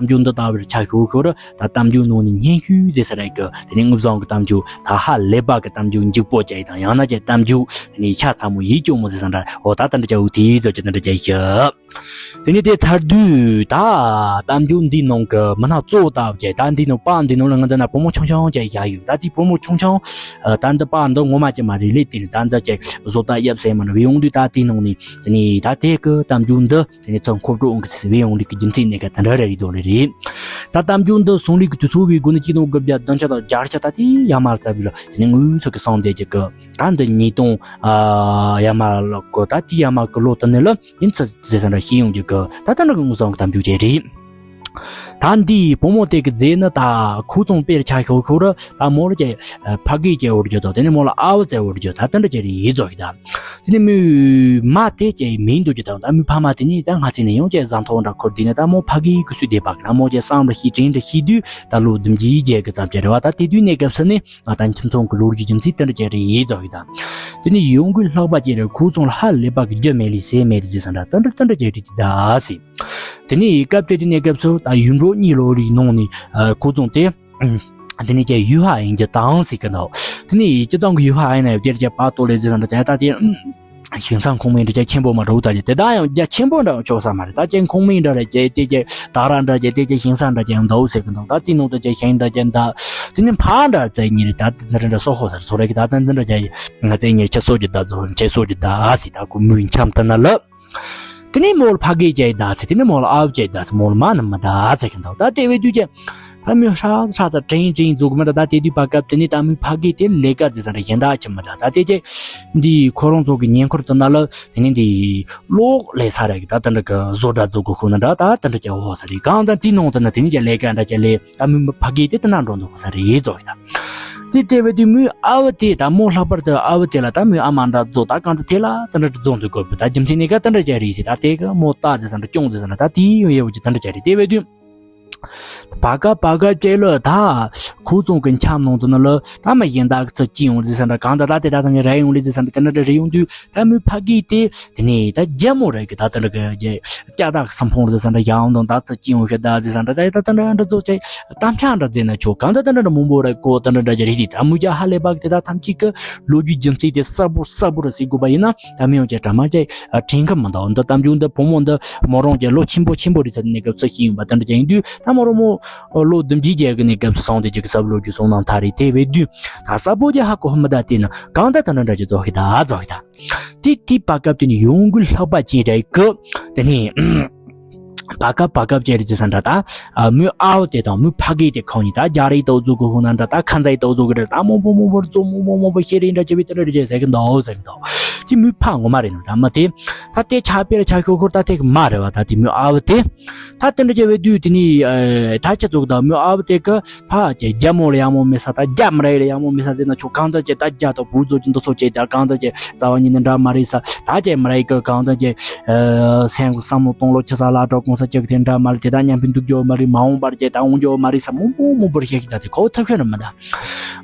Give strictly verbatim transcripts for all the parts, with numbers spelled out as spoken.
གཏམ་རྒྱུད་འདི་ལྟ་བུར་ཆ་ཞོག་ཞོག་ར། ད་གཏམ་རྒྱུད་ནང་ནས་སྙན་ཤོས་ཟེར་ས་རེད་གི། དེ་ནས་ངུ་བཟང་གི་གཏམ་རྒྱུད་ད་ཧ་ལས་པ་གི་གཏམ་རྒྱུད་འཇིགས་པོ་བྱས་དང་། ཡང་ན་ཅིག་གཏམ་རྒྱུད་དེ་ནས་ཤ་ཚ་མོ་ཡིད་སྐྱོ་མོ་ཟེར་ས་འདྲ། འོ་ད་དེ་འདྲ་ཅིག་འུ་ཐི་ཟོ་ཅིག་དེ་འདྲ་ཅིག་ཤི། དེ་ནས་དེ་ཚར་དུས་ད་གཏམ་རྒྱུད་འདིའི་ནང་གི་མི་སྣ་གཙོ་བོ་ལྟ་བུ་ཅིག་ད་འདིའི་ནང་པ་འདིའི་ནང་ལ་ང་འདི་ན་བུ་མོ་ཆུང་ཆུང་ཅིག་བཞག་ཡོད། ད་དེའི་བུ་མོ་ཆུང་ཆུང་ད་འདི་པ་འདི་ངོ་མ་ཅིག་མ་རེད་ལེ། དེ་ནས་ད་འདི་ཅིག་བཟོ་ལྟ་ཡབ་སེ་མ་ནི་བེ་ཡོང་དུས་ད་དེའི་ནང་ནས་དེ་ནས་ད་དེ་གི་གཏམ་རྒྱུད་འདི། དེ་ནས་ཚུར་མཁོ་སྤྲོད་འོང་གི་ཟེར་བའི་ཡོང་ལུགས་ཀྱི་རྒྱུ་མཚན་གནད་འགག་དེ་འདྲ་རེ་རེད་དོ་རེ་རེད། ད་གཏམ་རྒྱུད་འདི་གསུང་ལུགས་ཀྱི་དུས་ཚོད་བའི་སྒོ་ནས་གཅིག་སྟོང་དགུ་བརྒྱ་བདུན་ཅུ་དང་བརྒྱད་ཅུ་ད་དེ་ཡར་མར་ཙམ་ལ། དེ་ནས་ངུ་ཚོ་གི་སང་དེ་ཅིག་གི་ད་འདི་ཉིས་སྟོང་ཡར་མར་ལ་གོ། ད་དེ་ཡར་མར་གི་ལོ་དེ་ནས་ལ་ཡིན་ཚུལ་ཟེར་ས་འདྲ་ཤེས་ཡོང་རྒྱུ་གི། ད་ད་འདྲ་གི་ངུ་སང་གི་གཏམ་རྒྱུད་ཅིག་རེད། ད་འདིའི་བུ་མོ་དེ་གི་རྫས་ནི་ད་ཁོ་ཚོང་དཔེར་ཆ་ཤོག་ཤོག་ར། ད་མོ་ལ་ཅིག་ཕ་གི་ཅིག་འོར་རྒྱུ་དང་། དེ་ནས་མོ་ལ་ཨ་བ་ཙེ་འོར་རྒྱུ་ད་དེ་འདྲ་ཅིག་རེད་ཡིན་ཙོག་གི། ད་དེ་ནས་མོའི་མ་དེ་ཅིག་མིན་འདུག་རྒྱུ་དང་། ད་མོའི་ཕ་མ་དེ་ནི་ད་ང་ཚེ་ནས་ཡོང་ཅིག་བཟའ་ཐོག་འདྲ་འཁོར། དེ་ནས་ད་མོ་ཕ་གིའི་སྐུ་གསུང་བདེ་བག་གི། ད་མོ་ཅིག་བསམ་ར་ཤེས་དྲན་ར་ཤེས་དུས་ད་ལོ་བདུན་བརྒྱད་བརྒྱད་གི་ཙམ་ཅིག་རེད་བ། ད་དེ་དུས་གནས་སྐབས་སུ་ནི་ང་ད་ཁྱིམ་ཚང་གི་ལོ་རྒྱུས་རྒྱུ་མཚན་དེ་འདྲ་ཅིག་རེད་ཡིན་ཙོག་གི། ད་དེ་ནས་ཡོང་སྒོའི་ལྷག་པ་ཅིག་རེད། ཁོ་ཚོང་ལ་ཧ་ལས་པ་གི་རྒྱུ་མེད་ལས་ཟས་མེད་རེད་ཟེར་ས་འདྲ་དེ་འདྲ་དེ་འདྲ་ཅིག་རེད་ཀྱི་ད་ཟེར། དེ་ནས་སྐབས་དེ་དུས་གནས་སྐབས་སུ་ད་ཡུམ་གྲོ་གཉིས་ལོ་རིགས་ནང་ནས་ཁོ་ཚོང་དེ། དེ་ནས་ཀྱང་ཡུལ་ཧ་ཡིན་གྱི་དང་ཟེར་གི་འདུག་དེ་ནས་སྤྱི་བཏང་གི་ཡུལ་ཧ་ཡིན་ན་ཡང་དེར་ཀྱང་པ་ཏོ་ལེ་ཟེར་ས་འདྲ་དེ་ད་དེ་ཞིང་ས་ཁོངས་མིང་འདྲ་ཀྱང་ཆེན་པོ་མ་འདྲ་བོ། ད་ཀྱང་དེ་དག་ཡང་རྒྱ་ཆེན་པོ་འདྲ་ཆོག་ས་མ་རེད། ད་ཀྱང་ཁོངས་མིང་འདྲ་རེད་ཀྱང་དེ་ཀྱང་ད་ར་འདྲ་ཀྱང་དེ་ཀྱང་ཞིང་ས་འདྲ་ཀྱང་འདུག་ཟེར་གི་འདུག་ད་དེ་ནང་དུ་ཀྱང་ཞིང་འདྲ་ཀྱང་ད་དེ་ནས་ཕ་འདྲ་བཙལ་ཉེ་རེད། ད་འདི་འདྲ་འདྲ་སོ་ཧོ་ཟེར་སོ་རེད་ཀྱི། ད་ད་འདི་འདྲ་ཀྱང་ང་བཙལ་ཉེ་རེད། ཁྱེད་སོ་ཀྱི་ད་ཟོ་ཁྱེད་སོ་ཀྱི་ད་ཟེར། ད་ཁོ་མོའི་འཆམ་ད་ན་ལབ། དེ་ནས་མོ་ལ་ཕ་གི་ཅིག་ད་ཟེར། དེ་ནས་མོ་ལ་ཨ་བ་ཅིག་ད་ཟེར། མོ་ལ་མ་ནི་མི་ད་ཟེར་གི་འདུག་ད་དེ་བས་དུས་ཀྱང་ད་མོས་ཧྲ་ཧྲ་ཙ་དྲན་དྲན་འཛུགས་གི་མ་ད། ད་དེ་དུས་བར་སྐབས་དེ་ནས་ད་མོའི་ཕ་གི་དེ་ལས་ཀ་ཟེར་ས་རེད་གཞན་དག་ཅི་མི་ད། ད་དེ་ཀྱང་འདི་ཁོ་རང་ཚོ་གི་ཉེ་འཁོར་དུ་ན་ལ་དེ་ནས་འདི་གློག་ལས་ས་རེད་གི། ད་དེ་འདྲ་གི་བཟོ་གྲྭ་བཟོ་གི་ཁོ་ན་འདྲ་ད་དེ་འདྲ་ཀྱང་འོ་ས་རེད། གང་ད་དེ་ནང་དུ་ན་དེ་ནས་ཀྱང་ལས་ཀ་འདྲ་ཀྱང་ལས། ད་མོའི་ཕ་གི་དེ་དེ་ན་འགྲོ་འདུག་ས་རེད་ཡིན་ཙོག་ད། དེ་དེ་བས་དུས་མོའི་ཨ་བ་དེ་ད་མོ་ལྷག་པར་དུ་ཨ་བ་དེ་ལ་ད་མོའི་ཨ་མ་འདྲ་བཟོ། ད་གང་ལྟར་དེ་ལ་དེ་འདྲ་བཟོ་འདུག་གོ། ད་རྒྱུ་མཚན་ནི་ག་དེ་འདྲ་ཅིག་རེད་ཟེར། ད་དེ་ག་མོ་ལྟ་ཟེར་ས་འདྲ་སྐྱོང་ཟེར་ས་འདྲ་ད་དེ་ཡོང་ཡོད་ཀྱི་དེ་འདྲ་ཅིག་རེད། དེ་བས་དུས་བར་སྐབས་བར་སྐབས་ཅིག་ལ་ད་ཁོ་ཚོ་གི་འཆམ་ནང་དུ་ན་ལ་ད་མི་གཞན་དག་གི་ཚུར་སྐྱེ་ཡོང་ཟེར་ས་འདྲ། གང་ལྟར་ད་དེ་ད་ད་མི་རེ་ཡོང་ལེ་ཟེར་ས་འདྲ་དེ་འདྲ་རེ་ཡོང་དུས། ད་མོའི་ཕ་གི་དེ་དེ་ནས་ད་རྒྱ་མོ་རེད་གི། ད་དེ་འདྲ་གི་རྒྱ་ཅག་ད་སམ་ཕོང་རེད་ཟེར་ས་འདྲ་ཡང་དང་ད་ཚ་ཅི་ཡོང་ཤེས་ད་ཟེར་ས་འདྲ། ད་ད་ད་འདྲ་འདྲ་བཟོ་ཆེ་གཏམ་ཆ་འདྲ་ཟེར་ན་ཆོག་གང་ད་ད་འདྲ་འདྲ་མང་པོ་རེད་གོ། ད་འདྲ་འདྲ་རྒྱ་རིགས་དེ་ད་མོ་རྒྱ་ཧ་ལས་པ་གི་དེ་ད་ཐམས་ཅད་གི་ལོ་རྒྱུས་རྒྱུ་མཚན་དེ་གསལ་པོ་གསལ་པོ་རེད་ཟེར་དགོས་པ་ཡིན་ན། ད་མི་ཡོང་ཅེ་དྲ་མ་ཅེ་དྲན་གི་མི་འདུག་འདི་གཏམ་རྒྱུད་འདི་བུ་མོ་འདི་མོ་རང་ཅེ་ལོ་ཆེན་པོ་ཆེན་པོ་རེད་ཚར་ནས་གི་ཚོད་ཤེས་ཡིན་པ་ད་འདྲ་ཅེ་ཡིན་དུས། ད་མོ་རང་མོ་ལོ་བདུན་བརྒྱད་བརྒྱད་གི་ནས་གི་སོང་དེ་ཅིག་གི་གསལ་པོ་ལོ་རྒྱུས་སོང་ནང་ཐ་རེད། དེ་བས་དུས་ད་གསལ་པོ་ཅེ་ཧ་གོ་མི་ད། དེ་ན་གང་ད་ད་འདྲ་འདྲ་ཅེ་བཟོ་ཤེས་ད་བཟོ་ཤེས་ད། དེ་དེ་བར་སྐབས་དེ་ནི་ཡོང་སྒོའི་ལྷག་པ་ཅན་རེད་གི། དེ་ནི་བར་སྐབས་བར་སྐབས་ཅན་རེད་ཟེར་ས་འདྲ། ད་མོའི་ཨ་བ་དེ་དང་མོའི་ཕ་གི་དེ་ཁོང་གཉིས་ད་རྒྱ་རིགས་ཏོག་ཙུག་གི་ཧུ་ན་འདྲ། ད་ཁ་མཛེས་ཏོག་ཙུག་གི་འདྲ། ད་མང་པོ་མང་པོར་བཙོ་མང་པོ་མང་པོ་ཤེས་རིག་འདྲ་ཅེ་བའི་དེ་འདྲ་རེད་ཅེ་ཟེར་གི་འདུག་ཟེར་གི་འདུག་དེ་མོའི་ཕ་ངོ་མ་རེད་ནོ། ད་མ་དེ་ད་དེ་ཆ་པེར་ཆ་ཤོ་ཁོར་ད་དེ་གི་མ་རེད་བ། ད་དེ་མོའི་ཨ་བ་དེ་ད་དེ་འདྲ་ཅེ་བའི་དུས་དེ་ནི་ད་ཅི་ཙུག་ད་མོའི་ཨ་བ་དེ་གི་ཕ་ཅེ་རྒྱ་མོ་ལ་ཡག་མོ་མེད་ས། ད་རྒྱ་མི་རིགས་ལ་ཡག་མོ་མེད་ས་ཟེར་ན་ཆོག་གང་ལྟར་ཅེ་ད་རྒྱ་དང་བོད་ཚོ་ཅི་འདི་ཚོ་ཅེ་ད་གང་ལྟར་ཅེ་རྩ་བ་ཉིད་ནས་འདྲ་མ་རེད་ས། ད་ཅེ་མི་རིགས་ཀྱི་གང་ལྟར་ཅེ་སེམས་ཀྱི་བསམ་བློ་གཏོང་ལོ་ཆེ་ས་ལ་གྲོགས་གོང་ས་ཅིག་དེ་འདྲ་མ་རེད། དེ་ད་མཉམ་པའི་འདུག་རྒྱུ་མ་རེད། མ་འོངས་པར་ཅེ་ད་འོང་རྒྱུ་མ་རེད་ས། མང་པོ་མང་པོར་བཤད་ཤེས་ད་དེ་ཁོ་ཐབས་ཤེས་རེད་མི་ད།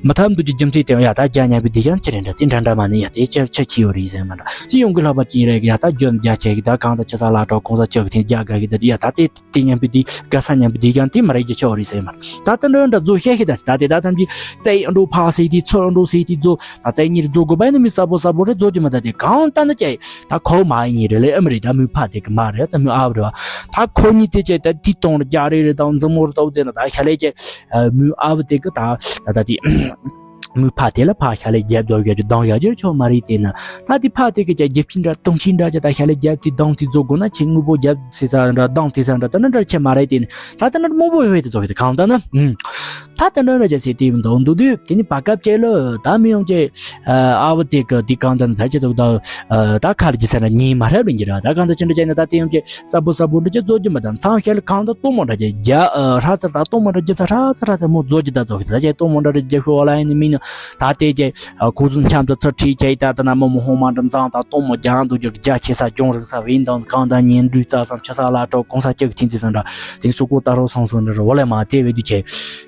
མི་ཐབས་འདུག་ཀྱི་རྒྱུ་མཚན་དེ་ཡང་ཡ་ད་རྒྱ་མཉམ་པའི་དེ་ཀྱང་ཅི་རེད་འདྲ། དེ་འདྲ་འདྲ་མ་ནི་ཡ་དེ་ཅི་ཆ་ཆི་ཡོད་རེད་ཟེར་མ་འདྲ། ཅི་ཡོང་གི་ལྷག་པ་ཅི་རེད། ཡ་ད་རྒྱུ་རྒྱ་ཆེ་གི་ད་གང་ལྟར་ཆེ་ས་ལ་གྲོགས་གོང་ས་ཅིག་དེ་རྒྱ་དགའ་གི་ད་ཡ་ད་དེ། དེ་མཉམ་པའི་དེ་དགའ་ས་མཉམ་པའི་དེ་ཀྱང་དེ་མ་རེད་ཀྱི་ཆོག་རེད་ཟེར་མ། ད་ལྟ་འདྲ་འདྲ་བཟོ་བཤད་ཤེས་ད་ཟེར། ད་དེ་ད་ཐམས་ཅད་རྩེ་འགྲོ་ཕག་ཟེར་དེ་ཚུར་འགྲོ་ཟེར་དེ་བཟོ་ད་རྩེ་གཉིས་རེ་བཟོ་དགོས་པ་ཡིན་ན་མི་གསལ་པོ་གསལ་པོ་རེ་བཟོ་རྒྱུ་མ། ད་དེ་གང་ལྟ་ན་ཅེ་ད་ཁོ་མ་ཡིན་རེད་ལེ། ཨ་མི་རེད། ད་མོའི་ཕ་དེ་གི་མ་རེད། ད་མོའི་ཨ་བ་རེད་བ། ད་ཁོ་གཉིས་དེ་ཅེ་ད་དེ་གཏོང་རེ་རྒྱ་རེ་རེ་དང་འཛིང་མོ་རེ་ཏོག་ཟེར་ན་ད་ཤ་ལེ་ཅེ་མོའི་ཨ་བ་དེ་གི་ད་ད་ད་དེ། མོའི་ཕ་དེ་ལ་ཕ་ཤ་ལེ་རྒྱབ་རྒྱབ་རྒྱབ་རྒྱབ་དང་ཡག་རྒྱུ་ཆོག་མ་རེད། དེ་ན་ད་དེ་ཕ་དེ་གི་ཅ་རྒྱབ་ཕྱི་འདྲ་དུང་ཕྱི་འདྲ་ཅ་ད་ཤ་ལེ་རྒྱབ་དེ་དང་དེ་བཟོ་དགོས་ན་ཆེ་དངོས་པོ་རྒྱབ་ཟེར་ས་འདྲ་དང་དེ་ས་འདྲ་ད་ན་འདྲ་ཆེ་མ་རེད། དེ་ན་ད་ད་ན་མོ་བོ་ཧེ་དེ་བཟོ་གི་དེ་གང་ད་ན་ད་ད་ན་འདྲ་ཅ་ཟེར་དེ་འདུག་འདུག་དུས་དེ་ནི་བར་སྐབས་ཅེ་ལ་ད་མི་ཡོང་ཅེ་ཨ་བ་དེ་གི་དེ་གང་ད་ན་ད་ཅེ་ཚོགས་ད་ད་ཁ་ལ་ཅི་ས་ན་ཉིན་མ་རབ་ལ་འགྱུར་བ། ད་གང་ད་ཅི་འདྲ་ཅེ་ན་ད་དེ་ཡོང་ཅེ་ས་བུ་ས་བུ་འདྲ་ཅེ་བཟོ་རྒྱུ་མ་ད་མཚང་ཤ་ལེ་གང་ད་གཏོང་མོ་འདྲ་ཅེ་རྒྱ་ཧྲ་ཚར་ད་གཏོང་མོ་འདྲ་ཅེ་ད་ཧྲ་ཚར་ཧྲ་ཚར་མོ་བཟོ་རྒྱུ་ད་བཟོ་གི་ད་ཅེ་གཏོང་མོ་འདྲ་ཅེ་ཤོ་ལ་ཡིན་ནི་མིན་ནི་ད་དེ་ཅེ། ཁོ་ཚོ་འཆམ་དུ་ཚུར་ཁྲིད་ཁྱེར་ད་ལྟ་ན་མི་མོ་ཧོ་མ་འདྲ་མཚང་དང་གཏོང་མོ་རྒྱང་འདུག་རྒྱུ་རྒྱ་ཆེ་ས་གྱོང་རིག་ས་བིན་དང་གང་དང་ཉན་འདུས་རྩ་སམ་ཆུ་ས་ལ་གྲོགས་གོང་ས་སྐྱག་ཐིན་ཚི་སང་འདྲ་དེ་སུ་གོ་ད་རོ་སོང་སོང་འདྲ་རོ་ལེ་མ་དེ་བས་དུ་ཆེ།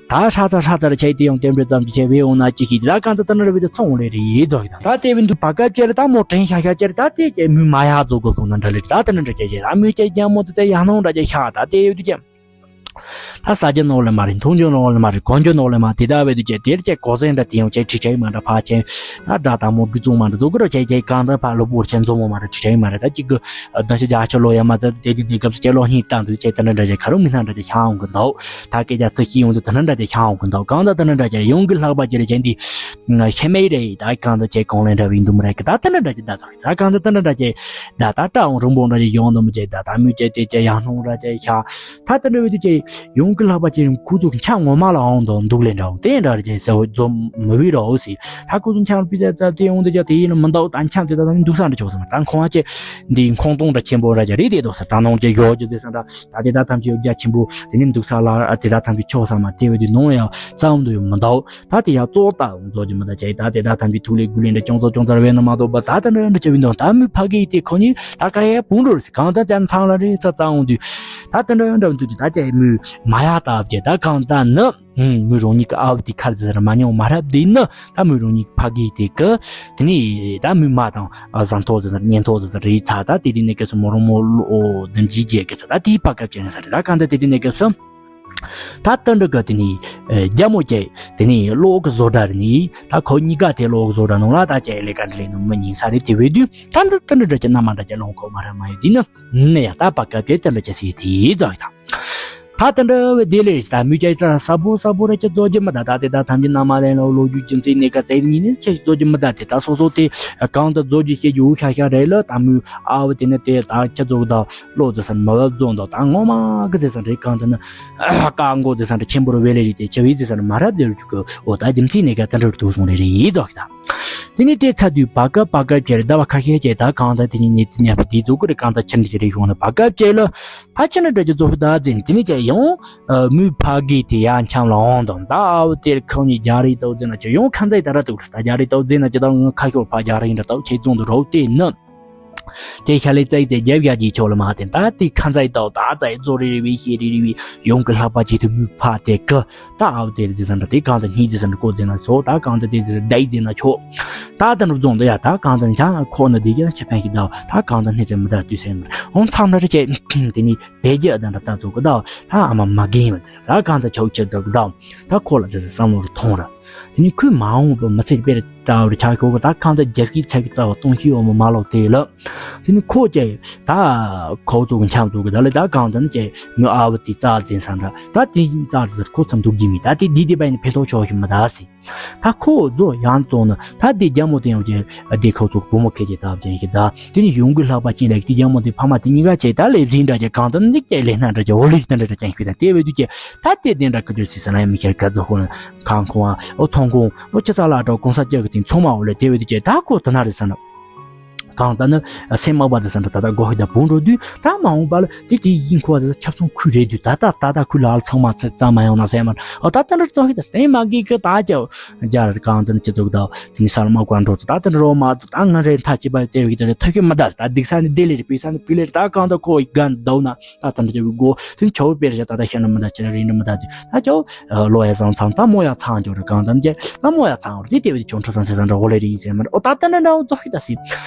ད་ཧྲ་ཚ་ཧྲ་ཚ་ར་ཆེ་དེ་ཡང་དེ་འདྲ་ཙམ་གྱི་ཆེ་བས་འོང་ན་ཅི་ཤེས་དེ་ད་གང་ཚ་ད་འདྲ་ར་བས་དུ་ཚོང་ལེ་རེ་ཡེ་རྫོགས་ཡིན་ད་དེ་བས་འདུག་བར་སྐབས་ཅེར་ད་མོ་དྲན་ཤ་ཤ་ཅེར་ད་དེ་ཅེ་མུ་མ་ཡ་རྫོགས་གོ་གོང་ན་འདྲ་ལེ་ད་དེ་འདྲ་འདྲ་ཅེ་ཅེ་ད་མུ་ཅེ་རྒྱ་མོ་དུ་ཚེ་ཡ་ནང་འདྲ་ཅེ་ཤ་ད་དེ་བས་དུ་ཅེ། ད་ཟ་རྒྱུ་ནོར་ལེ་མ་རེད། འཐུང་རྒྱུ་ནོར་ལེ་མ་རེད། གོན་རྒྱུ་ནོར་ལེ་མ། དེ་ལྟ་བས་དུས་ཀྱི་དེར་ཀྱི་གོ་ཟན་འདྲ་དེ་ཡང་ཀྱི་ཁྲི་ཁྲི་མ་འདྲ་ཕ་ཆེན། ད་དགྲ་དང་མོ་འདྲུ་བཙོང་མ་འདྲ་བཙོང་གི་ར་ཀྱི་ཀྱི་གང་ལྟར་ཕ་ལོ་པོར་ཆེན་བཙོང་མོ་མ་འདྲ་ཁྲི་ཁྲི་མ་རེད། ད་ཀྱི་གི་ཨ་དོན་ཆ་རྒྱ་ཆ་ལོ་ཡ་མ་ད་དེ་དུས་དེ་སྐབས་སུ་ཀྱི་ལོ་ཧིན་བཏང་དུས་ཀྱི་དེ་འདྲ་འདྲ་ཀྱི་ཁ་རུ་མི་སྣ་འདྲ་ཀྱི་ཤ་འོང་གི་འདུག་ད་སྐད་ཆ་ཚིག་ཤི་ཡོང་དུས་དེ་འདྲ་འདྲ་ཀྱི་ཤ་འོང་གི་འདུག་གང་ལྟར་དེ་འདྲ་འདྲ་ཀྱི་ཡོང་གི་ལྷག་པ་ཀྱི་རེད། ཀྱི་འདི་ཤི་མེད་རེད། ད་གང་ལྟར་ཀྱི་གོང་ལེན་འདྲ་བའི་འདུམ་རེད་ཀྱི་ད་དེ་འདྲ་འདྲ་ཀྱི་ད་ཚོ། ད་གང་ལྟར་དེ་འདྲ་འདྲ་ཀྱི་ད་ད་ཀྲ་འོང་རིང་པོ་འདྲ་ཀྱི་ཡོང་འདུག་མི་ཀྱི་ད་ད་མོས་ཀྱི་དེ་ཀྱི་ཡང་སྣང་འདྲ་ཀྱི་ཤ། ད་དེ་འདྲ་བའི་དུས་ཀྱི་ཡོང་གི་ལྷག་པ་ཅན་ཁོ་ཚོ་ཆ་ངོ་མ་ལ་འོང་དང་འདུག་ལེ་འདྲ་འོང་དེ་འདྲ་རེད་ཟེར་བ་རྫོ་མི་བི་རོ་སི། ད་ཁོ་ཚོ་ཆ་པི་ཙ་ཙ་དེ་འོང་དུ་ཅག་དེ་ཡིན་ན་མི་འདུག་ད་ཆ་དེ་ད་ད་འདུག་ས་འདྲ་ཆོག་སོང་། ད་ཁོང་ཅེ་འདི་ཁོང་སྟོང་འདྲ་ཆེན་པོ་འདྲ་ཅག་རེད། དེ་འདུག་ས་ད་ནང་ཅེ་ཡོ་ཅེ་ཟེར་ས་འདྲ་ད་དེ་ད་ཐམས་ཅད་ཡོ་རྒྱ་ཆེན་པོ་དེ་ནི་འདུག་ས་ལ་དེ་ད་ཐམས་ཅད་ཆོག་ས་མ་དེ་བས་དུས་ནང་ཡང་ཙམ་དུ་ཡང་མི་འདུག་ད་དེ་ཡང་གཙོ་བོ་ད་འོང་རྫོ་རྒྱུ་མི་ད་ཅེ་ད་དེ་ད་ཐམས་ཅད་ཐུག་ལེ་དགུ་ལེ་འདྲ་ཅུང་ཙག་ཅུང་ཙག་བས་ན་མ་གཏོགས་པ་ད་ད་འདྲ་འདྲ་ཅེ་བས་འདུག་ད་མི་ཕ་གི་དེ་ཁོ་ནི་ད་ག་ཡ་བུང་འགྲོ་རེད། གང་ད་ཅན་ཚང་ལ་རེད་ས་ཙང་འོང་དུས་ད་དེ་འདྲ་འདྲ་འདུག་དུས་ད་ཅེ་མི་མ་ཡ་ད་བ་ཅེ་ད་གང་ད་ནི། ཧུམ། མོས་རང་ཉིད་ཀྱི་ཨ་བ་དེ་ཁར་ཟེར་མ་མྱོང་མ་རབས་དེ་ནི་ད་མོས་རང་ཉིད་ཀྱི་ཕ་གི་དེ་གི་དེ་ནི་ད་མོས་མ་དང་ཟན་ཐོག་ཟེར་ཉན་ཐོག་ཟེར་རེད་ཚ། ད་དེ་དེ་ནི་སྐབས་སུ་མོ་རང་མོ་ལོ་བདུན་གྱི་རྒྱལ་གི་ཚ་ད་དེའི་བར་སྐབས་ཅན་ས་རེད། ད་གང་ད་དེ་དེ་ནི་སྐབས་སུ་ད་དེ་འདྲ་གི་དེ་ནི་རྒྱ་མོ་ཀྱི་དེ་ནི་གློག་གི་བཟོ་གྲྭ་རེད་ནི་ད་ཁོ་གཉིས་ཀ་དེ་གློག་གི་བཟོ་གྲྭ་ནང་ལ་ད་ཀྱི་ལས་ཀ་འདྲ་ལས་ནི་མི་ཉན་ས་རེད། དེ་བས་དུས་ད་འདི་དེ་འདྲ་འདྲ་ཀྱི་མནའ་མ་འདྲ་ཀྱི་ལོང་ཁོ་མ་ར་མ་ཡོད་དེ་ནི་ནི་ཡ་ད་བར་སྐབས་དེ་དེ་འདྲ་ཀྱི་སི་དེ་རྫོགས་ཡི་ད། ད་དེ་འདྲ་བའི་དེ་ལས་ད་མི་སྐྱ་ཀྲ་ས་བོ་ས་བོ་ར་ཅི་རྫོགས་རྒྱུ་མི་ད། ད་དེ་ད་ཐམས་ཅད་མནའ་མ་ལེན་ལ་ལོ་རྒྱུས་རྒྱུ་མཚན་གནས་ཀ་ཙེ་ཉིན་ནི་ཁྱེད་རྫོགས་རྒྱུ་མི་ད། དེ་ད་སོ་སོ་དེ་གང་དུ་རྫོགས་རྒྱུ་བཤད་རྒྱུ་འུ་ཤ་ཤ་རེད་ལ། ད་མོས་ཨ་བ་དེ་ནི་དེ་ད་ཁྱེད་རྫོགས་ད་བློ་ཙེ་སན་མ་བབ་རྫོགས་ད། ད་ངོ་མ་གི་ཙེ་སན་རེད། གང་དུ་ནི་ཀ་མགོ་ཙེ་སན་རེད། ཆེན་པོ་རུ་བེ་ལེ་རེད། དེ་ཆེ་བའི་ཙེ་སན་མ་རབས་དེ་རུ་ཅུ་གི་འོ་ད་རྒྱུ་མཚན་གནས་ཀ་དེ་འདྲ་རུ་ཐུག་སོང་རེད་རེད་རྫོགས་ད། དེ་ནས་དེ་ཚ་དུས་བར་སྐབས་བར་སྐབས་ཀྱི་ཟླ་བ་ཁ་ཤས་ཀྱི་ད་གང་ད་དེ་ཉིན་ཉིན་དེ་ཉལ་པ་དེ་རྫོགས་གི་རེད། གང་ད་ཕྱིར་འདི་རེད་ཡོང་ན་བར་སྐབས་ཀྱི་ལ། ད་ཕྱི་ནས་འདྲ་ཅིག་རྫོགས་ཤིག་ད་ཟེར་ནས་དེ་ནས་ཀྱང་ཡང་། ཨ། མོས་ཕ་གི་དེ་ཡར་འཁྱམས་ལ་འོང་དང་ད་ཨ་བོ་དེར་ཁོང་གཉིས་རྒྱ་རིགས་ལྟ་བུ་ཟེར་ན་ཅི་ཡོང་ཁ་མཛེས་ད་ར་ཏུ་ད་རྒྱ་རིགས་ལྟ་བུ་ཟེར་ན་ཅི་ད་ང་ཁ་ཤོར་ཕ་རྒྱ་རིགས་འདྲ་ལྟ་བུ་ཁྱེད་བཙོང་དུ་རོགས་དེ་ནི། དེ་ཤ་ལེ་ཙའི་ཙའི་རྒྱབ་རྒྱ་རྒྱའི་ཕྱོགས་ལ་མ་བསྟན་ད་དེ་ཁ་མཛེས་ལྟ་བུ་ད་ཙའི་རྫོ་རེ་རེ་བའི་ཤེ་རེ་རེ་བའི་ཡོང་གི་ལྷག་པ་ཅིག་ཏུ་མོས་ཕ་དེ་གི་ད་ཨ་བོ་དེར་ཟེར་ས་འདྲ་དེ་གང་དུ་སྙིང་ཟེར་ས་འདྲ་ཀོ་ཟེར་ན་སོ་ད་གང་དུ་དེ་ཟེར་ས་བདའི་ཟེར་ན་ཆོག་ད་ད་འགྲུབ་རྫོང་དུ་ཡ་ད་གང་དུ་ནི་ཆ་ཁོག་ན་བདེ་རྒྱ་ཆེ་ཕན་ཞིག་ད་ད་གང་དུ་སྣེ་ཚན་མི་ད་དུས་སེམས་འོང་ཚང་འདྲ་རེ་ཁྱེད་དེ་ནི། བེ་རྒྱ་དང་འདྲ་ལྟ་ཚོ་གི་ད་ད་ཨ་མ་མ་རྒན་བ་ཟེར་ད་གང་ད་ཆོག་ཆེ་ཚོ་གི་ད་ད་ཁོ་ལ་ཟེར་ཟེར་བསམ་བློ་རུ་ཐོང་ར། དེ་ནི་ཁོས་མ་འོངས་པ་མི་ཚེ་དཔེ་ར་ད་རུ་ཆ་ཤོག་གི་ད་གང་ད་རྒྱ་ཤི་ཚ་གི་རྩ་བ་སྟོང་ཤི་འོ་མ་མ་ལོག་དེ་ལ། དེ་ནི་ཁོ་ཅེ་ད་ཁོ་ཚོ་གི་འཆམ་ཚོ་གི་ད་ལ་ད་གང་ད་ནི་ཅེ་མི་ཨ་བ་དེ་རྩ་འཛིན་ས་འདྲ་ད་དེ་རྩ་ཟེར་ཁོ་ཚ་འདུག་གི་མི་ད་དེ་དེ་དེ་བ་ནི་ཕེ་ཐོག་ཆོག་ཤི་མི་ད་སི། ད་ཁོ་ཛོ་ཡང་བཙོང་ན་ད་དེ་རྒྱ་མོ་དེ་ཡང་ཅེ་དེ་ཁོ་ཚོ་བུ་མོ་ཁེ་ཅེ་ད་བ་ཅན་ཞིག་ད། དེ་ནི་ཡོང་གི་ལྷག་པ་ཅན་ལེགས་དེ་རྒྱ་མོ་དེ་ཕ་མ་དེ་གཉིས་ཀ་ཅེ་ད་ལེ་བཟིན་འདྲ་ཅེ་གང་ད་ནི་ཅེ་ལེ་སྣ་འདྲ་ཅེ་འོ་ལེ་དེ་འདྲ་འདྲ་ཅན་ཞིག་ད་དེ་བས་དུ་ཅེ་ད་དེ་དེ་འདྲ་ཁ་ཅོ་སི་ས་ན་ཡ་མི་ཤར་ག་ཛོ་ཧོ་ན་གང་ཁོང་ཨ་འོ་ཚོང་ཁོང་འོ་ཅེ་ས་ལ་འགྲོ་གོང་ས་ཅེ་གི་དེ་ཚོང་མ་འོ་ལེ་དེ་བས་དུ་ཅེ་ད་ཁོ་ད་ན་རེ་ས་ན། གང་ལྟར་ན་སེམས་མ་བ་དེ་ས་འདྲ་ད་ལྟ་སྒོ་ཧི་ད་བུང་འགྲོ་དུས་ད་མ་འོངས་པ་ལ་དེ་དེ་ཡིན་ཁོ་བ་དེ་ཆབ་ཚང་ཁུལ་རེད་དུས་ད་ལྟ་ད་ལྟ་ཁུལ་ལ་ཚང་མ་ཚེ་ཙམ་མ་ཡོང་ན་སེམས་མ་ཨོ་ད་ལྟ་འདྲ་ཙོ་ཧི་ད་སེམས་མ་གི་གི་ད་ཀྱ་རྒྱ་ར་གང་ལྟར་ན་སྤྱི་ཚོགས་ད་དེ་ནི་ས་ལ་མ་བཀའ་འགྲོ་ཚོ་ད་ལྟ་འདྲ་རོ་མ་ད་ང་རེ་མཐའ་སྐྱིད་པ་དེ་བི་ད་ཐོ་ཤི་མ་ད་ད་སྡིག་ས་ནི་དེ་ལེ་རེ་པི་ས་ནི་པི་ལེ་རེ་ད་གང་ལྟར་ཁོ་ཡི་གན་དོ་ན་ད་ཙམ་འདྲ་བི་གོ་དེ་ཆོ་པེ་ར་ད་ད་ཤ་ན་མ་ད་ཅི་ར་རིན་ར་མ་ད་དུས་ད་ཆོ། ལོ་ཡ་ཚང་ཚང་ད་མོ་ཡ་ཚང་འཇོག་རེ་གང་དམ་ཅེ་ད་མོ་ཡ་ཚང་རེ་དེ་དེ་བས་ཅོང་ཁྲ་སང་སེ་སང་འདྲ་འོ་ལེ་རེ་ཡིན་ཟེར་མ་རེད། ཨོ་ད་ད་འདྲ་འདྲ་འོ་ཙོ་ཧི་ད་སི།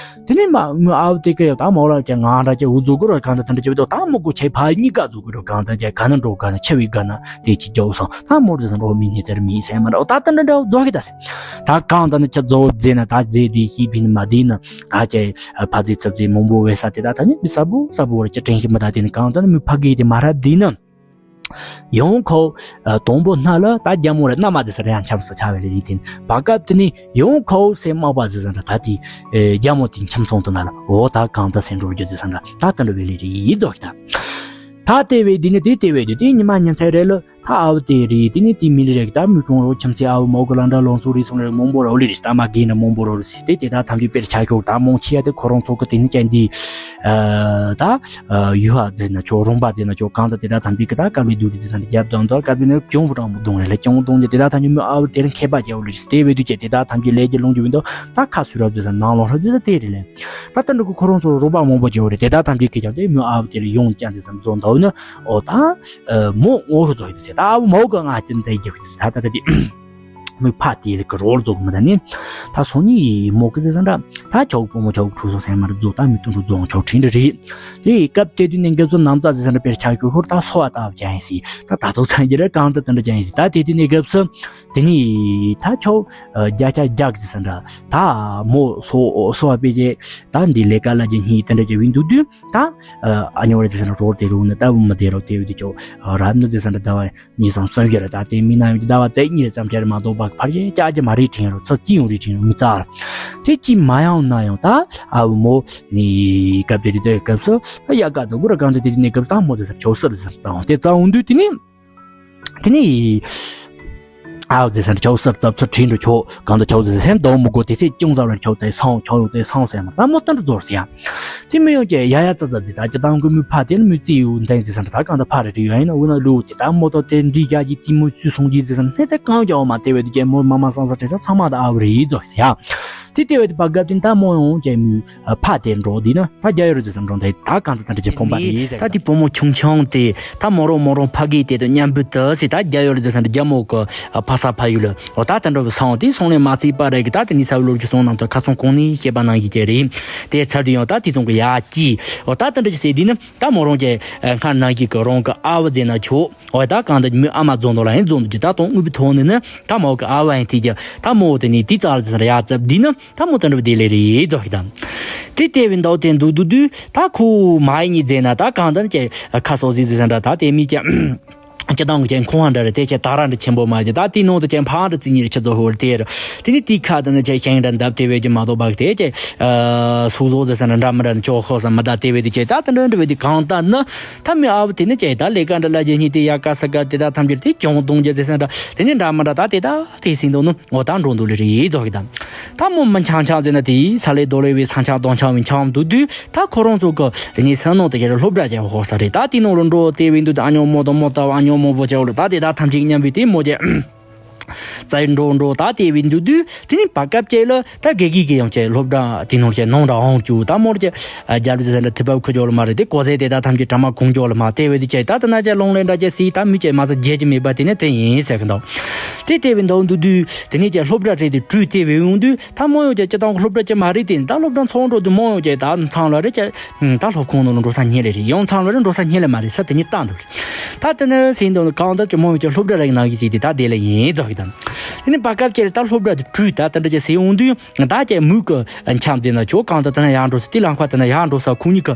དེ་ནས་མ་མོ་ཨ་བ་དེ་ཀ་ཡ་ད་མོ་ལ་ཅེ་ང་འདྲ་ཅེ་འུ་ཙོ་གོ་རོ་གང་ད་ད་འདྲ་ཅེ་བས་ད་མོ་གོ་ཆེ་ཕ་གཉིས་ཀ་ཙོ་གོ་རོ་གང་ད་ཅེ་ག་ན་འགྲོ་ག་ན་ཆེ་བའི་ག་ན་དེ་ཅི་ཅོ་སང་ད་མོ་རེ་སང་འགྲོ་མི་ཉེ་ཚེར་མི་ཟེར་མ་རེད། ཨོ་ད་ད་འདྲ་འདྲ་འོ་ཙོ་ཧི་ད་སི། ད་གང་ད་ནི་ཅི་ཙོ་ཟེར་ན་ད་ཟེ་དེ་ཤི་བིན་མ་དེ་ན་ད་ཅེ་ཕ་ཟེ་ཚབ་ཟེ་མང་པོ་བས་ས་དེ་ད་ད་ནི་མི་ས་བུ་ས་བུ་ར་ཅེ་དྲན་ཤི་མ་ད་དེ་ནི་གང་ད་ནི་མི་ཕ་གི་དེ་མ་རབས་དེ་ན། ཡང་ཁོ། ཨ། དང་པོ་སྣ་ལ་ད་རྒྱ་མོ་རེ་མནའ་མ་ཟེར་ས་རེ་ཡང་འཆམ་སོ་ཆ་བའི་རེ་ཡིན་ཏེ། བར་སྐབས་དེ་ནི་ཡང་ཁོ་སེམས་མ་བ་ཟེར་ས་འདྲ་ད་དེ། ཨེ། རྒྱ་མོ་དེ་འཆམ་སོང་དུ་ན་ལ་འོ་ད་གང་ད་སེམས་འགྲོ་རྒྱུ་ཟེར་ས་འདྲ་ད་དེ་འདྲ་བའི་ལས་རེ་ཡིན་རྫོགས་ཤིག་ད། ད་དེ་བས་དེ་ནི་དེ་དེ་བས་དེ་དེ་ཉི་མ་ཉིན་མཚན་རེ་ལ་ད་ཨ་བ་དེ་རེ་དེ་ནི་དེ་མི་རེ་རེ་ད་མི་གྲོང་རོ་ཁྱིམ་མཚེས་ཨ་བ་མོ་གི་ལ་འདྲ་ལོང་སུ་རེ་སོང་རེ་མང་པོ་རོ་ལི་རེ་ད་མ་གི་ན་མང་པོ་རོ་རེ་སི་དེ་དེ་ད་ཐམས་ཅད་དཔེར་ཆ་ཁྱོག་ད་མང་ཆེ་ཡ་དེ་ཁོ་རང་ཚོ་གི་དེ་ནི་ཅན་དེ། ཨ། ད། ཡུ་ཧ་ཟེར་ན་ཆོག་རོང་པ་ཟེར་ན་ཆོག་གང་ལྟར་དེ་དག་ཐམས་ཅད་ཀྱི་ད་དཀར་བའི་རྡུལ་དེ་ཚང་རྒྱབ་དང་དང་དཀར་བའི་ནི་གྱོང་བུ་དྲང་པོ་གདོང་རེ་ལ་གྱོང་གདོང་རྒྱ་དེ་དག་ཐམས་ཅད་མི་ཨ་བུ་དེ་རིང་མཁས་པ་རྒྱལ་བོ་ལ་དེ་བས་དུས་ཀྱི་དེ་དག་ཐམས་ཅད་ལས་ཀྱི་ལོང་རྒྱུ་བིན་དོ་ད་ཁ་སུ་རབ་ཟེར་ན་ནང་ལོང་རབ་ཟེར་ན་དེ་རེ་ལེ། ད་ལྟ་འགྲོ་གི་ཁོ་རང་ཚོ་རོགས་པ་མང་པོ་རྒྱལ་བོ་རེ་དེ་དག་ཐམས་ཅད་ཀྱི་ཀྱང་དེ་མི་ཨ་བུ་དེ་ལ་ཡོང་ཀྱང་དེ་ཚང་བཟོ་འདའོ་ནི་ཨོ་ད། མོ་ངོ་ཧུ་ཚོ་ཡི་དེ་ཟེར་ད་ཨ་བུ་མོ་ག་ང་དེ་འདའི་རྒྱལ་བོ་དེ་ཟེར་ད་ད་ད་དེ། མོའི་ཕ་དེ་ལ་གི་རོལ་རྫོགས་མི་ད་ནི། ད་སོང་ནི་མོ་གི་ཟེར་ས་འདྲ། ད་ཆོག་པོ་མོ་ཆོག་ཁྲུ་སོ་སེམས་མར་རྫོགས། ད་མི་དུང་རུ་རྫོགས་ཆོག་ཁྲིན་འདྲ་རེད། དེ་སྐབས་དེ་དུས་ནས་འགབ་སོ་ནམ་ཙག་ཟེར་ས་འདྲ་པེར་ཆགས་ཁྱོད་ཁོར་ད་སོ་བ་ལྟ་བ་ཅན་ཡིན་སི། ད་ད་ཚོ་ཚང་རྒྱུ་ར་གང་ད་དེ་འདྲ་ཅན་ཡིན་སི། ད་དེ་དུས་ནས་འགབ་སོ། དེ་ནི་ད་ཆོག་བརྒྱ་ཆ་བརྒྱ་གི་ཟེར་ས་འདྲ། ད་མོ་སོ་སོ་བ་པེ་ཅེ། ད་འདི་ལས་ཀ་ལ་ཅི་སྙིང་དེ་འདྲ་ཅེ་བིན་འདུག་དུས། ད་ཨ་ཉོ་རེ་ཟེར་ས་འདྲ་རོར་དེ་རུ་ནི་ད་བུ་མི་དེ་རོ་དེ་བི་དུ་ཆོག་རབ་ནི་ཟེར་ས་འདྲ་ད་བ། ཉིས་སྟོང་གསུམ་བཞི་རེད། ད་དེ་མི་ནང་ཡོད་ཀྱི་ཟླ་བ་བཅུ་གཉིས་རེ་ཙམ་ཅིག་རེད་མ་གཏོགས་པ་ཕར་ཡེ་ཅག་ཅིག་མ་རེད་དྲན་རོ། ཚོ་ཅི་ཡོང་རེད་དྲན་རོ་མི་ཚར། དེ་ཅི་མ་ཡོང་ན་ཡང་ད་ཨ་བུ་མོ་ནི་སྐབས་དེ་དུས་དེ་སྐབས་སུ་ད་ཡ་ག་ཚོ་གུ་ར་གང་དུ་དེ་དུས་ནས་སྐབས་སུ་ད་མོ་ཟེར་ས་ཆོག་སུ་རེད་ཟེར་ཙང་དེ་ཙང་འོང་དུས་དེ་ནི་དེ་ནི་ཨ་བུ་ཟེར་ས་ཆོག་སུ་ཙབ་ཚུ་དྲན་རོ་ཆོག་གང་དུ་ཆོག་ཟེར་སེམས་དོ་མི་དགོས། དེ་ཚེ་ཅུང་ཟ་རེ་ཆོག་ཚེ་སང་ཆོག་ཡོང་ཚེ་སང་སེམས་མ་ད་མོ་ལྟར་རྫོར་ཟེར་ཡ། དེ་མི་ཡོང་ཀྱེ་ཡ་ཡ་ཙ་ཙ་ཟི་ད་ཅི་དང་གི་མི་ཕ་དེ་ནི་མི་རྩིས་ཡོད་འདྲ་ཟི་ས་འདྲ། ད་གང་ད་ཕ་རེ་རེ་ཡོད་ཡིན་ན་འུ་ན་ལུ་ཅི་ད་མོ་ཏོ་དེ་འདྲི་རྒྱ་གི་ཏི་མོ་སུ་སོང་གི་ཟི་ས་ནི་ཚེ་གང་རྒྱ་བ་མ་དེ་བས་དུ་ཀྱེ་མོ་མ་མ་སང་ས་ཁྲེ་ས་ཚང་མ་ད་ཨ་བ་རེ་ཡི་ཛོ་ཡ། དེ་དེ་བས་དུ་པ་གབ་དེ་ད་མོ་ཡོང་ཀྱེ་མི་ཕ་དེ་འགྲོ་དེ་ན་ད་རྒྱ་ཡོད་རེ་ཟི་ས་འགྲོ་དེ་ད་གང་ད་ད་འདྲ་ཅི་ཕོང་པ་རེ་ཟི་ད་དེ་བུ་མོ་ཆུང་ཆུང་དེ་ད་མོ་རོ་མོ་རོ་ཕ་གི་དེ་དུ་མཉམ་བུ་དུ་ཟི་ད་རྒྱ་ཡོད་རེ་ཟི་ས་འདྲ་རྒྱ་མོ་གི་ཕ་ས་ཕ་ཡུལ། འོ་ད་དེ་འདྲ་བུ་སང་དེ་སོང་ནས་མ་ཚིག་པ་རེ་གི་ད་དེ་ནི་ས་བུ་ལོར་གྱི་སོང་ནང་དུ་ཁ་ཚོང་གོང་ནས་བཤད་པ་ནང་བཞིན་ཀྱེ་རེད། དེ་ཚར་དུ་ཡང་ད་དེ་ཚོང་གི་ཡ་ཅི། འོ་ད་དེ་འདྲ་ཅི་ཟེར་དུས་ནི་ད་མོ་རང་གི་སྔར་ནང་གི་གི་རང་གི་ཨ་བ་ཟེར་ན་ཆོག་འོ་ད་གང་ད་མི་ཨ་མ་རྫོང་དོ་ལ་ཡང་རྫོང་དུ་ཅི་ད་དང་དངུལ་བུ་ཐོག་ནི་ནི་ད་མོ་གི་ཨ་བ་ཡང་དེ་ཀྱི་ད་མོ་དེ་ནི་དེ་ཙར་ཟེར་ཡ་ཙབ་དུས་ནི་ད་མོ་དེ་འདྲ་བ་དེ་ལས་རེད་ཛོ་ཤི་དང་། དེ་ལྟེ་བའི་མདོག་དེ་འདུག་འདུག་དུས་ད་ཁོ་མ་ཡི་ཉི་ཟེར་ན་ད་གང་ད་ནི་ཀྱི་ཁ་སོག་ཟི་ཟི་ཟེར་འདྲ་ད་དེ་མི་ཀྱི། སྤྱི་བཏང་གི་ཁོང་ཧ་འདྲ་རེད་དེ་ཁྱེད་ད་ར་འདྲ་ཆེན་པོ་མ་རེད། ད་དེའི་ནང་དུ་ཁྱེད་ཕ་འདྲ་རྩིས་ཉེར་ཆ་རྫོགས་ཧོར་དེ་རེད། དེ་ནི་དེའི་ཁ་དང་ནི་ཁྱེད་ཤིང་འདྲ་འདབ་དེ་བས་ཀྱི་མ་གཏོགས་བག་དེ་ཁྱེད་སུག་བཟོ་ཟེར་ས་འདྲ་འདྲ་མི་འདྲ་ནི་ཅོག་ཧོ་ས་མི་ད་དེ་བས་དེ་ཁྱེད་ད་དེ་འདྲ་འདྲ་བས་དེ་གང་ལྟར་ནི་ད་མི་ཨ་བུ་དེ་ནི་ཁྱེད་ད་ལས་ཀ་འདྲ་ལ་རྒྱལ་སྙིང་དེ་ཡ་ཀ་ས་ཀ་དེ་ད་ཐམས་ཅད་དེ་གྱོང་གཏོང་རྒྱུ་ཟེར་ས་འདྲ་དེ་ནི་འདྲ་མི་འདྲ་ད་དེ་ད་དེ་སྲིད་དོ་ནི། འོ་ད་འགྲོ་འདུག་ལེ་རེད་ཛོ་ཤི་དང་། ད་མོ་མི་འཆང་འཆང་ཟེར་ན་དེ་ས་ལེ་རྡོ་ལེ་བའི་ས་འཆང་རྡོ་འཆང་བའི་འཆང་འདུག་དུས་ད་ཁོ་རང་ཚོ་གི་དེ་ནས་སེམས་ནང་དུ་ཁྱེད་རང་སློབ་གྲྭ་རྒྱག་ཧོ་ས་རེད། ད་དེ་ནང་རུ་འགྲོ་དེ་བས་འདུག་ད་ཨ་ཉོ་མོ་དང་མོ་ལྟ་བུ་ཨ་ཉོ་མོ་བོ་ཅག་ལ་ད་དེ་ད་ཐམས་ཅད་མཉམ་པའི་དེ་མོ་ཅེ་ཙའི་འགྲོ་འགྲོ་ད་དེ་བས་འདུག་དུས་དེ་ནས་བར་སྐབས་ཅེ་ལ་ད་དགེ་རྒན་གི་ཡང་ཅེ་སློབ་གྲྭ་དེ་ནང་ཅེ་ནང་འདྲ་འོང་བཅུག་ད་མོར་ཅེ་རྒྱབ་རི་ཟེར་འདྲ་ཐུབ་པ་ཁུ་ཇོ་ལ་མ་རེད། དེ་གོ་ཟེ་དེ་ད་ཐམས་ཅད་གྲ་མ་གུང་ཇོ་ལ་མ་དེ་བས་དེ་ཅེ་ད་དེ་ན་ཅེ་ལོང་ལེ་འདྲ་ཅེ་སི་ད་མི་ཅེ་མ་ཟ་རྒྱལ་ཅེ་མེད་པ་དེ་ནས་དེ་ཡིན་ཟེར་གི་འདུག་དེ་དེ་བས་འདུག་འདུག་དུས་དེ་ནས་ཅེ་སློབ་གྲྭ་རེད་དེ་བྲུས་དེ་བས་འོང་དུས། ད་མོ་ཡོང་ཅེ་སྤྱི་བཏང་སློབ་གྲྭ་ཅེ་མ་རེད་དེ་ད་སློབ་གྲྭ་ཚོགས་འགྲོ་དུས་མོ་ཡོང་ཅེ་ད་མཚང་ལ་རེ་ཅེ་ད་སློབ་ཁང་ནང་འགྲོ་ས་སྙེ་ལེ་རེད། ཡང་མཚང་ལ་རེ་འགྲོ་ས་སྙེ་ལེ་མ་རེད་ས་དེ་ཉིད་ལྟ་འདུག་ད་དེ་ནས་སེམས་དང་གང་ལྟར་ཅེ་མོ་ཡོང་ཅེ་སློབ་གྲྭ་རེ་ནང་གི་ཅིག་དེ་ད་དེ་ལ་ཡིན་རྫོགས་ཡོད་དམ། དེ་ནས་བར་སྐབས་ཅེ་ད་སློབ་གྲྭ་དེ་བྲུས་ད་དེ་འདྲ་ཅེ་ཟེར་འོང་དུས་ད་ཅེ་མུ་གི་འཆམ་དེ་ན་ཆོག་གང་ལྟར་དེ་ན་ཡང་འགྲོ་ས་དེ་ལམ་ཁ་དེ་ན་ཡང་འགྲོ་ས་ཁོ་གཉིས་ཀ་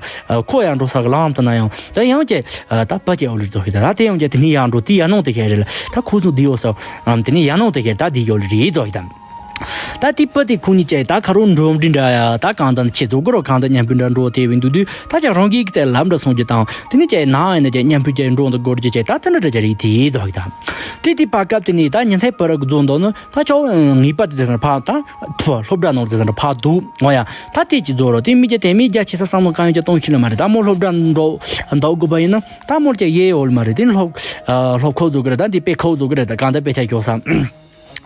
ཁོ་ཡང་འགྲོ་ས་གི་ལམ་དེ་ན་ཡང་ད་ཡང་ཅེ་ད་བུ་ཅེ་འོ་ལེ་རྫོགས་ཡོད་ད་དེ་ཡང་ཅེ་དེ་ནས་ཡང་འགྲོ་དེ་ཡ་ནང་དེ་ཁྱེད་རེད་ལ་ད་ཁོ་ཚོ་དེ་ཡོད་ས་དེ་ནས་ཡ་ནང་དེ་ཁྱེད་ད་དེ་ཡོད་ལེ་རེད་རྫོགས་ཡོད་དམ། ད་དེ་བུ་དེ་ཁོ་གཉིས་ཀྱིས་ད་ཁ་རོག་འགྲོ་འདི་འདྲ་ཡ་ད་གང་ལྟར་ཁྱེད་ཚོ་གོ་རོགས་གང་ལྟར་མཉམ་པོ་འདྲ་འགྲོ་དེ་བས་འདུག་དུས་ད་ཅག་རང་གིས་ཀྱི་ལམ་འདྲ་སོང་རྒྱུ་དང་དེ་ནས་ཀྱི་ནང་ཡིན་ན་ཀྱི་མཉམ་པོ་ཀྱི་འགྲོ་འདི་སྒོར་གྱི་ཀྱི་ད་དེ་འདྲ་འདྲ་ཅིག་རེད་དེ་རྫོགས་ཡོད་དམ། དེ་དེ་བར་སྐབས་དེ་ནས་ད་ཉིན་མཚན་བར་གི་རྫོགས་འདུག་ནི་ད་ཅག་ངེས་པར་དུ་ཟེར་ན་ཕ་ད་ཕུ་སློབ་གྲྭ་ནང་ཟེར་ན་ཕ་འདུག་འོ་ཡ་ད་དེ་ཅི་རྫོགས་རོགས་དེ་མི་ཀྱི་དེ་མི་རྒྱ་ཆེ་ས་བསམ་བློ་གང་ཡོད་ཀྱི་གཏོང་ཤེས་ལ་མ་རེད། ད་མོ་སློབ་གྲྭ་འགྲོ་འདུག་དགོས་པ་ཡིན་ན་ད་མོར་ཀྱི་ཡེ་འོ་ལ་མ་རེད། དེ་ནི་སློབ་སློབ་ཁོ་བཟོ་གི་རེད། ད་དེ་དཔེ་ཁོ་བཟོ་གི་རེད། ད་གང་ལྟར་དཔེ་ཆ་སྐྱོར་ས།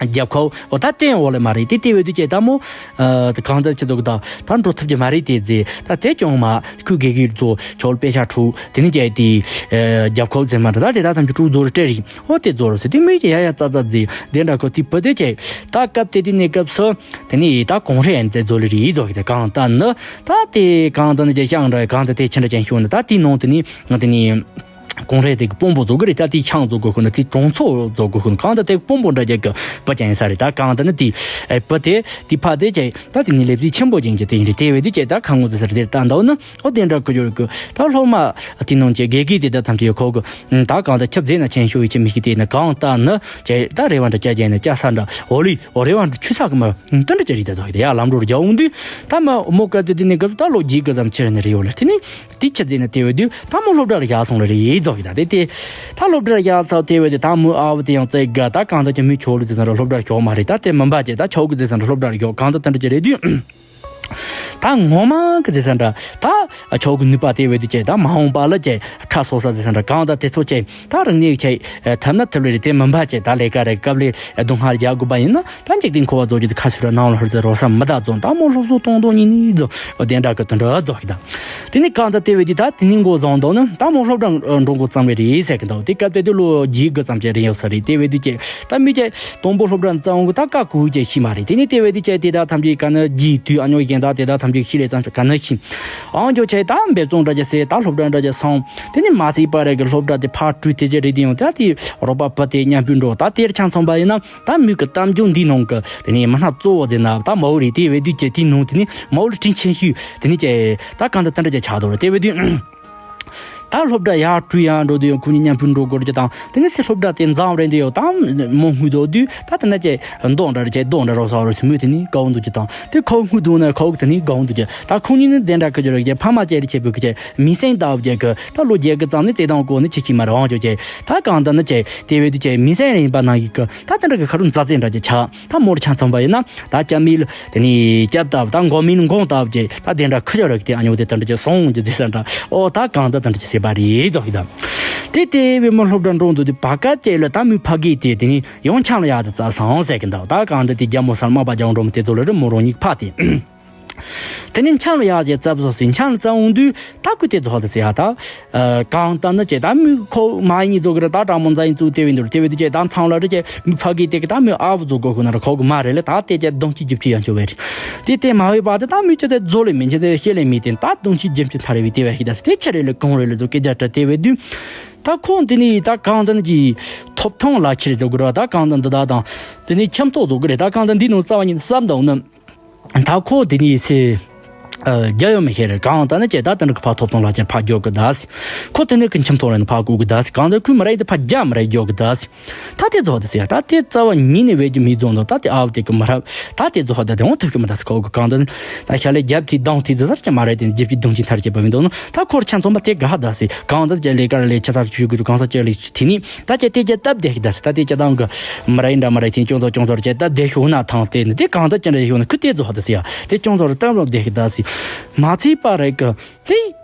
རྒྱབ་ཁོག་འོ་ད་བསྟན་འོ་ལེ་མ་རེད། དེ་ལྟེ་བའི་དུས་ཀྱི་ད་མོ་ཨ་ད་གང་ལྟར་ཆེ་ཚོགས་ད་ད་འགྲོ་ཐུབ་ཀྱི་མ་རེད་དེ་ཟེར། ད་དེ་ཀྱང་མ་ཁུ་དགེ་གི་ཚོ་ཆོལ་དཔེ་ཆ་འཁྲུག་དེ་ནི་ཀྱི་དེ་ཨ་རྒྱབ་ཁོག་ཟེར་མ་རེད། ད་དེ་ད་ཐམས་ཅད་འཁྲུག་བཟོ་རེ་སྤྲད་རིགས་འོ་དེ་བཟོ་རེ་ཟེར། དེ་མོ་ཡི་ཀྱི་ཡ་ཡ་ཙ་ཙ་ཟེར་དེ་འདྲ་ཁོ་དེ་བུ་དེ་ཀྱི་ད་སྐབས་དེ་དེ་ནས་སྐབས་སུ་དེ་ནི་ད་གོང་རེ་ཡན་དེ་བཟོ་ལེ་རེད་ཟོ་གི། ད་གང་ལྟར་ནི་ད་དེ་གང་ལྟར་ནི་ཀྱི་ཤང་འདྲ་གང་ལྟར་དེ་ཆེ་འདྲ་ཅན་ཤོད་ནི་ད་དེ་ནང་དེ་ནི་ང་དེ་ནི། གོང་རེ་དེ་གི་དཔོན་པོ་བཟོ་གི་རེད། ད་དེ་ཤང་བཟོ་དགོས་ཁོ་ན་དེ་གྲོང་ཚོ་བཟོ་དགོས་ཁོ་ན་གང་ལྟར་དེ་དཔོན་པོ་འདྲ་རྒྱག་གི་བུ་ཅན་ཡིན་ས་རེད། ད་གང་ལྟར་ནི་དེ་ཨེ་བུ་དེ་དེ་ཕ་དེ་ཅེ་ད་དེ་ནི་ལེབ་རྩིས་ཆེན་པོ་ཅན་གྱི་དེ་ཡིན་རེད། དེ་བས་དེ་ཅེ་ད་ཁ་ངོ་ཟེར་ས་རེད། དེ་ལྟ་འདུག་ན་ཨོ་དེ་འདྲ་ཁོ་ཡོད་གི། ད་སློབ་མ་དེ་ནང་ཅེ་དགེ་རྒན་དེ་ད་ཐམས་ཅད་ཡོད་ཁོ་གི། ད་གང་ལྟར་ཁྱབ་རྫས་ན་ཆེན་ཤོས་ཡོད་ཅེ་མི་ཤེས། དེ་ན་གང་ལྟར་ནི་ཅེ་ད་རེ་བ་འདྲ་བཅའ་རྒྱ་ན་བཅའ་ས་འདྲ་འོ་ལི་འོ་རེ་བ་འདྲ་ཆུ་ས་གི་མ་དེ་འདྲ་ཅེ་རེད། ད་ཟོ་གི་དེ་ཡ་ལམ་འགྲོ་རྒྱ་འོང་དུས་ད་མ་མོ་སྐབས་དེ་དེ་ནི་སྐབས་ད་ལོ་རྒྱུས་གི་ཙམ་ཆེ་རེ་ནི་རེ་ཡོད་ལ་དེ་ནི། དེ་ཆི་ཟེར་ན་དེ་བས་དུས་ད་མོ་སློབ་གྲྭར་བཞག་སོང་ལ་རེད་ཟོ་གི། ད་དེ་དེ་ད་སློབ་གྲྭར་བཞག་ས་དེ་བས་དུས་ད་མོ་ཨ་བ་དེ་ཡང་བཙལ་དགའ་ད་གང་ལྟར་ཀྱང་མི་ཆོག་ལ་ཟེར་ན་ར་སློབ་གྲྭར་ཞོག་མ་རེད། ད་དེ་མིན་པ་ཅེ་ད་ཆོག་གི་ཟེར་ས་ན་སློབ་གྲྭར་ཞོག་གང་ལྟར་དེ་འདྲ་ཅིག་རེད་དུས། ད་ངོ་མ་གི་ཟེར་ས་འདྲ་ད་ཆོག་གི་ནུས་པ་དེ་བས་དུས་ཀྱི་ད་མ་འོངས་པ་ལ་ཀྱི་ཁ་གསོ་ས་ཟེར་ས་འདྲ་གང་ད་དེ་ཚོ་ཀྱི་ད་རིག་གནས་ཀྱི་ཐབས་ན་ཐབས་ལས་རེད། དེ་མིན་པ་ཀྱི་ད་ལས་ཀ་རེད། སྐབས་ལས་སྡུག་བསྔལ་རྒྱག་དགོས་པ་ཡིན་ན་ད་འཇིག་རྟེན་འཁོར་བ་རྫོགས་རྒྱུ་དེ་ཁ་སུ་ར་ནང་ལ་ཧུར་ཟེར་རོ་ས་མི་ད་རྫོང་ད་མོ་སློབ་གསོ་གཏོང་གཏོང་གཉིས་ནི་རྫོང་དེ་འདྲ་གི་དོན་འདྲ་རྫོགས་ཀྱི་ད། དེ་ནི་གང་ལྟར་དེ་བས་དུས་ད་དེ་ནི་མགོ་བཟུང་དོ་ནི་ད་མོ་སློབ་གྲྭ་འགྲོ་འགོ་བརྩམས་པའི་རེད་ཟེར་གི་འདུག་དེ་སྐབས་དེ་དུས་ལོ་བརྒྱད་དགུ་ཙམ་ཅིག་རེད་ཡོད་ས་རེད། དེ་བས་དུས་ཀྱི་ད་མི་ཀྱི་དང་པོ་སློབ་གྲྭ་བརྩམས་འོང་གི་ད་ཀ་ཀུ་ཀྱི་ཤི་མ་རེད། དེ་ནི་དེ་བས་དུས་ཀྱི་དེ་ད་ཐམས་ཅད་ག་ནི་རྒྱུའི་དུས་ཨ་ཉོ་ཡིན་ད་དེ་ད་ཐམས་ཅད་ཤི་ལས་ཙམ་ཅིག་ག་ནི་ཤི་ཨང་ཅོ་ཆེ་ད་འབད་བརྩོན་འདྲ་ཅིག་ཟེར་ད་སློབ་གྲྭ་འདྲ་ཅིག་སོང་། དེ་ནི་མ་ཚིག་པ་རེད་གི་སློབ་གྲྭ་དེ་ཕར་བྲུས་དེ་ཅིག་རེད། དེ་ཡང་ད་དེ་རོགས་པ་བུ་དེ་མཉམ་སྤུན་འགྲོ་ད་དེར་ཆང་ཚོང་པ་ཡིན་ན། ད་མི་གི་གཏམ་རྒྱུད་འདིའི་ནང་གི་དེ་ནས་མི་སྣ་གཙོ་བོ་ཟེར་ན་ད་མའོ་རེད། དེ་བས་དུས་ཀྱི་དེའི་ནང་དེ་ནས་མའོ་ལི་ཁྲིན་ཆེན་ཤོས་དེ་ནས་ཀྱི་ད་གང་ལྟར་དེ་འདྲ་ཅིག་ཆགས་འདུག་རེད། དེ་བས་དུས་ད་སློབ་གྲྭ་ཡར་བྲུས་ཡར་འགྲོ་དུས་ཡང་ཁོ་གཉིས་མཉམ་སྤུན་འགྲོ་དགོས་རྒྱུ་དང་། དེ་ནས་སི་སློབ་གྲྭ་དེ་འཛམ་རེད་འདི་ཡོད་དམ་མོ་སྔུན་འདུག་དུས་ད་དེ་ན་ཀྱི་མདོག་འདྲ་རེད་ཀྱི་མདོག་འདྲ་རོགས་ས་རོགས་སི་མོས་དེ་ནས་དགའ་བོ་འདུག་རྒྱུ་དང་། དེ་ཁོ་སྔུན་འདུག་ན་ཁོ་གི་དེ་ནས་དགའ་བོ་འདུག་རྒྱུ་ད། ཁོ་གཉིས་ནི་དེ་འདྲ་ཁི་རྒྱུ་རེད་ཀྱི་ཕ་མ་ཅེ་རེད་ཆེ་བུ་གི་ཀྱི་མི་སེང་ལྟ་བུ་ཀྱི་གི་ད་ལོ་བརྒྱད་གི་ཙམ་ནས་བརྩེ་དང་གོ་ནི་ཆེ་ཆེ་མ་རེད་ཨང་ཅོ་ཀྱི་ད་གང་ལྟར་ནི་ཀྱི་དེ་བས་དུས་ཀྱི་མི་སེང་རེད་ཡིན་པ་ནང་གི་གི་ད་དེ་འདྲ་གི་ཁ་རུ་མཛའ་བརྩེ་འདྲ་ཀྱི་ཆགས། ད་མོར་ཆང་ཚོང་པ་ཡིན་ན་ད་སྐྱབས་མེད་དེ་ནི་སྐྱབས་ལྟ་བུ་ད་མགོ་མིན་འགོང་ལྟ་བུ་ཀྱི་ད་དེ་འདྲ་ཁུ་ཅོ་ར་གི་དེ་ཨ་ཉོ་དེ་དེ་འདྲ་ཀྱི་སོང་གི་ཟེར་ས་འདྲ་ཨོ་ད་གང་ལྟར་དེ་འདྲ་ཀྱི་ཟེར་བ་རེད་རྫོགས་ཀྱི་ད། དེ་དེ་བས་མོ་སློབ་གྲྭ་འགྲོ་འདུག་དུས་བར་སྐབས་ཅིག་ལ་ད་མོའི་ཕ་གི་དེ་དེ་ནི་ཡང་ཆང་ལ་ཡག་དེ་བཙལ་སོང་ཟེར་གི་འདུག་ད་གང་ལྟར་དེ་རྒྱ་མོ་སར་མ་པ་རྒྱང་འགྲོ་མི་དེ་ཚོ་ལ་རི་མོ་རོ་གཉིས་ཕ་དེ། དེ་ནས་འཆམ་ལ་ཡག་ཅེས་བཙབ་བཟོ་ཟིན་འཆམ་ལ་བཙབ་འོང་དུས་ད་ཁོས་དེ་རྫོགས་དེ་ཟེར་ཡ་ད། གང་ལྟར་ནི་ཅེས་ད་མི་ཁོ་མ་ཡིན་ཉིད་རྫོགས་གི་ར་ད་དྲང་མོ་མཛའ་ཡིན་བཙུགས་དེ་བས་འདུག་དེ་བས་དུས་ཅེས་ད་མཚང་ལ་རི་ཅེས་མི་ཕ་གི་དེ་གི་ད་མི་ཨ་བུ་རྫོགས་དགོས་ཁོ་ན་ར་ཁོ་གི་མ་རེད་ལ་ད་དེ་ཅེས་གདོང་གི་རྒྱུ་ཕྱི་ཡང་ཆོ་བས་རེད། དེ་དེ་མ་བས་པ་དེ་ད་མི་ཅེས་དེ་རྫོགས་ལས་མིན་ཅེས་དེ་ཤེས་ལས་མི་དེ་ད་གདོང་གི་རྒྱུ་ཕྱི་ཐར་བས་དེ་བས་ཤི་ད་སི་དེ་ཆི་རེད་ལས་གང་རེད་ལས་རྫོགས་སྐད་ཆ་དྲི་དེ་བས་དུས། ད་ཁོ་འདི་ནི་ད་གང་ལྟར་གྱི་ཐོབ་ཐང་ལག་ཁྱེར་རྫོགས་གི་ར་ད་གང་ལྟར་འདི་དག་དང་། དེ་ནི་ཁྱིམ་ཐོག་རྫོགས་གི་རེད་ད་གང་ལྟར་འདི་ནང་རྩ་བ་ཉིད་བསམ་དང་ནི། ད་ཁོ་དེ་ནི་སེ། རྒྱ་ཡོད་མི་ཤེས་རེད་གང་ལྟར་ནི་ཅེ་ད་དེ་འདྲ་གི་ཕ་ཐོབ་ཐང་ལག་ཁྱེར་ཕ་རྒྱོག་གི་ད་སི། ཁོ་དེ་ནི་གི་ཁྱིམ་ཐོག་རེད་ནི་ཕ་བཀུག་གི་ད་སི་གང་ལྟར་ཁོས་མི་རེད་དེ་ཕ་རྒྱ་མི་རེད་རྒྱོག་གི་ད་སི། ད་དེ་རྫོགས་དེ་ཟེར་ད་དེ་རྩ་བ་ཉིད་ནས་བས་ཀྱི་མི་རྫོགས་འདུག་ད་དེ་ཨ་བ་དེ་གི་མི་རབས་ད་དེ་རྫོགས་ད་དེ་འོང་ཐུབ་ཀྱི་མི་ད་སི་ཁོ་གི་གང་ལྟར་ནི་ད་ཤ་ལས་རྒྱབ་ཐི་གདོང་ཐི་ཟེར་ཟེར་ཀྱི་མ་རེད་དེ་རྒྱབ་ཀྱི་གདོང་ཐི་ཐར་བྱེད་པ་མི་འདུག་ནོ་ད་ཁོར་ཆ་ཚང་མ་དེ་དགའ་ད་སི་གང་ལྟར་ཅེ་ལས་ཀར་ལས་ཆ་ཚར་ཆུ་གི་གང་ས་ཅེ་ལས་ཆུ་ཐི་ནི་ད་ཅེ་དེ་ཅེ་སྟབས་བདེ་ཤི་ད་སི་ད་དེ་ཅེ་དང་གི་མི་རེད་འདྲ་མི་རེད་ཐི་ཅུང་ཚོ་ཅུང་ཚོར་ཅེ་སྟབས་བདེ་ཤི་འོ་ན་ཐང་སྟེ་ནི་དེ་གང་ལྟར་ཅེ་འདྲ་ཤི་འོ་ན་ཁུ་དེ་རྫོགས་ད་སི་ཡ་དེ་ཅུང་ཚོར་སྟབས་བདེ་ཤི་ད་སི་མ་ཚིག་པ་རེད་གི། དེ་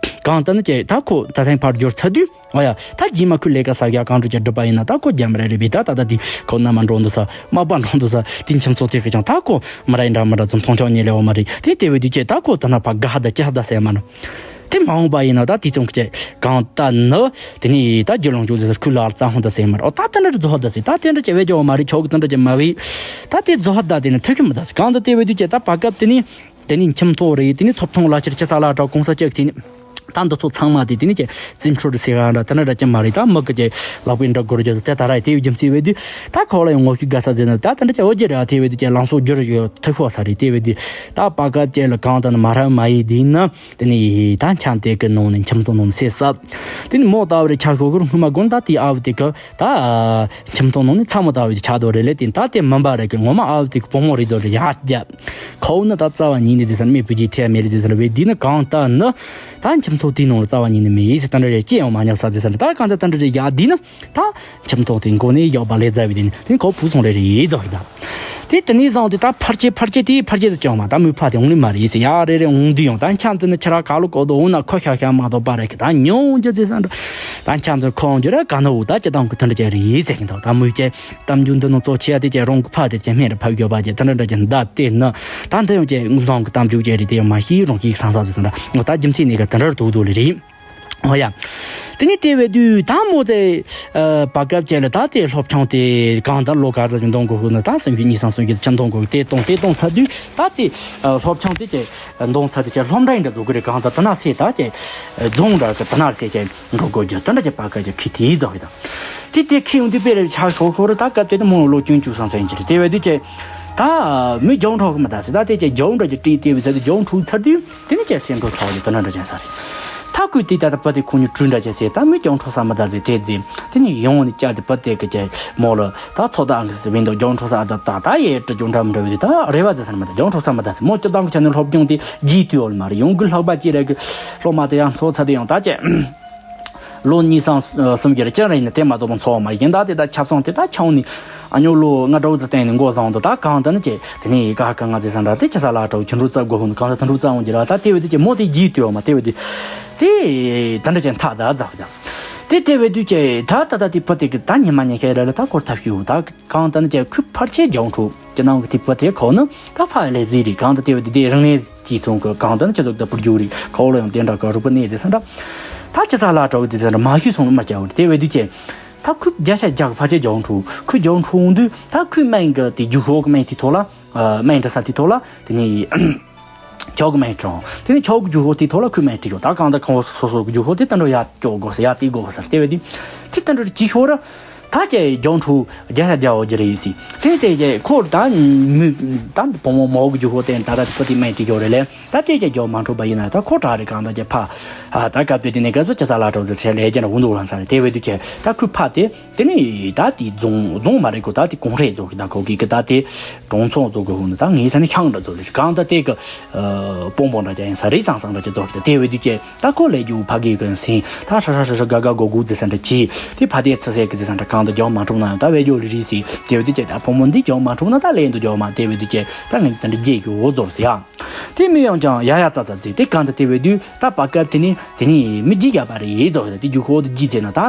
གང་ལྟར་ནི་ཅེ་ད་ཁོ་ད་ཐེངས་ཕར་འབྱོར་ཚར་དུས་ཨོ་ཡ་ད་རྗེས་མ་ཁོས་ལས་ཀ་ས་རྒྱ་གང་འགྲོ་ཅེ་སྒྲུབ་པ་ཡིན་ན་ད་ཁོ་རྒྱ་མི་རེད་རེད་བི་ད་ད་ད་དེ་ཁོ་མནའ་མ་འགྲོ་འདུག་ས་མ་པ་འགྲོ་འདུག་ས་དེ་ཁྱིམ་ཚོགས་དེ་ཁ་ཅང་ད་ཁོ་མི་ར་ཡིན་འདྲ་མི་འདྲ་ཙམ་མཐོང་ཆོག་ཉེ་ལེ་བ་མ་རེད་དེ་དེ་བས་དུས་ཅེ་ད་ཁོ་ད་ན་ཕ་དགའ་ཧ་ད་ཅི་ཧ་ད་ཟེར་མ་ན་དེ་མ་འོངས་པ་ཡིན་ན་ད་དེ་ཙམ་ཅེ་གང་ལྟར་ནི་དེ་ནི་ད་རྒྱུ་ལོང་ཅུ་ཟེར་ཁུ་ལ་རྩ་ཧོང་ད་ཟེར་མ་རེད་ཨོ་ད་དེ་འདྲ་རྫོགས་ད་ཟེར་ད་དེ་འདྲ་ཅེ་བས་ཅོ་མ་རེད་ཆོག་གི་དེ་འདྲ་ཅེ་མ་བས་ད་དེ་རྫོགས་ད་དེ་ནི་ཐུབ་ཀྱི་མི་ད་ཟེར་གང་ད་དེ་བས་དུས་ཅེ་ད་བར་སྐབས་དེ་ནི། དེ་ནི་ཁྱིམ་ཐོག་རེད། དེ་ནི་ཐོབ་ཐང་ལག་ཁྱེར་ཅི་ས་ལ་འདྲ་གོང་ས་ཅིག་དེ་ནི་ད་འདི་ཚོ་ཚང་མ་དེ་དེ་ནི་ཀྱི་བཙན་འཕྲོག་རེད་ཟེར་ག་འདྲ་དེ་འདྲ་འདྲ་ཅི་མ་རེད། ད་མི་གི་ཀྱི་ལག་པའི་འདྲ་སྒོར་རྒྱུ་དེ་ད་ར་དེ་བའི་རྒྱུ་མཚན་བས་དུས་ད་ཁོ་ལ་ཡང་ངོ་ཤེས་དགའ་ས་ཟེར་ན་ད་དེ་འདྲ་ཅི་འོ་ཅི་ར་དེ་བས་དུས་ཀྱི་ལང་ཚོ་བསྒྱུར་ཡོད་ཐུབ་ཤོག་ས་རེད། དེ་བས་དུས་ད་པ་ཀ་ཅེ་ལ་གང་ད་ནི་མ་ར་མ་ཡི་དེ་ནི་དེ་ནི་ད་འཆམ་དེ་གི་ནང་ནས་ཁྱིམ་ཚང་ནང་ནས་སེ་སབ་དེ་ནི་མོ་ལྟ་བུ་རེད་ཆ་ཤོག་གུར་སྔོན་མ་དགོན་ད་དེ་ཨ་བུ་དེ་གི་ད། ཁྱིམ་ཚང་ནང་ནས་ཚ་མོ་ལྟ་བུ་ཆགས་འདུག་རེད་ལས་དེ་ད་དེ་མིན་པ་རེད་གི་ངོ་མ་ཨ་བུ་དེ་གི་བུ་མོ་རེད་ཟེར་རེད་ཡ་རྒྱ། ཁོ་བོ་ནི་ད་རྩ་བ་ཉིད་ནས་དེ་ས་མེད་བུ་གཅིག་ཐེ་མེད་རེད་ཟེར་བས་འདི་ནི་གང་ལྟར་ནི་ད་ཁྱིམ་ཚང་དེའི་ནང་ལ་རྩ་བ་ཉིད་ནས་མེད་ཡིན་ཟེར་ད་འདྲ་རེད་ཅི་ཡང་མ་ཉག་ས་ཟེར་ཟེར་ད་གང་ལྟར་ད་འདྲ་རེད་ཡ་འདི་ནི་ད་ཁྱིམ་ཚང་དེ་མགོ་ནས་ཡག་པ་ལས་རྩ་བའི་དེ་ནི་དེ་ཁོ་བུ་སོང་རེད་རེད་ཟེར་གི་ད། དེ་དེ་ནས་བཟུང་དེ་ད་ཕར་ཆེ་ཕར་ཆེ་དེ་ཕར་ཆེ་དུ་བྱུང་བ་ད་མོའི་ཕ་དེ་འོང་ནི་མ་རེད་ཟེར་ཡ་རེ་རེ་འོང་དུས་ཡང་ད་འཆམ་དུ་ནི་ཁྱེད་རང་ག་ལོ་གོ་དོ་འོང་ན་ཁོ་ཤ་ཤ་མ་གཏོགས་པ་རེད་གི་ད་ཉོང་རྒྱུ་ཟེར་ས་འདྲ་ད་འཆམ་དུ་ཁོང་རྒྱུ་ར་ག་ན་འུ་ད་ཅི་དང་གི་ད་འདྲ་ཅི་རེད་ཟེར་གི་འདུག་ད་མོའི་ཀྱི། གཏམ་རྒྱུད་འདི་ནང་གཙོ་ཆེ་བ་དེ་ཀྱང་རང་གི་ཕ་དེ་ཀྱང་སྨན་རེ་ཕབ་ཡོད་པ་ཀྱང་དེ་འདྲ་འདྲ་ཀྱང་འདབ་སྟེ་ནི་ད་འདི་ཡང་ཀྱང་བཟང་གི་གཏམ་རྒྱུད་ཀྱང་རེད་དེ་ཡང་མ་ཤེས་རང་གིས་སང་ས་དེ་སང་འདྲ་ངོ་ད་རྒྱུ་མཚན་ནས་ཀྱང་དེ་འདྲར་འདུག་འདུག་ལེ་རེད། ཨོ་ཡ། དེ་ནས་དེ་བས་དུས་ད་མོ་ཚེ་བར་སྐབས་ཅན་ལ་ད་དེ་སློབ་ཆུང་དེ་གང་ལྟར་ལོ་ག་ཚོད་ཀྱི་འདོན་དགོས་ཤོག་ན་ད་སེམས་ཤུགས་གཉིས་སང་སོན་གྱི་ཆ་འདོན་དགོས་དེ་གཏོང་དེ་གཏོང་ཚར་དུས་ད་དེ་སློབ་ཆུང་དེ་ཀྱང་འདོན་ཚར་དེ་ཀྱང་སློབ་འབྲིང་འདྲ་བཟོ་གི་རེད་གང་ལྟར་དེ་ན་སེ་ད་ཀྱང་རྫོང་འདྲ་གི་དེ་ན་སེ་ཀྱང་། འགྲོ་དགོས་རྒྱུ་དེ་འདྲ་ཀྱི་བར་སྐབས་ཀྱི་ཁི་དེའི་རྫོགས་ཡོད་དང་། དེ་དེ་ཁི་ཡོང་དུས་དཔེ་རེ་ཆགས་ཤོར་ཤོར་རེ་ད་སྐབས་དེ་དུ་མོ་ལོ་ཆུང་ཆུང་སང་ཚོད་ཡིན་གྱི་རེད་དེ་བས་དུས་ཀྱི། ད་མི་རྒྱང་འཕྲོག་གི་མི་ད་ཟེར་ད་དེ་ཀྱི་རྒྱང་འཕྲོག་ཀྱི་བྲིས་དེ་བས་ཟེར་དུས་རྒྱང་འཕྲོག་ཚར་དུས་དེ་ནི་ཀྱི་སེམས་འགྲོ་ཆགས་ཀྱི་དེ་འདྲ་འདྲ་ཅན་ས་རེད། ད་ཁོས་དེ་ད་ད་པ་དེ་ཁོ་ཉིད་གྲུ་འདྲ་ཅན་ཟེར་ད་མི་རྒྱང་འཕྲོག་ས་མི་ད་ཟེར་དེ་ཟེར་དེ་ནི་ཡོང་ནི་བཅར་དེ་པ་དེ་ཀྱི་ཀྱི་མོ་ལ་ད་ཚོགས་ད་ཨང་ཟེར་བིན་དུ་རྒྱང་འཕྲོག་ས་ཨ་ད་ད་ད་ཡེ་ཀྲི་རྒྱང་འདྲ་མི་འདྲ་བས་དེ་ད་རེ་བ་ཟེར་ས་མི་ད་རྒྱང་འཕྲོག་ས་མི་ད་ཟེར་མོ་སྤྱི་བཏང་གི་ཆ་ནས་སློབ་སྦྱོང་དེ་རྒྱས་དུས་འོལ་མ་རེད་ཡོང་གི་ལྷག་པ་ཅི་རེད་གི་སློབ་མ་དེ་ཡང་ཚོགས་ཚ་དེ་ཡང་ད་ཀྱི། ལོ་གཉིས་གསུམ་གསུམ་བརྒྱད་ཅང་རེ་ཡིན་ན་དེ་མ་གཏོགས་པ་འཚོ་བ་མ་ཡིན། ད་དེ་ད་ཆབ་གསང་དེ་ད་ཆང་ནི་ཨ་ཉོ་ལོ་ལྔ་དྲུག་ཙམ་བསྟན་ནས་འགོ་བཟུང་དུ་ད་གང་ལྟར་ནི་བྱས། དེ་ནས་ཀ་ཀ་ང་ཚོས་སང་འདྲ་དེ་ཆ་ས་ལ་དྲག་ཁྱུ་འགྲོ་རྩ་དགོས་ཧུན་གང་ལྟར་དུ་འགྲོ་རྩ་འོང་གི་ར། ད་དེ་བས་དུ་ཅེ་མོ་དེ་རྗེས་དུས་བ་མ་དེ་བས་དུ་དེ་ད་འདྲ་ཅན་ཐག་ད་རྫ་བ་ད་དེ་དེ་བས་དུ་ཅེ་ད་ད་ད་དེ་ཕུ་དེ་གི་ད་ཉི་མ་ཉི་ཤས་ར་ལ་ད་སྐོར་ཐབས་ཤིག་ད་གང་ལྟར་ནི་ཅེ་ཁུ་ཕར་ཆེ་རྒྱང་འཕྲོ་ཅེ་ནང་གི་དེ་ཕུ་དེ་ཁོ་ནི་ད་ཕ་ལས་བཟི་རེད། གང་ལྟར་དེ་བས་དུ་དེ་རང་ངེས་ཀྱིས་ཚོང་གི་གང་ལྟར་ནི་ཅེ་ཚོགས་ད་པུར་རྒྱུ་རེད། ཁོ་ལ་ཡང་དེ་འདྲ་ག་རུ་པུ་ནས་ཟེར་ས་འདྲ་ད་ཅེ་ས་ལ་དྲག་དེ་ཟེར་ས་འདྲ་མ་ཤི་སོང་ལ་མ་བྱ་བ་རེད། དེ་བས་དུ་ཅེ། ད་ཁུ་བརྒྱ་ཆ་བརྒྱ་གི་ཕལ་ཆེར་རྒྱང་འཕྲོ། ཁུ་རྒྱང་འཕྲོ་འོང་དུས་ད་ཁུ་སྨན་གི་དེ་རྒྱུ་ཤོག་གི་སྨན་དེ་ཐོག་ལ། ཨ། སྨན་འདྲ་ས་དེ་ཐོག་ལ་དེ་ནས་ཆོག་གི་སྨན་དྲངས། དེ་ནས་ཆོག་གི་རྒྱུ་ཤོག་དེ་ཐོག་ལ་ཁུ་སྨན་དྲིས་ཤོག་ད་གང་ལྟར་ཁོང་སོ་སོ་གི་རྒྱུ་ཤོག་དེ་ད་འགྲོ་ཡ་སྐྱོག་དགོས་ཟེར་ཡ་དེ་དགོས་ཟེར་དེ་བས་དེ་དེ་ད་འགྲོ་ཅི་ཤོག་ར། ད་ཀྱེ་རྒྱང་འཕྲོ་བརྒྱ་ཆ་བརྒྱ་འོ་གི་རེད་ཟེར། དེ་དེ་ཀྱེ་ཁོ་ད་མི་ད་བུ་མོ་མོ་གི་རྒྱུ་ཤོག་དེ་ད་ད་དེ་ཕུ་དེ་སྨན་དྲིས་ཤོག་རེད་ལས། ད་དེ་ཀྱང་རྒྱག་མ་འཕྲོད་པ་ཡིན་ན་ད་ཁོ་དྲག་རེད། གང་ལྟར་ཀྱང་ཕ། ཨ། ད་སྐབས་དེ་དེ་ནས་སྐབས་སུ་ཅི་ས་ལ་དྲག་ཟེར་ཆེ་ལས་ཀྱང་འུ་འདུག་ལ་ས་རེད། དེ་བས་དུ་ཆེ་ད་ཁུ་ཕ་དེ་དེ་ནས་ད་དེ་རྫོང་རྫོང་མ་རེད་གོ། ད་དེ་གོང་ཧྲེ་རྫོང་གི་ད་ཁོ་གི་གི་ད་དེ་གྲོང་ཚོ་རྫོང་གི་ཧུ་ནི་ད་ངའི་ས་ནས་ཤང་འདྲ་རྫོང་རེད། གང་ལྟར་དེ་གི་ཨ། སྤོང་སྤོང་འདྲ་ཀྱང་ཡིན་ས་རེད། ཚང་ཚང་འདྲ་ཀྱང་རྫོང་གི་ད་དེ་བས་དུ་ཆེ་ད་ཁོ་ལས་རྒྱུ་ཕ་གི་གི་སིན་ད་ཧྲ་ཧྲ་ཧྲ་ཧྲ་ག་ག་གོ་གུ་ཟེར་ས་འདྲ་ཅི་དེ་ཕ་དེ་ཚ་སེ་གི་ཟེར་ས་འདྲ་གང་ལྟར་རྒྱག་མ་འཕྲོད་ན་ཡང་ད་བས་རྒྱུ་ལི་རི་སི་དེ་བས་དུ་ཆེ་ད་བུ་མོ་འདི་རྒྱག་མ་འཕྲོད་ན་ད་ལས་འདུ་རྒྱག་མ་དེ་བས་དུ་ཆེ་ད་ངས་ད་འདྲ་རྗེས་ཀྱི་འོ་རྫོང་ཟེར་ཡ། དེ་མི་ཡང་ཀྱང་ཡ་ཡ་ཙ་ཙ་ཙི་དེ་གང་དུ་དེ་བས་དུས་ད་བར་སྐབས་དེ་ནི་དེ་ནི་མི་འཇིག་ཡ་པ་རེད་ཟོ་ཡ་དེ་རྒྱུ་ཤོག་དེ་ཅི་ཟེར་ན་ད་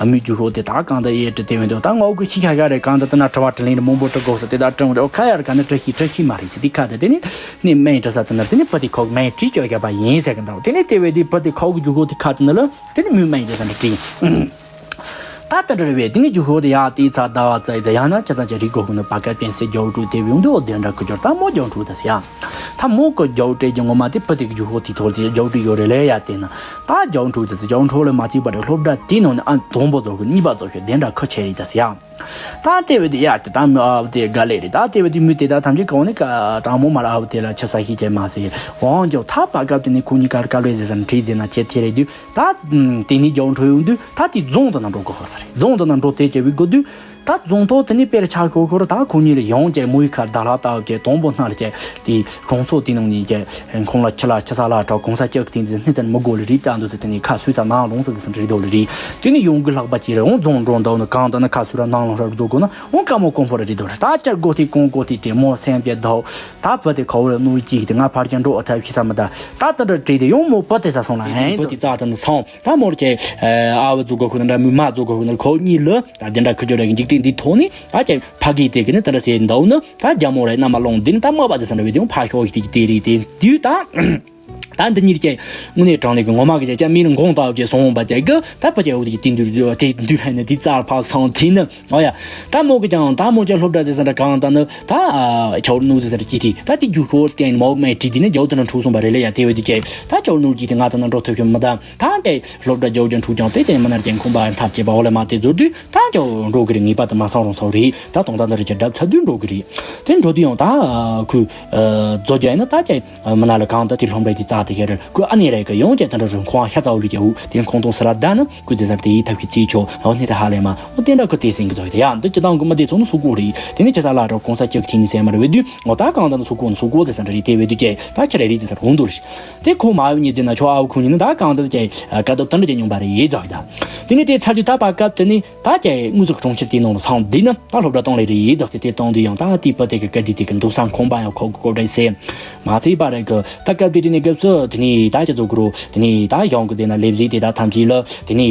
མི་རྒྱུ་ཤོག་དེ་ད་གང་དུ་ཡེ་དྲི་དེ་བས་དུས་ད་ངོ་གི་ཤི་ཤ་ཤ་རེད། གང་དུ་དེ་ན་དྲི་བ་དྲི་ལན་མང་པོ་དྲི་དགོས་ཟེར་དེ་ད་དྲི་འོང་རེད། ཁ་ཡར་ག་ནི་དྲི་ཤི་དྲི་ཤི་མ་རེད་ཟེར་དེ་ཁ་དེ་དེ་ནི་ནི་སྨན་དྲི་ས་དེ་ན་དེ་ནི་བུ་དེ་ཁོག་སྨན་དྲི་བཅོས་བཞག་པ་ཡིན་ཟེར་གི་འདུག་དེ་ནི་དེ་བས་དུས་བུ་དེ་ཁོག་གི་རྒྱུ་ཤོག་དེ་ཁ་དེ་ན་ལ་དེ་ནི་མི་སྨན་དྲི་ས་འདྲི་དྲི། ད་ལྟ་འདྲ་རེད་པས། དེ་ནས་རྒྱུ་ཤོག་དེ་ཡར་དེའི་ཚ་ཟླ་བ་ཙ་ཙ་ཡང་ན་ཅི་ཙང་ཅི་རིག་གོ་ཁུ་ནི་བར་སྐབས་ཀྱི་སེ་རྒྱག་འཕྲོ་དེ་བས་འདི་འོ་དེ་འདྲ་ཁུ་སྦྱོར་ད་མོ་རྒྱག་འཕྲོ་ད་ཟེར་ཡ། ད་མོ་གི་རྒྱག་སྤྲད་ཀྱི་ངོ་མ་དེ་བུ་དེ་གི་རྒྱུ་ཤོག་དེ་ཐོག་ཅི་རྒྱག་འཕྲོ་ཡོད་རེད་ལས་ཡ་དེ་ན། ད་རྒྱག་འཕྲོ་ཙི་ཙི་རྒྱག་འཕྲོ་ལས་མ་བརྩིས་པ་རེད། སློབ་གྲྭ་དེའི་ནང་ནས་ཨ་དང་པོ་ཚོ་གི་གཉིས་པ་ཚོ་ཤོད་དེ་འདྲ་ཁུ་ཆེ་རེད་ད་ཟེར་ཡ། ད་དེ་བས་དེ་ཡ་ཅི་ད་མི་ཨ་བུ་དེ་དགའ་ལེ་རེད། ད་དེ་བས་དེ་མི་དེ་ད་ཐམས་ཅད་གང་ནས་ཀ་དྲང་མོ་མ་ར་ཨ་བུ་དེ་ལ་ཆི་ས་ཤི་ཆེ་མ་ཟེར་འོང་ཀྱང་ད་བར་སྐབས་དེ་ནས་ཁུ་གཉིས་ཀར་དཀའ་ལས་ཟེར་ས་ནས་ཁྲིད་ཟེར་ན་ཆེ་དེ་རེད་དུས། ད་དེ་ནས་རྒྱག་འཕྲོ་ཡོང་དུས་ད་དེ་རྫོང་དུ་ན་འགྲོ་དགོས་ས་རེད། རྫོང་དུ་ན་འགྲོ་དེ་བྱས་པའི་སྒོ་དུས་ད་རྫོང་ཐོག་དེ་ནས་དཔེར་ཆ་ཤོར་ཤོར་ད་ཁོ་གཉིས་ལ་ཡོང་བྱས་མོའི་ཁར་ད་ལྷ་ལྟ་བྱས་དང་པོ་སྣ་ལ་བྱས་དེ་གྲོང་ཚོ་དེ་ནང་ནས་བྱས་ཁོང་ལ་ཁྱི་ལ་ཁྱི་ས་ལ་གྲགས་གོང་ས་སྐྱབས་ཀྱི་ཏིང་འཛིན་སྣེ་ཙམ་མི་དགོས་ལ་རིགས་ཀྱང་འདུག་ཟེར། དེ་ནས་ཁ་སུས་ཙ་ནང་ལོང་ཟེར་ཟེར་རེད་དོ་ལ་རེད། དེ་ནས་ཡོང་གི་ལྷག་པ་ཅི་རེད། འོང་རྫོང་འགྲོ་འདུག་ན་གང་ལྟར་ན་ཁ་སུ་ར་ནང་ལོང་ཧྲ་རྫོགས་དགོས་ན་འོང་དཀའ་མོ་དཀོན་པོ་ར་རེད་དོ་རེད། ད་ཅར་སྒོ་དེ་གོང་སྒོ་དེ་དྲེ་མོ་སེམས་བྱས་འདུག་ད་བུ་དེ་ཁ་བོ་ལ་གནོད་ཅིག་དེ་ང་ཕར་ཅན་འགྲོ་ཨ་ཐབས་ཤེས་ས་མི་ད་ད་ད་འདྲ་བྲིས་དེ་ཡོང་མོ་བུ་དེ་ས་སོང་ལ་ཧན་བུ་དེ་རྩ་དང་སོང་ད་མོར་ཅེ་ཨ་བ་ཛུ་གོ་ཁུ་ན་འདྲ་མུ་མ་ཛུ་གོ་ཁུ་ན་ཁོ་གཉིས་ལ་ད་དེ་འདྲ་ཁུ་ཅོ་ར་གི་འཇིག་རྟེན་འདི་ཐོག་ནས་ད་ཅེ་ཕ་གི་དེ་གི་ནི་ད་འདྲ་ཟེར་འདུག་ན་ད་རྒྱ་མོ་ར་ན་མ་ལོང་འདི་ནི་ད་མ་བ་ཟེར་ས་འདྲ་བའི་དེ་ཡང་ཕ་ཤོག་ཞིག་དེ་གི་དེ་རེད། དེ་དུས་ད་ད་འདི་གཉིས་ཀྱི་དངོས་གནས་དྲང་གནས་ཀྱི་ངོ་མ་གི་ཅེ་ཅེ་མི་ནི་འགོང་ལྟ་བུ་ཅེ་སོང་བ་ཅེ་གི་ད་ཕ་ཅེ་འུ་དེ་གི་དེ་འདུས་དེ་འདུས་ཧན་ནི་དེ་རྩར་ཕ་སོང་དེ་ནི། ཨོ་ཡ། ད་མོ་གི་ཀྱང་ད་མོ་ཀྱང་སློབ་གྲྭ་ཟེར་ས་འདྲ་གང་ད་ནི་ད་ཨ་ཆའོ་ནུ་ཟེར་ས་འདྲ་ཅི་ཐི་ད་དེ་རྒྱུ་ཤོར་བསྟན་མོ་མེ་ཁྲིད་དེ་ནི་རྒྱའུ་དེ་ན་འཁྲུག་སོང་པ་རེད་ལ་ཡ། དེ་བས་དུ་ཅེ་ད་ཆའོ་ནུ་ཅི་ཐི་ང་ད་ན་འགྲོ་ཐུབ་ཤོད་མི་ད་ད་དེ་སློབ་གྲྭ་རྒྱའུ་ཀྱང་འཁྲུག་ཀྱང་དེ་དེ་མ་ནར་ཀྱང་ཁོང་པ་ཐབས་བྱེད་པ་འོ་ལ་མ་དེ་ཟོར་དུས་ད་ཀྱང་འགྲོ་གི་རེད། ངེས་པར་དུ་མ་སང་རུང་སོ་རེད། ད་དོང་ད་ན་རེ་ཀྱང་འགྲབ་ཚ་དུས་འགྲོ་གི་རེད། དེ་འགྲོ་དུས་ཡང་ད་ཁུ་ཨ་རྫོ་རྒྱ་ཡིན་ན་ད་ཅེ་མི་ན་ལ་གང་ད་དེ་སློབ་གྲྭ་དེ་རྩ་དེ་ཁྱེར་ཁུ་ཨ་ནེ་རེ་གི་ཡོང་ཅེ་ད་འགྲོ་རུང་ཁོང་ཤ་ཚ་བོ་ལུས་ཀྱང་འུ་དེ་ཁོང་དོང་སི་ར་ད་ན། ཁུ་ཙེ་ས་དེའི་ཐབས་ཤེས་རྩིས་ཆོག་ཨོ་ནི་ད་ཧ་ལས་མ་ཨོ་དེ་འདྲ་ཁུ་དེ་སེང་གི་ཚོགས་དེ་ཡང་འདི་སྤྱི་བཏང་གི་མི་དེ་ཚོ་ནི་སུ་གོ་རེད། དེ་ནི་ཅི་ས་ལ་རོ་གོང་ས་སྐྱབས་ཁྱིན་ནི་སེ་མ་རེད་བེ་དུས་ཨོ་ད་གང་ད་ནི་སུ་གོ་ནི་སུ་གོ་ཙེ་ས་འདྲ་རེད། དེ་བེ་དུས་ཀྱེ་ད་ཆི་རེ་རེད་ཙེ་ས་རུང་དུ་རེད། དེ་ཁོ་མ་ཡོད་ཉི་ཙེ་ན་ཆོ་ཨ་བུ་ཁུ་ཉི་ནི་ད་གང་ད་ཀྱེ་ཀ་ད་ད་འདྲ་ཅེ་ཉུང་པ་རེད་ཡེ་ཙོག་ད། དེ་ནི་དེ་ཚར་དུས་ད་པ་སྐབས་དེ་ནི་ད་ཀྱེ་དངོས་ཟོག་གྲོང་ཁྱེར་དེའི་ནང་ལ་སང་འདི་ནི་ད་སློབ་གྲྭ་གཏོང་ལེ་རེད་ཡེ་ཙོག་དེ་དེ་གཏོང་དུས་ཡང་ད་དེ་པ་དེ་གི་ཀ་དྲི་དེ་གི་འདུག་སང་ཁོང་པ་ཡང་ཁོ་གི་གོ་བྲེ་སེ། མ་ཚད་པ་རེད་གི། ད་སྐབས་དེ་དེ་ནས་སྐབས་སུ་དེ་ནས་ད་ཅི་ཚོ་གི་རོ། དེ་ནས་ད་གཞུང་གི་དེ་ན་ལས་བཟོས་དེ་ད་ཐམས་ཅད་ལ་དེ་ནས་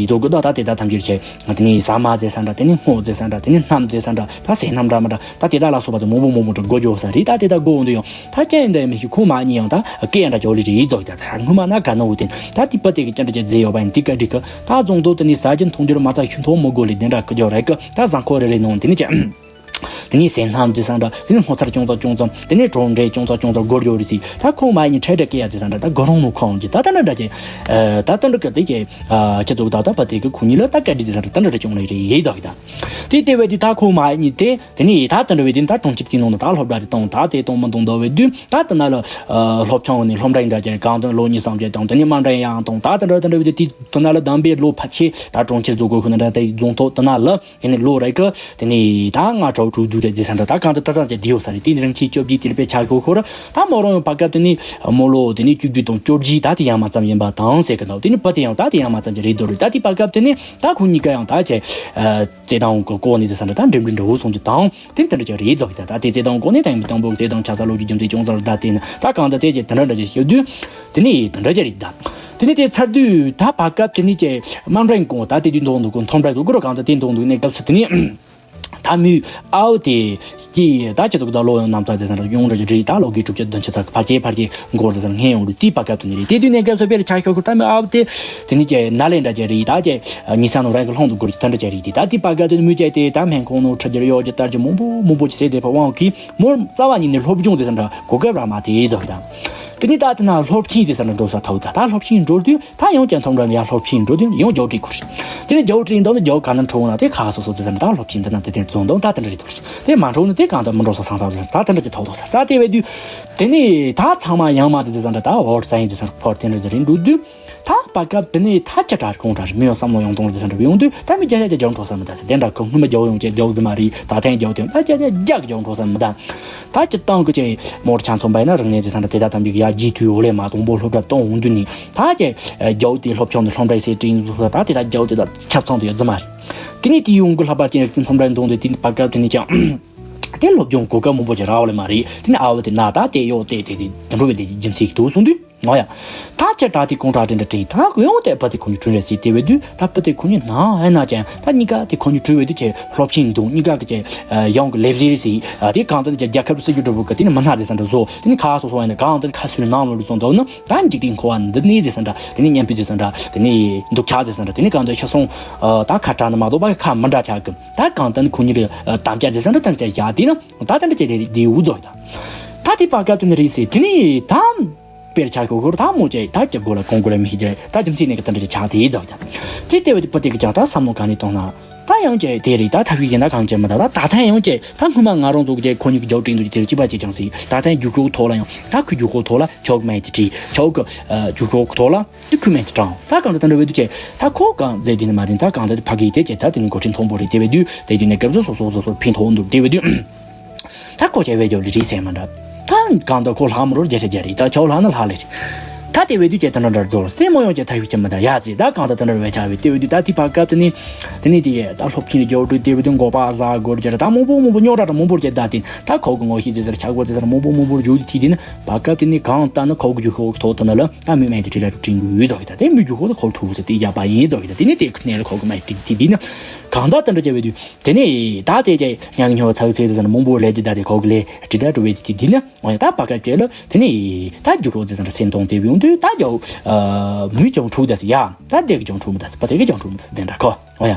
བཟོ་གི་ད་ད་དེ་ད་ཐམས་ཅད་བྱས། དེ་ནས་ཟ་མ་ཟེར་ས་འདྲ། དེ་ནས་སྔོ་ཟེར་ས་འདྲ། དེ་ནས་སྣམ་ཟེར་ས་འདྲ། ད་ཟས་སྣམ་འདྲ་མ་འདྲ། ད་དེ་དག་ལ་སོགས་པ་དེ་མང་པོ་མང་པོ་འདྲ་སྒོ་འཇོག་ས་རེད། ད་དེ་ད་སྒོ་འོང་དུ་ཡང་ད་ཅི་ཡིན་ད་མི་ཤེས། ཁོ་མ་གཉིས་ཡང་ད་སྐད་འདྲ་འཇོག་ལེ་རེད་ཡིན་ཙོག་ད་ད་སྔོན་མ་ན་ག་ནོ་དེ་ད་དེ་པ་དེ་གི་ཅི་འདྲ་ཅི་ཟེར་ཡོད་པ་ཡིན་དེ་ག་འགྲིག་གི། ད་རྫོང་དུ་དེ་ནས་ཟ་རྒྱུ་འཐུང་རྒྱུ་མ་ཚ་ཤུན་ཐོག་མི་དགོས་ལེ་དེ་འདྲ་སྐུ་འཇོག་རེད་གི། ད་བཟང་ཁོ་རེ་རེ་ནང་དེ་ནས་ཅི། དེ་ནས་ཟས་སྣམ་ཟེར་ས་འདྲ། དེ་ནས་སྔོ་ཚལ་ཅུང་ཙམ་ཅུང་ཙམ། དེ་ནས་གྲོ་འབྲས་ཅུང་ཙམ་ཅུང་ཙམ་སྒོར་ཡོད་རེད་ཟེར། ད་ཁོང་མ་ཡིན་ཁྲལ་འདྲ་སྐད་ཡ་ཟེར་ས་འདྲ། ད་སྒོར་རོང་ནུ་ཁོང་གི་ད་ད་འདྲ་འདྲ་ཅེ། ད་ད་འདྲ་གི་དེ་ཅེ། ཁྱེད་ཚོ་ད་ད་པ་དེ་གི་ཁོ་གཉིས་ལ་ད་སྐད་འདྲི་ཟེར་ས་འདྲ་ད་འདྲ་འདྲ་བྱུང་ལེ་རེད་ཡེ་ད་གི་ད། དེ་དེ་བས་དེ་ད་ཁོང་མ་ཡིན་དེ་དེ་ནས་ད་ད་འདྲ་བས་དེ་ད་གྲོང་ཁྱེར་དེ་ནང་ད་སློབ་གྲྭ་དེ་གཏོང་ད་དེ་གཏོང་མ་གཏོང་ད་བས་དུས་ད་དེ་ན་ལ་སློབ་ཆུང་ནས་སློབ་འབྲིང་འདྲ་ཅེ་གང་དུ་ལོ་གཉིས་སམ་ཅེ་དང་དེ་ནས་དམའ་འབྲིང་ཡང་གཏོང་ད་ད་འདྲ་ད་འདྲ་བས་དེ་དེ་ད་ན་ལ་དམ་པའི་ལོ་ཕལ་ཆེར་ད་གྲོང་ཁྱེར་བཟོ་དགོས་ཁོ་ན་འདྲ་དེ་རྫོང་ཐོག་ད་ན་ལ། དེ་ནས་ལོ་རེ་གི་དེ་ནས་ད་ལྔ་དྲུག་དྲུག་བདུན་ རེད་ཟེར་ས་འདྲ། ད་གང་ལྟར་ད་ཙམ་གྱི་བསྡད་ཡོད་ས་རེད། དེ་ནི་རིང་ཆེན་བཅོ་བརྒྱད་དེ་ལ་དཔེ་ཆ་ཤོག་ཤོག་ར། ད་མོ་རང་ཡང་བར་སྐབས་དེ་ནི་མོ་ལོ་དེ་ནི་བཅུ་བརྒྱད་དང་བཅོ་བརྒྱད་ད་དེ་ཡན་མ་ཙམ་ཡིན་པ་དང་ཟེར་གི་འདུག་དེ་ནི་བུ་དེ་ཡང་ད་དེ་ཡན་མ་ཙམ་གྱི་རེད་འདུག་རེད། ད་དེ་བར་སྐབས་དེ་ནི་ད་ཁོ་གཉིས་ཀ་ཡང་ད་ཅེ་བརྩེ་དུང་གི་སྐོར་ནས་ཟེར་ས་འདྲ། ད་འགྲིམ་འགྲུལ་འདྲ་བོ་སོང་རྒྱུ་དང་དེ་དེ་འདྲ་ཅིག་རེད་ཟེར་གི་འདུག་ད་དེ་བརྩེ་དུང་སྐོར་ནས་ད་ཡིན་པ་དང་པོ་བརྩེ་དུང་ཆགས་ས་ལོ་རྒྱུས་རྒྱུ་མཚན་ཅུང་ཟད་ར་བརྡ་དེ་ནི་ད་གང་ལྟར་དེ་ཅིག་དེ་འདྲ་འདྲ་ཅིག་ཞུ་དུས། དེ་ནི་དེ་འདྲ་ཅིག་རེད་ད། དེ་ནི་དེ་ཚར་དུས་ད་བར་སྐབས་དེ་ནི་ཅེ་དམའ་འབྲིང་གོང་ད་དེ་དུས་མདོག་མདོག་གོ་མཐོ་འབྲིང་གོ་གུ་རུ་གང་ད་དེ་མདོག་མདོག་གནས་སྐབས་སུ་དེ་ནི། ད་མོའི་ཨའུ་དེ་ཀྱིས་ད་ཅི་ཟིག་ད་ལོ་ཡང་རྣམ་ཐར་ཟེར་ས་འདྲ་ཡོང་འདྲ་ཅིག་རེད། ད་ལོ་གི་དྲུག་ཅུ་བདུན་ཅུ་ཙམ་ཕལ་ཆེར་ཕལ་ཆེར་འགོར་ཟེར་ས་སྔོན་ཡོང་རེད། དེའི་བར་སྐབས་དེ་ནི་རེད། དེ་དུས་གནས་སྐབས་སུ་དཔེར་ཆ་ཤོག་ཤོག་ད་མོའི་ཨའུ་དེ་དེ་ནི་ཅེ་ན་ལེན་འདྲ་ཅིག་རེད། ད་ཅེ་ཉི་ས་ནོ་རང་གི་ལྷོང་དུ་འགོར་གྱི་ད་འདྲ་ཅིག་རེད། དེ་ད་དེའི་བར་སྐབས་དེ་ནི་མོའི་ཅེ་དེ་ད་སྨན་ཁང་ནང་ཁྲིད་རྒྱུ་རེད། ཡོད་ཀྱི་ལྟ་རྒྱུ་མང་པོ་མང་པོ་ཅིག་བྱས་ཏེ་ཕ་དབང་གིས་མོར་རྩ་བ་ཉིད་ནས་སློབ་སྦྱོང་ཟེར་ས་འདྲ་གོ་སྐབས་རག་མ་དེ་ཟེར་ད། དེ་ནི་ད་དེ་ན་སློབ་ཆེན་ཟེར་ས་འདྲ་འགྲོ་ས་ཐུག་ད། ད་སློབ་ཆེན་འགྲོ་དུས་ད་ཡང་ཅན་ཐོམ་ར་ཡ་སློབ་ཆེན་འགྲོ་དུས་ཡང་རྒྱག་བྲིས་ཁུར། དེ་ནི་རྒྱག་བྲིས་འདུག་ནི་རྒྱག་ག་ན་འཕྲོ་ན་དེ་ཁ་སོ་སོ་ཟེར་ས་འདྲ། ད་སློབ་ཆེན་འདི་ན་དེ་དེ་རྫོང་དང་ད་དེ་འདྲ་རེད་འདུག་དེ་མ་འཕྲོ་ན་དེ་གང་ད་མི་འགྲོ་ས་སང་ས་ཟེར་ད་དེ་འདྲ་ཅིག་ཐོག་ཐོག་ཟེར་ད། དེ་བས་དུས་དེ་ནི་ད་ཚང་མ་ཡང་མ་དེ་ཟེར་ས་འདྲ་ད་འོར་ས་ཡིན་ཟེར་ས་འདྲ་ཕོར་དེ་འདྲ་ཟེར་རིན་འགྲོ་དུས། ད་བར་སྐབས་དེ་ནས་ད་ཅི་དྲག་གོང་དྲག་རེད། མི་ཡང་བསམ་བློ་ཡང་གཏོང་རེད་ཟེར་འདྲ་ཡོང་དུས་ད་མི་རྒྱ་རྒྱ་རྒྱ་རྒྱང་འཕྲོ་ས་མི་ད་ཟེར། དེ་འདྲ་ཁོ་སྔོན་མ་རྒྱ་ཡོང་ཅེས་རྒྱ་ཟི་མ་རེད། ད་ཐེངས་རྒྱ་དེ་ད་རྒྱ་རྒྱ་རྒྱ་རྒྱང་འཕྲོ་ས་མི་ད། ད་སྤྱི་བཏང་གི་ཅེས་མོར་ཆ་མཚོན་པ་ཡིན་ན་རིག་གནས་ཟེར་ས་འདྲ་དེ་ད་དམ་པའི་ཡ་རྒྱས་མཐུའི་འོག་ལས་མ་གཏོང་པོ་སློབ་གྲྭ་གཏོང་འོང་དུས་ནི་ད་ཅེས་རྒྱ་དེ་སློབ་སྦྱོང་དེ་སློབ་གྲྭའི་སེ་ཏྲིང་བཟོ་ས་ད་དེ་ད་རྒྱ་དེ་ད་ཁྱབ་ཚང་དུ་ཡོད་ཟི་མ་རེད། དེ་ནས་དེའི་ཡོང་གི་ལྷག་པར་ཅན་སློབ་གྲྭའི་མདུན་དེ་དེ་བར་སྐབས་དེ་ནས་ཀྱང་དེ་སློབ་སྦྱོང་གོ་སྐབས་མང་པོ་ཅིག་རག་པ་ལས་མ་རེད། དེ་ནས་ཨ་བ་དེ་ན་ད་དེ་ཡོད་དེ་དེ་དེ་དེ་འགྲོ་བའི་དེ་རྒྱུ་མཚན་ཞིག་འདུག་གསུངས་དུས། ང་ཡ། ད་ཅི་དྲག་དེ་གོང་དྲག་དེ་འདྲ་དྲན་ད་གུ་ཡོང་དེ་བ་དེ་ཁོང་གི་དྲུང་རེད་ཟེར་དེ་བས་དུས་ད་བ་དེ་ཁོང་གི་ནང་ཧེ་ན་ཅན་ད་གཉིས་ཀ་དེ་ཁོང་གི་དྲུང་བས་དུས་ཆེ་སློབ་ཆེན་འདུག་གཉིས་ཀ་གི་ཆེ་ཡང་གི་ལེབ་རེ་ཟེར་དེ་གང་ལྟར་ཆེ་རྒྱལ་ཁབ་སྲིད་ཇུས་སྒྲུབ་པོ་གི་དེ་ནི་མི་སྣ་དེ་ས་འདྲ་བཟོ་དེ་ནི་ཁ་སོ་སོ་ཡིན་ན་གང་ལྟར་ཁ་སུའི་ནང་ལོ་ལུགས་སོང་འདུག་ན་ད་འཇིག་རྟེན་འཁོར་བ་འདི་ནི་ཟེར་ས་འདྲ་དེ་ནི་གཉན་པི་ཟེར་ས་འདྲ་དེ་ནི་འདུག་ཆ་ཟེར་ས་འདྲ་དེ་ནི་གང་ལྟར་ཤ་སོང་ད་ཁ་གྲག་ནི་མ་གཏོགས་པ་ཁ་མི་འདྲ་ཆགས་གི་ད་གང་ལྟར་ཁོང་གཉིས་རེ་དམ་བཅའ་ཟེར་ས་འདྲ་ད་ཆ་ཡ་དེ་ན་ད་ད་འདྲ་ཆེ་རེ་རེ་དེ་འུ་ཚོ་ཡ་ད་ད་དེ་བར་སྐབས་དེ་ནི་རེད་ཟེར་དེ་ནི་ད། དཔེར་ཆ་ཤོག་ཤོར་ད་མོ་ཅེ་ད་ཅི་དགོས་ལ་གོང་དགོས་ལ་མི་ཤེས་ཀྱི་རེད། ད་རྒྱུ་མཚན་ནི་གི་དེ་འདྲ་ཅིག་ཆགས་དེ་ཡིན་ཙང་། དེ་ལྟ་བུ་དེ་བུ་དེ་གི་ཀྱང་ད་བསམ་བློ་གང་ནས་གཏོང་ན། ད་ཡང་ཅེ་དེ་རེད། ད་ཐབས་ཤེས་ཡིན་ན་གང་ཅེ་མི་ད་ད་ད་ཐེངས་ཡང་ཅེ་ད་སྔོན་མ་ང་རང་ཚོ་གི་ཅེ་ཁོ་གཉིས་ཀྱི་རྒྱག་དྲིན་དུ་དེ་རུ་ཅི་པ་ཅེ་ཀྱང་སྲིད། ད་ཐེངས་རྒྱུ་ཤོག་ཐོག་ལ་ཡང་ད་ཁོའི་རྒྱུ་ཤོག་ཐོག་ལ་ཆོག་མེད་དེ་བྲིས་ཆོག་གི་རྒྱུ་ཤོག་ཐོག་ལ་དེ་ཁུ་མེད་དེ་དྲངས། ད་གང་ད་དེ་འདྲ་བས་དུས་ཅེ་ད་ཁོ་གང་མཛད་དེ་ནི་མ་རིན་ད་གང་ད་དེ་ཕ་གི་དེ་ཅེ་ད་དེ་ནི་འགོ་ཁྲིད་མཐོན་པོ་རེད། དེ་བས་དུས་དེ་དུས་ནས་སྐབས་སུ་སོ་སོ་སོ་སོ་ཕན་ཐོགས་འདུག་དེ་བས་དུས། ད་ཁོ་ཆེ་བའི་ཇོ་ལི་རི་སེ་མ་འདྲ། ད་གང་ལྟར་ཁོ་ལྷག་མ་རོར་རྒྱ་ཆེ་རྒྱ་རི་ད་ཆའོ་ལྷག་ན་ལྷག་ལེ་རི། ད་དེ་བས་དུས་ཀྱི་ད་འདྲ་འདྲ་རྫོགས་སེ་མོ་ཡོང་ཀྱི་ཐ་ཤུ་ཆེ་མ་འདྲ་ཡ་ཙི་ད་གང་ལྟར་ད་འདྲ་བའི་ཆ་བའི་དེ་བས་དུས་ད་དེ་བར་སྐབས་དེ་ནི་དེ་ནི་དེ་ཡས་ད་སློབ་ཆེན་རྒྱག་འགྲོ་དེ་བས་དུས་མགོ་པ་ཟ་སྒོར་རྒྱ་ར་ད་མང་པོ་མང་པོ་རྙོག་དྲ་དྲ་མང་པོར་རྒྱ་ད་དེ་ད་ཁོ་གི་ངོ་ཤེས་ཙི་ཙི་ར་ཆ་གོ་ཙི་ཙི་ར་མང་པོ་མང་པོར་རྒྱུ་དེ་དེ་ནི་བར་སྐབས་དེ་ནི་གང་ལྟར་ན་ཁོ་གི་རྒྱུ་ཤོག་ཐོག་ཐོག་ན་ལ་ད་མི་མེད་དེ་ཁྲི་ལ་དྲིན་གུ་ཡོད་དོ་ཡོད་ད་དེ་མི་རྒྱུ་ཤོག་ད་ཁོ་ཐུག་ཟེར་དེ་ཡ་པ་ཡིན་དོ་ཡོད་ད་དེ་ནི་དེ་ཁ་ནས་ལ་ཁོ་གི་མ་དྲིན་དེ་དེ་ནི་གང་ལྟར་དེ་འདྲ་བྱས་པའི་དུས། དེ་ནས་ད་དེ་རྗེས་ཉག་ཉོ་ཚགས་ཚེ་ཚེ་མང་པོ་ལས་ཀྱི་ད་དེ་ཁོག་ལས་དྲི་བྲལ་འགྲོ་བའི་དེ་དེ་ནས་འོ་ཡ་ད་བར་སྐབས་ཀྱི་ལ་དེ་ནས་ད་རྒྱུ་ཁོག་ཚེ་ཚེ་འདྲ་སེམས་གཏོང་དེ་ཡོང་དུས་ད་རྒྱ་མུས་ཀྱང་འཁྲུག་ད་ཟེར་ཡ་ད་དེ་གི་ཀྱང་འཁྲུག་མི་ད་ཟེར་བ་དེ་གི་ཀྱང་འཁྲུག་མི་ད་ཟེར་དེ་འདྲ་ཁོ་འོ་ཡ་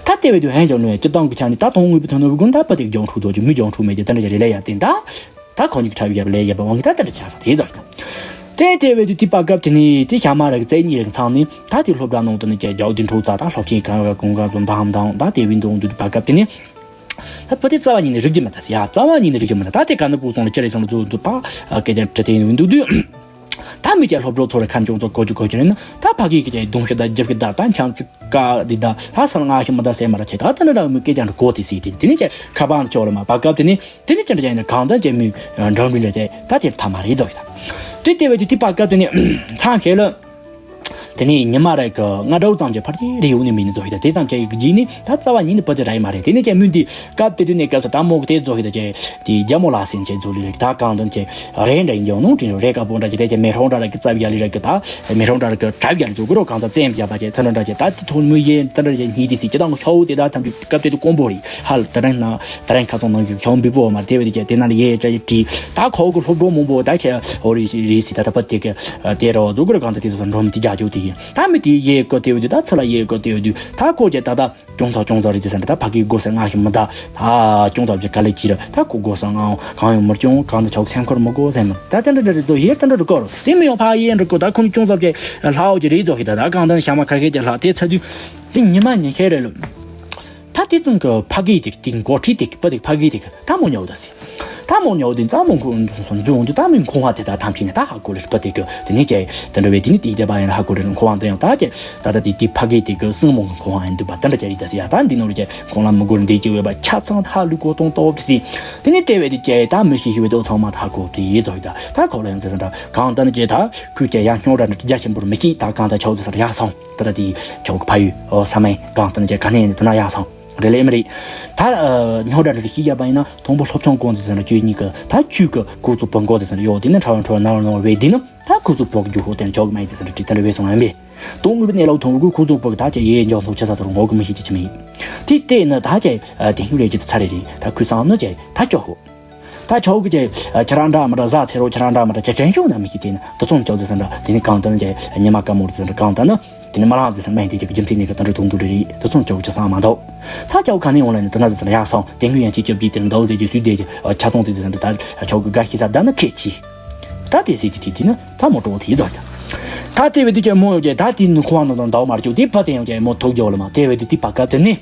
ད་དེ་བས་དུས་ཧན་ཀྱང་ལོས་སྤྱི་བཏང་གི་ཆ་ནས་ད་དོན་དངོས་པོ་ཐོན་ནོ་བུ་ཀུན་ད་བ་དེ་གི་ཀྱང་འཁྲུག་དོ་ཀྱི་མུས་ཀྱང་འཁྲུག་མེད་ཀྱི་ད་འདྲ་ཅིག་རེད་ལ་ཡ་དེ་ད། ད་ཁོ་གཉིས་ཀྱི་འཁྲབ་ཡབ་ལས་ཡབ་དབང་གིས་ད་ལྟ་འདྲ་ཆགས་ས་དེ་ཙམ་ཞིག་དང་། དེ་དེ་བས་དུས་དེ་བར་སྐབས་དེ་ནས་དེ་ཞག་མ་ར་གི་རྩེ་གཉིས་རིང་ཚང་ནས་ད་དེ་སློབ་གྲྭ་ནང་དུ་ནས་ཀྱི་རྒྱའུ་དེ་འཕྲོག་ཙག་ད་སློབ་ཆེན་གང་ག་གང་ག་ཚོ་འདང་འདང་ད་དེ་བས་འདང་དུས་དེ་བར་སྐབས་དེ་ནས་ད་བུ་དེ་རྩ་བ་ཉིད་ནས་རིག་རྒྱུ་མི་འདུག་ཟེར་ཡ་རྩ་བ་ཉིད་ནས་རིག་རྒྱུ་མི་འདུག་ད་དེ་ག་ནས་སྤུ་སོང་ལ་ཅི་རེད་སོང་ལ་ཚོ་འདུག་པ་སྐད་ཆ་དྲི་དེ་ཡིན་འདུག་དུས། ད་མི་སྐྱ་སློབ་གྲོགས་ཚོ་ར་ཁ་ཅུང་ཚོ་གོ་རྒྱུ་གོ་རྒྱུ་ཡིན་ན་ད་ཕ་གི་གི་ཀྱི་གདོང་ཤ་ད་རྒྱབ་གི་ད་ད་འཆམ་ཚིག་ཀ་འདི་ད་ད་སང་ང་ཤི་མ་ད་སེ་མ་ར་ཆེ་ད་ད་ན་ད་མི་སྐད་ཆ་འདྲ་གོ་དེ་སི་དེ་དེ་ནས་ཀྱི་ཁ་པང་ཅོ་ལ་མ་བར་སྐབས་དེ་ནས། དེ་ནི་ཅི་འདྲ་ཅན་ནི་གང་ལྟར་ཅན་མི་འགྲོ་འགྲོ་འདྲ་ཅན་ད་དེར་ཐ་མ་རེད་ཟོ་ཡི་ད། དེ་དེ་བས་དུས་དེ་བར་སྐབས་དེ་ནི་མཚང་ཁེ་ལ། དེ་ནི་ཉི་མ་རེ་གི་སྔ་དྲོ་ཙམ་གྱི་ཕར་དེ་རེ་ཡོང་ནི་མིན་ནི་ཟོ་ཡི་ད། དེ་ཙམ་གྱི་རྗེས་ནི་ད་རྩ་བ་ཉིད་ནི་བུ་དེ་ར་ཡི་མ་རེད། དེ་ནི་ཅན་མི་འདི་སྐབས་དེ་དུས་ནི་སྐབས་སུ་ད་མོ་གི་དེ་ཟོ་ཡི་ད་ཅན་དེ་རྒྱ་མོ་ལ་སེམས་ཅན་ཟོ་ལི་རེད། ད་གང་དོན་ཅན་རེ་འདྲ་ཡིན་ཀྱང་ནོ་དྲིན་རེ་དཀར་པོ་འདྲ་ཅན་དེ་ཅན་མེ་ཧྲོང་འདྲ་རེ་གི་རྩ་བ་ཡ་ལི་རེ་གི་ད་མེ་ཧྲོང་འདྲ་རེ་གི་གྲབ་ཡ་ལི་ཟོ་གི་རོ། གང་ད་བཙན་བྱ་བ་ཅན་ཐ་ན་འདྲ་ཅན་ད་དེ་ཐོག་མི་ཡེ་ད་འདྲ་ཅན་ཉིད་དེ་སི་ཅི་དང་ཤོ་དེ་ད་ཐམས་ཅད་སྐབས་དེ་དུས་དཀོན་པོ་རེད། ཧ་ལ་ད་རང་ན་ད་རང་ཁ་སང་ནང་གི་ཤོང་འབི་པོ་མ་དེ་བས་དེ་དེ་ན་ལ་ཡེ་ཅ་ཡེ་དྲི་ད་ཁོ་གི་སློབ་གྲོགས་མང་པོ་ད་ཁྱེད་ཨོ་རི་རི་སི་ད་ད་པ་དེ་གི་དེ་རོ་ཛུ་གུ་ར་གང་ད་དེ་སོ་འགྲོམ་དེ་རྒྱ་ཇོ་དེ་ཡིན། ད་མི་དེ་ཡེ་གོ་དེ་བས་དེ་ད་ཚ་ལ་ཡེ་གོ་དེ་བས་དེ་ད་ཁོ་ཅེ་ད་ད་ཅུང་ཚ་ཅུང་ཚ་རི་དེ་སན་ད་ཕ་གི་གོ་ས་ང་ཤི་མི་ད་ད་ཅུང་ཚ་བྱེ་ག་ལེ་ཅི་ར་ད་ཁོ་གོ་ས་ང་གང་ཡོང་མར་ཅུང་གང་ད་ཆོག་སེམས་ཁོར་མི་གོ་སེམས་ད་ད་འདྲ་འདྲ་རི་ཛོ་ཡེ་ད་འདྲ་རི་གོ་རོ་དེ་མི་ཡོང་ཕ་ཡེ་འདྲ་གོ་ད་ཁོ་ནི་ཅུང་ཚ་བྱེ་ལྷའོ་ཅི་རི་ཛོ་ཤི་ད་ད་གང་ད་ཤ་མ་ཁ་ཁེ་ཅེ་ལྷ་དེ་ཚ་དུས་དེ་ཉི་མ་ཉི་ཤེས་རེད་ལོ། ད་དེ་དུང་གི་ཕ་གི་དེ་དེ་འགོ་ཁྲིད་དེ་གི་པ་དེ་ཕ་གི་དེ་གི་ད་མོ་ཉོ་ད་སི་ད་ མོ་ཉོ་དེ་ད་མོ་ཁོ་འཛུལ་འོང་དུས་ད་མོའི་འཁོར་བ་དེ་ད་ཐམས་ཅད་ནས་ད་ཧ་གོ་ལེ་སྤུ་དེ་གི་དེ་ནས་ཀྱེ་དེ་འདྲ་བའི་དེ་ནས་དེའི་སྡེ་པ་ཡིན་ན་ཧ་གོ་ལེ་འཁོར་བ་འདི་ཡང་ད་ཀྱེ་ད་ད་དེ་དེ་ཕ་གི་དེ་གི་སྲིང་མོ་གི་འཁོར་བ་ཡིན་འདུག་པ་དེ་འདྲ་ཀྱེ་རེད། ད་ཟེར་ཡ་ད་འདི་ནོར་ཀྱེ་ཁོང་ལ་མི་དགོས་འདི་ཀྱེ་བས་པ་ཆབ་ཚང་ཧ་ལུས་གོ་གཏོང་ཏོབ་ཀྱི་སྲིད། དེ་ནས་དེ་བས་དེ་ཀྱེ་ད་མི་ཤེས་ཤེས་བས་དེ་ཚང་མ་ད་ཧ་གོ་དེ་ཡིན་ཙང་ད་གང་ལྟར་ན་ཀྱེ་ད་ཁོས་ཀྱེ་ཡང་སྨྱོ་འདྲ་འདྲ་རྒྱ་ཆེན་པོར་མི་སྐྱེས། ད་གང་ལྟར་ཆོག་ཙི་ཟེར་ཡག་སོང་། ད་ལྟ་དེ་ཆོག་གི་ཕ་ཡུལ་ཨོ་ས་མའི་གང་ལྟར་ན་ཀྱེ་ག་ནས་ཡིན་དེ་ན་ཡག་སོང་། རེད་ལེ་མི་རེད། ད་ཨ་སྨྱོ་འདྲ་འདྲ་ཤེས་བྱ་བ་ཡིན་ན་དང་པོ་སློབ་སྦྱོང་གོང་ཙི་ཟེར་ན་ཁྱོད་གཉིས་ཀྱི་ད་ཁྱོད་ཀྱི་ཁོ་ཚོ་བུ་མགོ་ཙི་ཟེར་ན་ཡོད་དེ་ནི་ཁྲ་བ་ཁྲ་བ་ན་བ་ན་བ་བས་དེ་ནི་ད་ཁོ་ཚོ་བུ་གི་རྒྱུ་ཧོ་དེ་ཆོག་གི་མ་ཡིན་ཙི་ཟེར་ན་དྲི་དེ་འདྲ་བས་སོང་ཡིན་པས། དོན་དངོས་པོ་གནས་ལུགས་མཐོང་གི་ཁོ་ཚོ་བུ་གི་ད་ཀྱེ་ཡེ་འཇོག་ཐུབ་ཆ་ས་ཚོར་ངོ་གི་མི་ཤེས་ཀྱི་ཆི་མི་ཡིན། དེ་ལྟས་ན་ད་ཀྱེ་ཨ་དེ་སྨྱོ་རེད་ཀྱི་ཚ་རེད་རེད། ད་ཁོས་བསམ་ན་ཀྱེ་ད་ཆོག་གོ། ད་ཆོག་གི་ཀྱེ་ཁྱེད་རང་འདྲ་མི་འདྲ་བཟའ་ཚེ་རོགས་ཁྱེད་རང་འདྲ་མི་འདྲ་ཀྱེ་དྲན་ཤོག་ན་མི་ཤེས་དེ་ན་དུ་ཚོང་ཆོག་ཙི་ཟེར་འདྲ་དེ་ནི་གང་ལྟར་ན་ཀྱེ་ཉི་མ་དཀར་མོར་ཙི་ཟེར་འདྲ་གང་ལྟར་ན། དེ་ནི་མ་ལངས་ཟེར་ཟེར་མ་ཡིན་དེ་ཅིག་གི་རྒྱུ་མཚན་ནི་གི་དོན་འགྲུབ་དོན་འགྲུབ་རེད་རེད། དེ་ཚོ་ཅོག་ཅི་སང་མ་འདུག་ད་ཅོག་ག་ནས་འོང་ལ་ནི་དེ་ན་ཟེར་ཟེར་ཡག་སོང་། དེ་སྔོན་ཡང་ཅིག་ཅོག་གིས་དེར་འདུག་ཟེར་ཅིག་སུས་དེ་ཅིག་ཆ་ཚང་དེ་ཟེར་ཟེར་ད་ཅོག་གི་དགའ་ཤེས་ས་ད་ནི་ཁེ་ཆི། ད་དེ་ཟེར་དེ་དེ་དེ་ནི་ད་མོ་ཀྲོག་དེ་ཟོ་ད། ད་དེ་བས་དུ་ཅེ་མོ་ཡོང་ཅེ་ད་དེ་ནི་ཁོ་བ་ནང་དང་འདའ་མར་ཅོག་དེ་ཕ་དེ་ཡང་ཅེ་མོ་ཐུག་རྒྱོ་ལ་མ་དེ་བས་དུ་དེ་ཕ་ཀ་དེ་ནི།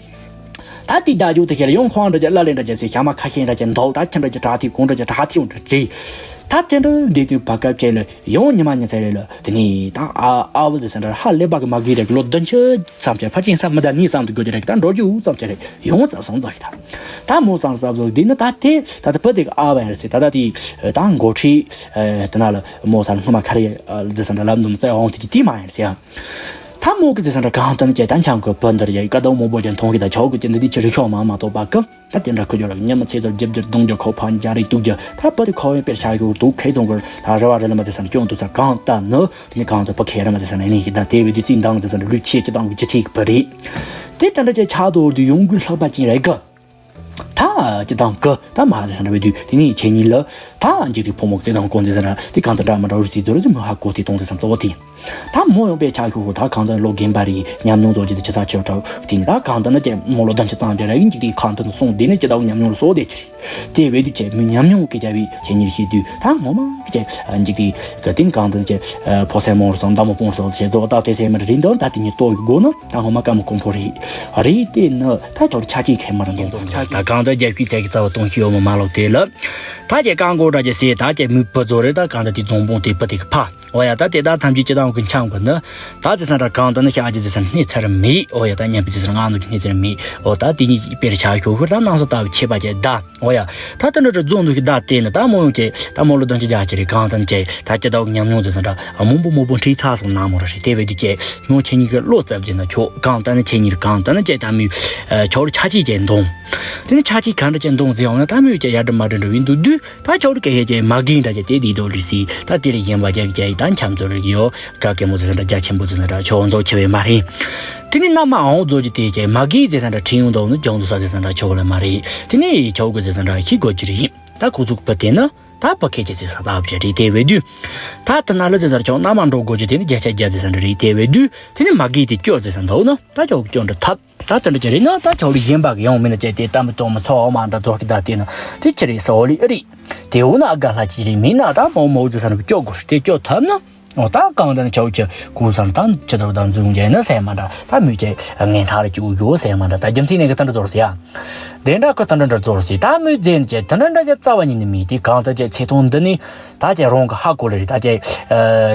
ད་དེ་ད་ཅོག་དེ་ཤེས་ལ་ཡང་ཁོ་བ་འདྲ་ཅེ་ལ་ལེ་འདྲ་ཅེ་ཟེར་ཤ་མ་ཁ་ཤས་འདྲ་ཅེ་འདུག་ད་ཁྱི་འདྲ་ཅེ་དྲག་ཐིག་གོང་འདྲ་ཅེ་དྲག་ཐིག་འདྲ་ཅེ། ད་དེ་འདྲ་འདི་དུས་བར་སྐབས་བཅད་ལ་ཡང་ཉི་མ་ཉི་ཚེ་རེ་ལ་དེ་ནས་ད་ཨ་ཨ་བ་ཟེར་ས་འདྲ་ཧ་ལས་པ་གི་མ་གི་རེད་ལོ་བདུན་ཅུ་ཙམ་ཅེ་ཕར་ཕྱིན་ས་མི་ད་ནི་བསམ་དུ་དགོས་ཀྱི་རེད། ད་འགྲོ་རྒྱུ་ཙམ་ཅེ་རེད་ཡོང་ཙམ་སོང་ཙམ་ཞིག་ད་ད་མོ་ཙམ་ཙམ་ལོ་འདི་ནི་ད་དེ་ད་ད་བུ་དེ་གི་ཨ་བ་ཡང་རེད་ཟེར། ད་ད་དེ་ད་འགོ་ཁྲིད་དེ་ན་ལ་མོ་ས་སྔོན་མ་ཁ་རེ་ཟེར་ས་འདྲ་ལབ་འདུག་མི་ཚེ་འོང་དེ་གི་དེ་མ་ཡང་རེད་ཟེར། ད་མོ་གི་ཟེར་ས་འདྲ་གང་ལྟར་ཅེ་ད་འཆམ་གི་བུ་འདིར་ཡ་ཀ་དོ་མོ་བོ་ཅན་མཐོང་གི་ད་ཆོག་གི་ཅེ་འདི་དེ་ཅི་རིགས་ཤོག་མ་མ་གཏོགས་པ་གི་ད་དེ་འདྲ་ཁུ་སྦྱོར་ཉི་མ་ཚེ་ཚོ་རྒྱབ་རྒྱུར་གདུང་རྒྱུ་ཁོ་ཕ་འཇའ་རིགས་གཏུག་རྒྱུ་ད་བུ་དེ་ཁོ་བའི་དཔེར་ཆ་ཞུ་དུ་ཁའི་ཚོང་གི་ད་རེ་བ་རེ་ལ་མ་ཚེ་སར་སྐྱོང་དུ་ཚ་གང་ལྟ་ནི་དེ་ནི་གང་དུ་བུ་ཁའི་རེ་མ་ཚེ་སར་ནས་ནི་ཞིག་ད་དེ་བས་དུས་རྩིས་འདང་ཚེ་སར་ལུས་ཆེ་ཅི་དང་གི་ཅི་ཁྲིག་བུ་རེད། དེ་ལྟ་འདྲ་ཅེ་ཆ་དོར་དུ་ཡོང་དགོས་ལྷག་པ་ཅན་རེད་གི། ད་ཅི་དང་གི་ད་མ་ཚེ་སར་བས་དུས་དེ་ནི་ཁྱེད་གཉིས་ལ་ད་འཇིག་རྟེན་ཕོ་མོ་ཚེ་དང་གོང་ཚེ་སར་དེ་གང་དུ་འདྲ་མ་འདྲ་རུ་རྩིས་ཚོ་རུ་ཚེ་མི་ཧ་གོ་དེ་གཏོང་ཚེ་སར་གཙོ་བོ་དེ། ད་མོ་ཡོང་པའི་ཆ་ཤོག་ཤོག་ད་གང་ལྟར་ལོ་རྒན་པ་རེད། ཉམས་མྱོང་རྫོགས་ཀྱི་དེ་ཆེ་ས་ཆེ་དྲགས་དེ་ནི་ད་གང་ལྟར་ན་ཀྱེ་མོ་ལོ་བདུན་ཅུ་ཙམ་རེ་རེ་ཡིན་གཅིག་དེ་གང་ལྟར་ན་སོང་དེ་ནི་ཅི་ལྟ་བུ་ཉམས་མྱོང་ལ་སོགས་དེ་ཅི་རེད། དེ་བས་དུས་ཀྱེ་མི་ཉམས་མྱོང་གི་རྒྱ་བའི་ཁྱེད་གཉིས་ཤེས་དུས་ད་ངོ་མ་ཀྱེ་འཇིག་དེ་ག་དེ་ནི་གང་ལྟར་ན་ཀྱེ་ཕོ་སེ་མོ་རུ་སོང་མདའ་མོ་སྤུངས་སོང་ཞེས་རྫོགས་ད་དེ་སེ་མར་རིན་དོན་ད་དེ་ཉིད་ལྟོ་ཡི་སྒོ་ནི་ད་ངོ་མ་དཀའ་མོ་དཀོན་པོ་རེད། རེད་དེ་ནི་ད་ཅོར་ཆ་ཅིག་ཁེ་མར་འདོང་ད་གང་ལྟར་རྒྱ་ཤུལ་ཅག་གི་རྩ་བ་གཏོང་ཤེས་ཡོད་མོ་མ་ལོག་དེ་ལ་ད་ཀྱེ་རྐང་མགོ་འདྲ་ཀྱེ་སེ་ད་ཀྱེ་མི་བུ་ཚོ་རེད། ད་གང་ལྟར་དེ་རྫོང་དཔོན་དེ་བུ་དེ་གི་ཕ། འོ་ཡ་ད་དེ་དག་ཐམས་ཅད་སྤྱི་བཏང་གི་འཆམ་གི་ནི། ད་ཟེར་ས་འདྲ་གང་ལྟར་ན་ཤ་ཅི་ཟེར་ས་སྣེ་ཚར་མེད། འོ་ཡ་ད་མཉམ་པའི་ཟེར་ས་ང་ནོ་གི་སྣེ་ཚར་མེད། འོ་ད་དེ་གཉིས་དཔེར་ཆ་ཤོག་ཤོར་ད་སྣང་ས་ལྟ་བུ་ཆེ་བ་ཅེ་ད། འོ་ཡ་ད་དེ་འདྲ་འདྲ་རྫོང་ནོ་གི་ད་དེ་ནི་ད་མོ་ཡོང་ཅེ་ད་མོ་ལོ་བདུན་ཅུ་བརྒྱད་ཅུ་རེད། གང་ལྟར་ན་ཅེ་ད་སྤྱི་བཏང་གི་ཉམས་མྱོང་ཟེར་ས་འདྲ་མང་པོ་མང་པོ་འཁྲིད་ཚར་སོང་ན་མོ་ར་རེད། དེ་བས་དུས་ཅེ་མོ་ཁྱེད་གཉིས་ཀྱི་བློ་རྩ་བརྗེ་ན་ཆོག་གང་ལྟར་ན་ཁྱེད་གཉིས་གང་ལྟར་ན་ཅེ་ད་མོས་ཆོར་ཆ་ཅིག་ཅེ་འདོང་། དེ་ནི་ཆ་ཅིག་གང་འདྲ་ཅེ་འདོང་ཟེར་ཡོང་ན་ད་མོས་ཅེ་ཡར་འདྲ་མར་འདྲ་འགྲོ་བའི་འདུག་དུས། ད་ཆོག་རུ་སྐད་ཡ་ཅེ་མ་གིན་འདྲ་ཅེ་དེ་དེ་དོ་ལི་སི་ད་དེ་རེ་ཡིན་པ་ཅེ་ཅེ་ད་འཆམ་ཚོ་རེ་ཡོ་ག་གེ་མོ་ཟེར་ས་འདྲ་རྒྱ་ཆེན་པོ་ཟེར་ས་འདྲ་ཆོག་མཛོ་ཆེ་བས་མ་རེད། དེ་ནི་མནའ་མ་འོང་མཛོ་ཅེ་དེ་ཅེ་མ་གིན་ཟེར་ས་འདྲ་ཁྲིད་ཡོང་དོ་ནི་ཇོང་དུ་ས་ཟེར་ས་འདྲ་ཆོག་ལ་མ་རེད། དེ་ནི་ཆོག་གི་ཟེར་ས་འདྲ་ཤི་དགོས་ཀྱི་རེད། ད་ཁོ་ཚུགས་པ་དེ་ནི་ད་བུ་ཁེ་ཅེ་ཟེར་ས་ད་བྱེད་རེད། དེ་བས་དུས་ད་དེ་ན་ལ་ཟེར་ས་ཆོག་མནའ་མ་འགྲོ་དགོས་ཀྱི་དེ་ནི་བརྒྱ་ཆ་བརྒྱ་ཟེར་ས་འདྲ་རེད། དེ་བས་དུས་དེ་ནི་མ་གིན་དེ་སྐྱོ་ཟེར་ས་འདུག་ན་ད་ཆོག་སྐྱོ་འདྲ་ཐབས། ད་དེ་འདྲ་ཅིག་རེད་ན་ད་ཆོག་རིགས་གཞན་པ་གི་ཡང་མིན་ན་ཅེ་དེ་ལྟ་མི་གཏོང་མི་ཚོགས་མ་འདྲ་རྫོགས་ཀྱི་ད་དེ་ན་དེ་ཅི་རེད་ཟེར་བ་ལི་ཨེ་རེད། དེ་འོ་ན་ཨ་དགའ་ལྷ་ཅིག་རེད་མིན་ན་ད་མོ་མོ་ཟེར་ས་ནི་སྐྱོ་དགོས་རེད། དེ་སྐྱོ་ཐབས་ན་འོ་ད་གང་ལྟར་ན་ཆོག་ཅེ་ཀུ་ས་ན་ད་ཅི་ལྟར་ད་འཛུགས་མཇལ་ན་ཟེར་མ་འདྲ་ད་མོས་ཅེ་ངན་ཐག་རེ་ཅིག་ཡོད་ཟེར་མ་འདྲ་ད་རྒྱུ་མཚན་ནས་གི་ད་འདྲ་རྫོགས་ཟེར་ཡ། དེ་འདྲ་གི་ད་འདྲ་འདྲ་རྫོགས་ཟེར་ད་མོས་རྫས་ཅེ་ད་འདྲ་འདྲ་ཅེ་རྩ་བ་ཉིད་ནས་མེད། དེ་གང་ལྟར་ཅེ་ཚེ་ཐུང་འདི་ནི་ད་ཅེ་རང་གི་ཧ་གོ་ལེ་རེད། ད་ཅེ་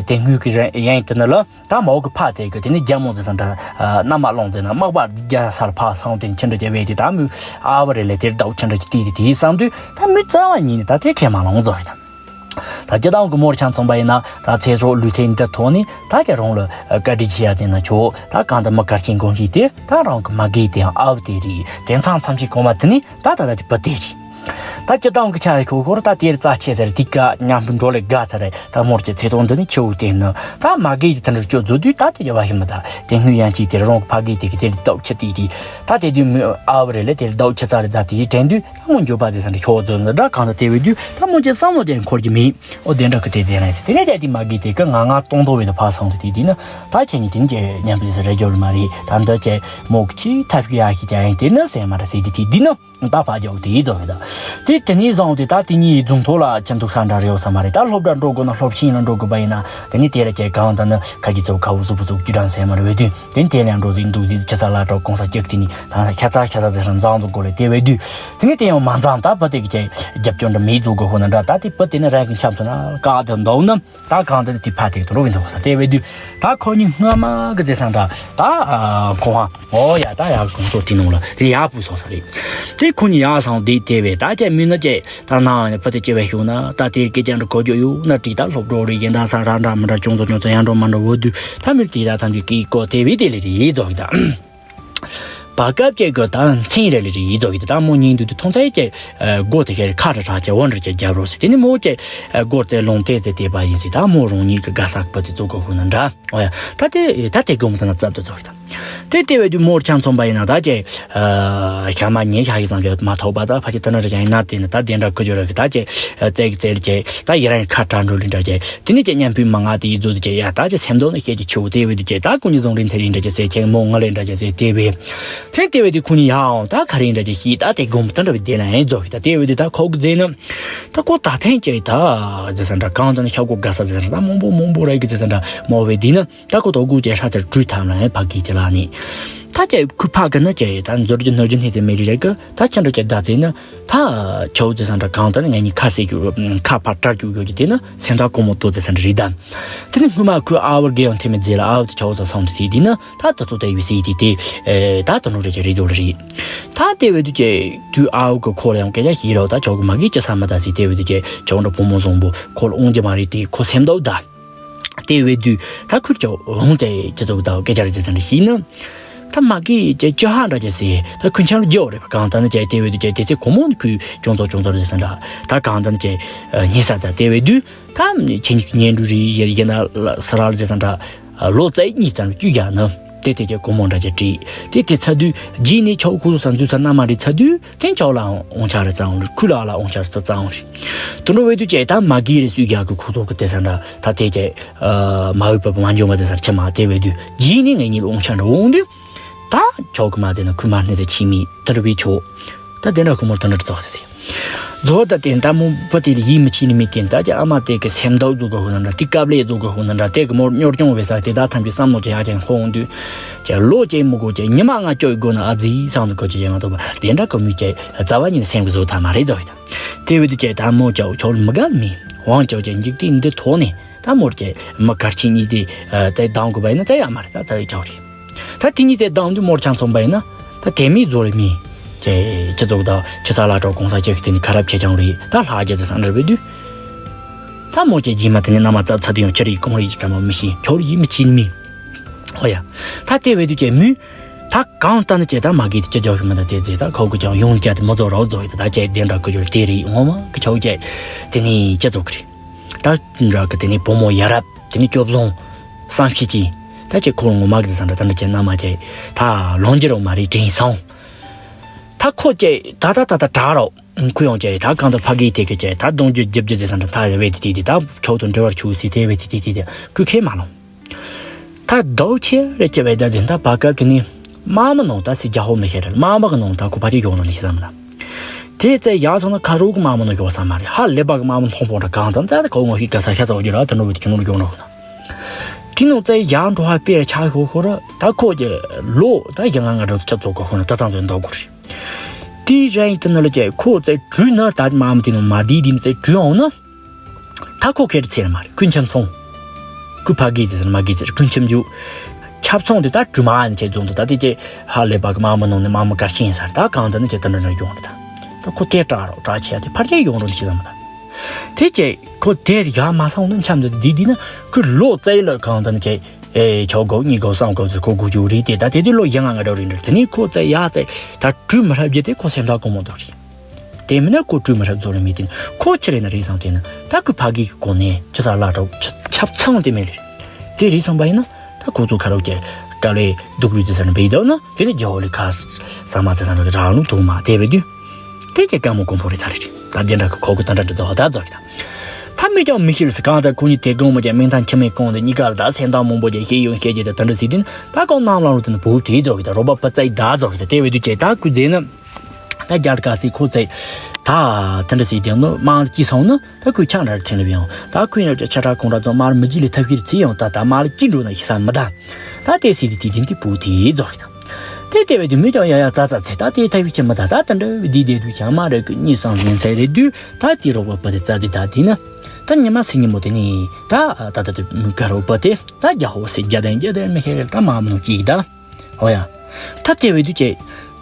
དེ་སྔོན་གི་རེད་ཡིན་དེ་ནི་ལ། ད་མོ་གི་ཕ་དེ་གི་དེ་ནི་རྒྱ་མོ་ཟེར་ས་འདྲ་མནའ་མ་སློང་ཟེར་ན་མག་པ་རྒྱ་སར་ཕ་སང་དེ་ཁྱི་འདྲ་རྒྱ་བས་དེ་ད་མོའི་ཨ་བ་རེ་ལས་དེར་ཟླ་བ་ཁྱི་འདྲ་ཅིག་དེ་དེ་དེའི་བསམ་དུས་ད་མོའི་རྩ་བ་ཉིད་ནས་ད་དེ་ཁས་མ་བླངས་བཟོ་རེད། ད་སྤྱི་བཏང་གི་མོར་ཆང་ཚོང་པ་ཡིན་ན་ད་ཚེ་སྲོག་ལུས་ཐེངས་འདི་ཐོག་ནས་ད་ཀྱ་རང་ལ་བཀའ་དྲིན་ཆེ་ཡ་ཟེར་ན་ཆོག་ད་གང་ལྟར་མི་གལ་ཆེན་དགོངས་ཤིག་དེ་ད་རང་གི་མ་གིས་དེའང་ཨ་བ་དེ་རེད། དེ་མཚམས་མཚམས་ཅིག་གོང་མ་དེ་ནི། ད་ད་ད་དེ་བུ་དེ་རེད། ད་སྤྱི་བཏང་གི་ཆ་ཤོག་ཤོར་ད་དེར་རྩ་ཆེ་ཟེར་དེ་ཀ་མཉམ་པོ་འགྲོ་ལེ་དགའ་ཚར་རེད། ད་མོར་གྱི་ཚེ་ཐོག་འདི་ནི་ཆེ་བོ་དེ་ནི་ད་མ་གིས་ཀྱི་དེ་འདྲ་སྐྱོ་བཟོ་དུས་ད་དེ་ཡ་བ་ཞིག་མི་ད་དེ་སྔོན་ཡང་གཅིག་དེར་རོང་གི་ཕ་གིས་དེ་གི་དེར་ལྡོག་ཆི་དེ་དེ་ད་དེ་དུས་མི་ཨ་བ་རེ་ལེ་དེར་ལྡོག་ཆི་ཙ་རེ་ད་དེའི་དྲན་དུས་ད་མོ་འགྱོད་པ་ཟེར་ས་འདྲ་ཤོག་བཟོ་ནི་འདྲ་གང་ད་དེ་བའི་དུས་ད་མོ་གྱི་བསམ་བློ་དེ་འཁོར་གྱི་མེད། ཨོ་དེ་འདྲ་གི་དེ་དེ་རེད་ཟེར་དེ་ནས་དེ་དེ་མ་གིས་དེ་གི་ང་ང་གཏོང་གཏོང་བའི་དུ་ཕ་སོང་དུ་དེ་དེ་ནི་ད་ཁྱེད་ནི་དེ་ནི་ཀྱེ་མཉམ་པོ་ཟེར་རེ་འགྱོ་རུ་མ་རེད། ད་འདི་ཀྱེ་མོ་གི་ཆི་ཐབས་ཤི་ཡ་ཤི་ཀྱ་ཡིན་དེ་ནི་ཟེར་མ་རེད་ཟེར་དེ་དེ་དེ་ནི། ད་ཕ་རྒྱག་དེའི་རྫོང་རེད་ད། དེ་ དེ་ནས་བཟུང་སྟེ་ད་དེ་གཉིས་རྫོང་ཐོག་ལ་ཅི་འདུག་ས་འདྲ་རེད་ཡོད་ས་མ་རེད། ད་སློབ་གྲྭ་འགྲོ་དགོས་ན་སློབ་ཆེན་ལ་འགྲོ་དགོས་པ་ཡིན་ན། དེ་ནས་དེ་ལ་ཅིག་གང་ལྟར་ན་ཁ་གི་ཚོ་ཁ་འུ་ཟུག་པུ་ཟུག་རྒྱུ་གྲངས་ཟེར་མ་རེད་བས་དུས། དེ་ནས་དེ་ལ་འགྲོ་ཟིག་འདུག་ཟིག་ཆུ་ཚ་ལ་གྲོགས་གོང་ས་སྐྱབས་དེ་ནས་ད་ཤ་ཚ་ཤ་ཚ་ཟེར་རང་འཛང་འདུག་གོ་ལེ་དེ་བས་དུས། དེ་ནས་དེ་ཡང་མ་འཛང་ད་བུ་དེ་གི་ཅིག་རྒྱབ་སྐྱོར་འདྲ་མེད་བཟོ་དགོས་ཧོ་ན་འདྲ། ད་དེ་བུ་དེ་ནི་རང་གི་འཆམ་ཐུབ་ན་བཀག་དེ་འདུག་ན། ད་གང་དེ་དེ་ཕ་དེ་དུ་རོ་བིན་དུ་ས་དེ་བས་དུས། ད་ཁོ་གཉིས་སྔ་མ་གི་ཟེར་ས་འདྲ། ད་ཁོ་ཧ་ཨོ་ཡ་ད་ཡག་གྲོང་ཚོ་དེ་ནང་ལ་དེ་ཡག་པོ་སོང་ས་རེད། དེ་ཁོ་གཉིས་ཡག་སོང་དེ་དེ་བས་ད་ཅེ་མི་ན་ཅེ་ད་ན་ཕ་དེ་ཅེ་བས་ཤུ་ན་ད་དེ་སྐད་ཅན་རུ་གོ་རྒྱུ་ཡོད་ན་དྲིས། ད་སློབ་གྲོགས་རེ་ཡིན་ད་ས་ར་འདྲ་མི་འདྲ་ཅུང་ཚོ་ཅུང་ཚོ་ཡང་འགྲོ་མ་འགྲོ་བོ་དུས། ད་མི་དེ་ད་ཐམས་ཅད་ཀི་ཀོ་དེ་བས་དེ་ལས་རེད་རྫོགས་ཡིན་ད། བར་སྐབས་ཀྱི་གི་ད་མཚན་རེ་ལེ་རེ་ཡིན་དོ་གི་དེ་ད་མོ་ཉིན་དུ་དུ་མཐོང་ཚད་ཀྱི་སྒོ་དེ་ཁྱེར་ཁ་ར་ཁྲ་ཀྱི་འོན་རེ་ཀྱི་རྒྱབ་རོགས་ཟེར། དེ་ནི་མོ་ཀྱི་སྒོ་དེ་ལོང་ཏེ་ཟེར་དེ་པ་ཡིན་ཟེར། ད་མོ་རང་ཉིད་ཀྱི་དགའ་ས་པ་དེ་བཙོག་གོ་ཁུ་ན་འདྲ། ཨོ་ཡ་ད་དེ་ད་དེ་དགོང་མོ་ད་ན་ཙབ་ཏུ་བཙོག་གི་ད། དེ་དེ་བས་དུ་མོར་ཆང་ཚོང་པ་ཡིན་ན་ད་ཀྱི་ཞག་མ་ཉིན་ཞག་གི་ཙམ་གྱི་མ་ཐོག་པ་ད་ཕ་ཆེ་ད་ན་རེ་ཀྱང་ཡིན་ན་དེ་ནི་ད་དེ་འདྲ་ཁུ་ཅོ་ར་གི་ད་ཀྱི་བཙལ་གི་བཙལ་ཀྱི་ད་ཡི་རང་ཁ་གྲ་འགྲོ་ལི་འདྲ་ཀྱི། དེ་ནས་ཀྱི་མཉམ་སྤུས་མ་ང་དེ་ཡི་རྫོ་དེ་ཀྱི་ཡ་ད་ཀྱི་སེམས་དོན་ནི་ཤེས་ཀྱི་ཆེ་བོ་དེ་བས་དུ་ཀྱི་ད་ཀུན་གྱི་བཟང་རིན་ཐེ་རིན་འདྲ་ཀྱི་ཟེར་ཁྱེད་མོ་ང་ལས་འདྲ་ཀྱི་ཟེར་དེ་བས། ཐེངས་དེ་བས་དུ་ཁུ་ནི་ཡའང་ད་ག་རིན་འདྲ་ཀྱི་ཤི་ད་དེ་དགོངས་ད་འདྲ་བའི་དེ་ན་ཡིན་རྫོ་ཤི་ད་དེ་བས་དུ་ད་ཁོག་གི་རྫས་ནི་ད་ཁོ་ད་ཐེངས་ཀྱི་ད་ཟེར་ས་འདྲ་གང་ད་ནི་ཤ་གོ་དགའ་ས་ཟེར་ས་ད་མང་པོ་མང་པོ་ར་གི་ཟེར་ས་འདྲ་མོ་བས་དེ་ནི། ད་ཁོ་ཐོག་གུ་ཅེ་ཧྲ་ཅེ་གྲུ་ཐམ་ལ་ཡང་ཕ་གི་ཅེ་ལ་ནི། ད་ཅེ་ཁུ་ཕ་གི་ན་ཅེ་ད་མཛོར་གྱི་ནོར་གྱི་སྣེ་ཚེ་མེ་རི་རེ་གི་ད་ཅེ་འགྲོ་ཅེ་ད་ཚེ་ན་ད་ཆའོ་ཙེ་སང་འདྲ་གང་ད་ནི་ངེད་གཉིས་ཁ་སེ་གྱུ་ཁ་ཕར་དྲག་གྱུ་གྱུ་གྱི་དེ་ན་སེམས་ཐག་གོ་མོ་ཏོ་ཙེ་སང་འདྲ་རི་ད། དེ་ནི་སྔོན་མ་ཁུ་ཨ་བར་གེ་ཡང་ཐེ་མེ་ཛེ་ལ་ཨ་བར་དེ་ཆའོ་ཙེ་སང་དུ་ཐི་དེ་ན་ད་ད་ཚོ་ད་ཡུ་སི་དེ་དེ་ད་ད་ནོ་རེ་ཅེ་རི་དོ་རི། ད་དེ་བས་དུ་ཅེ་དུ་ཨ་བར་གི་ཁོ་ལ་ཡང་སྐད་ཆ་ཞིག་རོ་ད་ཆའོ་གི་མ་གི་ཅེ་ས་མ་ད་སི་དེ་བས་དུ་ཅེ་ཆའོ་འདྲ་བུ་མོ་བཟང་པོ་ཁོ་ལ་ཨོང་ཅེ་མ་རི་དེ་ཁོ་སེམས་ཐག་ད། དེ་བས་དུས་ད་ཁུར་ཅོ་འོང་དེ་ཅི་ཙོག་ད་སྐད་ཆ་རེ་ཙེ་ཙེ་རེ་ཤེས་ན། ད་མ་གི་ཅེ་ཅོ་ཧ་འདྲ་ཅེ་སི་ད་ཁུན་ཆང་རྒྱོ་རེ་བ་གང་ད་ནི་ཅེ་དེ་བས་དུས་ཅེ་དེ་ཚེ་གོ་མོ་ནི་ཁུ་ཅོང་ཙོ་ཅོང་ཙོ་རེ་ཙེ་འདྲ་ད་གང་ད་ནི་ཅེ་ཉེ་ས་ད་དེ་བས་དུས་ད་ཁྱེད་གཉིས་ཀྱི་ཉེ་འབྲུ་རེ་ཡེ་ཡེ་ན་ས་ར་རེ་ཙེ་འདྲ་ལོ་ཙེ་གཉིས་ཙམ་བཅུ་ཡ་ན་དེ་དེ་ཅེ་གོ་མོ་འདྲ་ཅེ་བྲིས་དེ་དེ་ཚ་དུས་རྗེས་ནས་ཆའོ་ཁུ་ཚོ་ས་འཛུལ་ཚ་ན་མ་རེ་ཚ་དུས། དེ་ཆའོ་ལ་འོང་ཆ་རེ་གཙང་རེ་ཁུ་ལ་ལ་འོང་ཆ་རེ་གཙང་རེ། དུ་འགྲོ་བའི་དུས་ཀྱི་ད་མ་གི་རེ་སུས་རྒྱག་གི་ཁུ་ཚོགས་ཀྱི་དེ་ས་འདྲ་ད་དེ་ཀྱི་མ་འོས་པ་མ་འཇོམས་པ་དེ་སར་ཆ་མ་དེ་བའི་དུས་རྗེས་ནི་ངེད་གཉིས་ལ་འོང་ཆ་འདྲ་འོང་དུས། ད་ཆའོ་གི་མ་དེ་ན་ཁུ་མ་སྣེ་དེ་ཆི་མི་དུ་འགྲོ་བའི་ཆོ། ད་དེ་འདྲ་ཁུ་མོར་དུ་འདྲ་རྩ་བ་དེ་སི། རྫོགས་ད་དེ་ད་མོ་བུ་དེ་ལ་ཡིད་མི་ཆེས་ནི་མི་དེ་ད་ཀྱི་ཨ་མ་དེ་གི་སེམས་ཐག་རྫོགས་གི་ཧུ་ན་འདྲ་དེ་དཀའ་ལས་རྫོགས་གི་ཧུ་ན་འདྲ་དེ་གི་མོར་གཉོར་སྐྱོང་བའི་ས་དེ་ད་ཐམས་ཅད་བསམ་བློ་ཅི་ཡ་ཅན་ཧོ་འོང་དུས། ཀྱི་ལོ་ཅེ་མི་དགོས་ཀྱི་ཉི་མ་ང་ཅོ་དགོས་ན་ཨ་ཙི་སང་དུ་གོ་ཅི་ཡང་དུ་བ་དེ་འདྲ་གོ་མི་ཅེ་རྩ་བ་ཉིད་ནས་སེམས་ཀྱི་བཟོ་ཐབས་མ་རེད་ཟོ་ཡི་ད། དེ་བས་དུ་ཅེ་ད་མོ་ཅོ་ཆོ་མི་དགའ་མི་དབང་ཅོ་ཅེ་འཇིག་རྟེན་འདི་ཐོག་ནས་ད་མོར་ཅེ་མི་གར་ཆེན་གཉིས་དེ་རྩེ་སྡང་དགོས་པ་ཡིན་ན་རྩེ་ཡ་མ་རེད་ད་རྩ་བའི་ཅོ་རེད། ད་དེ་གཉིས་རྩེ་སྡང་དུས་མོར་ཆང་ཚོང་པ་ཡིན་ན་ད་དེ་མི་བཟོ་རེ་མི་ཅེ་ཅི་ཙོག་ད་ཆུ་ཚ་ལ་གྲོགས་གོང་ས་ཅེ་ཤི་དེ་ནི་ཁ་རབ་ཆེ་ཆང་རེད་ད་ལྷ་རྒྱ་ཚེ་སང་འདྲ་བས་དུས། ད་མོ་ཅེ་རྗེས་མ་དེ་ནི་མནའ་མ་ཙབ་ཚ་དུས་ཡང་ཆི་རེད་གོང་རེད་ཀྱི་ཀ་མ་མི་ཤེས་ཁྱོར་ཡིད་མི་ཆེས་མི། ཨོ་ཡ། ད་དེ་བས་དུས་ཀྱི་མུས། ད་གང་ལྟར་ན་ཅེ་ད་མ་གི་དེ་ཅི་ཅོག་ཤི་མ་ད་དེ་ཟེ་ད་ཁོ་གི་ཅང་ཡོང་ཀྱ་དེ་མི་ཚོ་རོ་ཚོ་ཡི་ད་ད་ཅེ་དེ་འདྲ་ཀུ་ཅོར་དེ་རེད་ངོ་མ་གི་ཆོག་ཅེ། དེ་ནི་ཅི་ཚོག་གི་རེད། ད་འདྲ་གི་དེ་ནི་བུ་མོ་ཡ་རབས་དེ་ནི་སྐྱོབ་བཟང་། བསམ་ཤེས་ཀྱི། ད་ཅེ་ཁོ་ངོ་མ་གི་ཟེ་ད་འདྲ་ཅེ་ན་མ་ཅེ། ད་ལོང་ཅི་རོ་མ་རེད་དྲིན་སོང་། ད་ཁོ་ཅེ་ད་ད་ད་ད་དྲ་རོ། ཁོ་ཡང་ཅེ་ད་གང་ད་ཕ་གི་དེ་གི་ཅེ་ད་གདོང་རྒྱུད་རྒྱབ་རྒྱུ་ཟེ་ས་འདྲ་ད་རེ་བས་དེ་དེ་དེ་ད་ཁྱོད་དང་འབྲེལ་བར་ཆུག་སི་དེ་བས་དེ་དེ་དེ་དེ་ཀུ་ཁེ་མ་ལོང་། ད་ཟླ་བ་ཆེ་རེ་ཅེ་བས་ད་ཟིན་ད་བར་སྐབས་ཀྱི་ནི་མ་མ་ནང་ད་སི་རྒྱ་ཧོ་མི་ཤེས་རེད་མ་མ་གི་ནང་ད་ཁོ་ཕ་དེ་ཡོང་རོ་ནི་ཤེས་ཙམ་ལ། དེ་ཙེ་ཡག་སོང་ན་ཁ་རོག་གི་མ་མ་ནང་ཡོང་ས་མ་རེད་ཧ་ལས་པ་གི་མ་མ་མཐོང་པོ་འདྲ་གང་ད་ད་ཁོ་ངོ་ཤེས་ག་ས་ཤ་ཚ་བ་རྒྱུ་ར་ད་འགྲོ་བས་དེ་ཆུང་ངུ་ཡོང་རོ་ན། དེ་ནང་ཙེ་ཡག་འགྲོ་ཧ་པེ་ར་ཆ་ཤོ་ཤོ་ར་ད་ཁོ་ཀྱི་ལོ་ད་ཡང་ང་ང་འགྲོ་ཆ་ཚོགས་གོ་ཤོ་ན་ད་ཙང་དུ་འདོག་གོ་རེད། དེའི་ར་ཡིན་དུ་ནི་ལ་ཅེ་ཁོ་ཙེ་གྲུས་ན་ད་མ་མ་དེ་ནང་མ་དེ་དེ་ནི་ཙེ་གྲུས་འོང་ན། ད་ཁོ་ཁེར་ཚེར་མ་རེད་ཀུན་ཁྱམ་ཚོང་། ཀུ་ཕ་གི་ཙེ་ཟེར་མ་གི་ཙེ་ཀུན་ཁྱམ་རྒྱུ། ཆབ་ཚོང་དེ་ད་གྲུས་མ་ནི་ཅེ་རྫོང་དུ་ད་དེ་ཅེ་ཧ་ལས་པ་གི་མ་མ་ནང་ནི་མ་མ་གར་ཤིང་ས་རེད་ད་གང་ད་ནི་ཅེ་ད་འདྲ་འདྲ་ཡོང་རེད་ད། ད་ཁོ་དེ་དྲག་རོགས་དྲག་ཆེ་ཡ་དེ་ཕར་ཅེ་ཡོང་རོགས་ཤི་ད་མ་ད། དེ་ཅེ་ཁོ་དེ་ཡ་མ་སོང་ན་འཆམ་དུ་དེ་དེ་ན་ཁོ་ལོ་ཙེ་ལ་གང་ད་ནི་ཅེ། ཨེ་ཆོག་གོ་གཉིས་གོ་སང་གོ་ཟི་ཁོ་གུ་ཅུ་རི་དེ་ད་དེ་དེ་ལོ་ཡང་ང་ང་འདྲ་རི་འདྲ་དེ་ནི་ཁོ་ཙེ་ཡ་ཙེ་ད་གྲུས་མི་རབས་རྒྱུ་དེ་ཁོ་སེམས་ཐག་གོ་མོ་དོ་རི། དེ་མིན་ན་ཁོ་གྲུས་མི་རབས་རྫོགས་རི་མི་དེ་ཁོ་ཆི་རེད་ན་རི་སང་དེ་ན་ད་ཁོ་ཕ་གི་གི་གོ་ནས་ཆི་ས་ལ་གྲོགས་ཆ་ཆབ་ཚང་དེ་མེད་རི། དེ་རི་སང་པ་ཡིན་ན་ད་ཁོ་ཚོ་ཁ་རོག་ཀྱི་དཀའ་ལས་སྡུག་རུས་ཙེ་ས་ན་བེ་དོ་ན་དེ་ནི་རྒྱ་ཧོ་ལི་ཁ་ས་མ་ཙེ་ས་ན་རི་རང་ལུང་དུ་མ་དེ་བེ་དུས། དེ་ཀྱི་དཀའ་མོ་དཀོན་པོ་རེད་ཚ་རེད། ད་དེ་འདྲ་གི་ཁོ་གི་ད་འདྲ་འདྲ་རྫོགས་ད་རྫོགས་ཀྱི་ད། ད་མི་ཀྱང་མི་ཤེས་ཟེར་གང་ལྟར་ཁོ་གཉིས་དེ་གང་མ་ཀྱང་མིང་ཐང་ཁྱི་མེད་གང་དེ་གཉིས་ཀ་ལ་ད་སེམས་ཐག་མང་པོ་ཀྱང་ཤེས་ཡོང་ཤེས་ཀྱི་ད་ད་འདྲ་ཟེར་དུས་ད་གང་གནམ་ལ་རུ་དེ་ནི་བུ་དེ་རྫོགས་ཀྱི་ད་རོ་པ་པ་ཙའི་ད་རྫོགས་ཀྱི་ད་དེ་བས་དུས་ཀྱི་ད་ཁོ་རྫས་ནི། ད་རྒྱ་གར་སི་ཁོ་ཚེ་ད་དེ་འདྲ་སི་དེ་ནི་དམག་ལ་སྐྱིད་སོང་ནི་ད་ཁོས་ཆང་འདྲ་ཐེངས་ལ་ཡང་ད་ཁོས་ཡང་ཆ་ཁྲ་གོང་འདྲ་ཙང་དམག་ལ་མི་སྐྱིད་ལ་ཐབས་ཤེས་ཚེ་ཡང་ད་ད་དམག་ལ་སྐྱིད་འགྲོ་ན་ཤི་ས་མི་ད། ད་དེ་སི་དེ་དེ་དེ་དེ་བུ་དེ་རྫོགས་ཤི་ད། དེ་དེ་བས་དེ་མི་ཀྱང་ཡ་ཡ་ཙ་ཙ་ཚེ་ད་དེ་ཐབས་ཤེས་ཆེ་མི་ད་ད་དེ་འདྲ་བས་དེ་དེ་དུས་ཤ་མ་རེད་ཀི་གཉིས་སང་ལན་ཚེ་རེད་དུས་ད་དེ་རོགས་པ་བུ་དེ་ཙ་དེ་ད་དེ་ན། ད་ཉི་མ་སི་ཉི་མོ་དེ་ནི་ད་ད་ད་དེ་མི་དགའ་རོགས་པ་དེ་ད་རྒྱ་ཧོ་སི་རྒྱ་དན་རྒྱ་དན་མི་ཤེས་ད་མ་མི་ནུ་ཅིག་ད། ཨོ་ཡ། ད་དེ་བས་དུས་ཀྱི།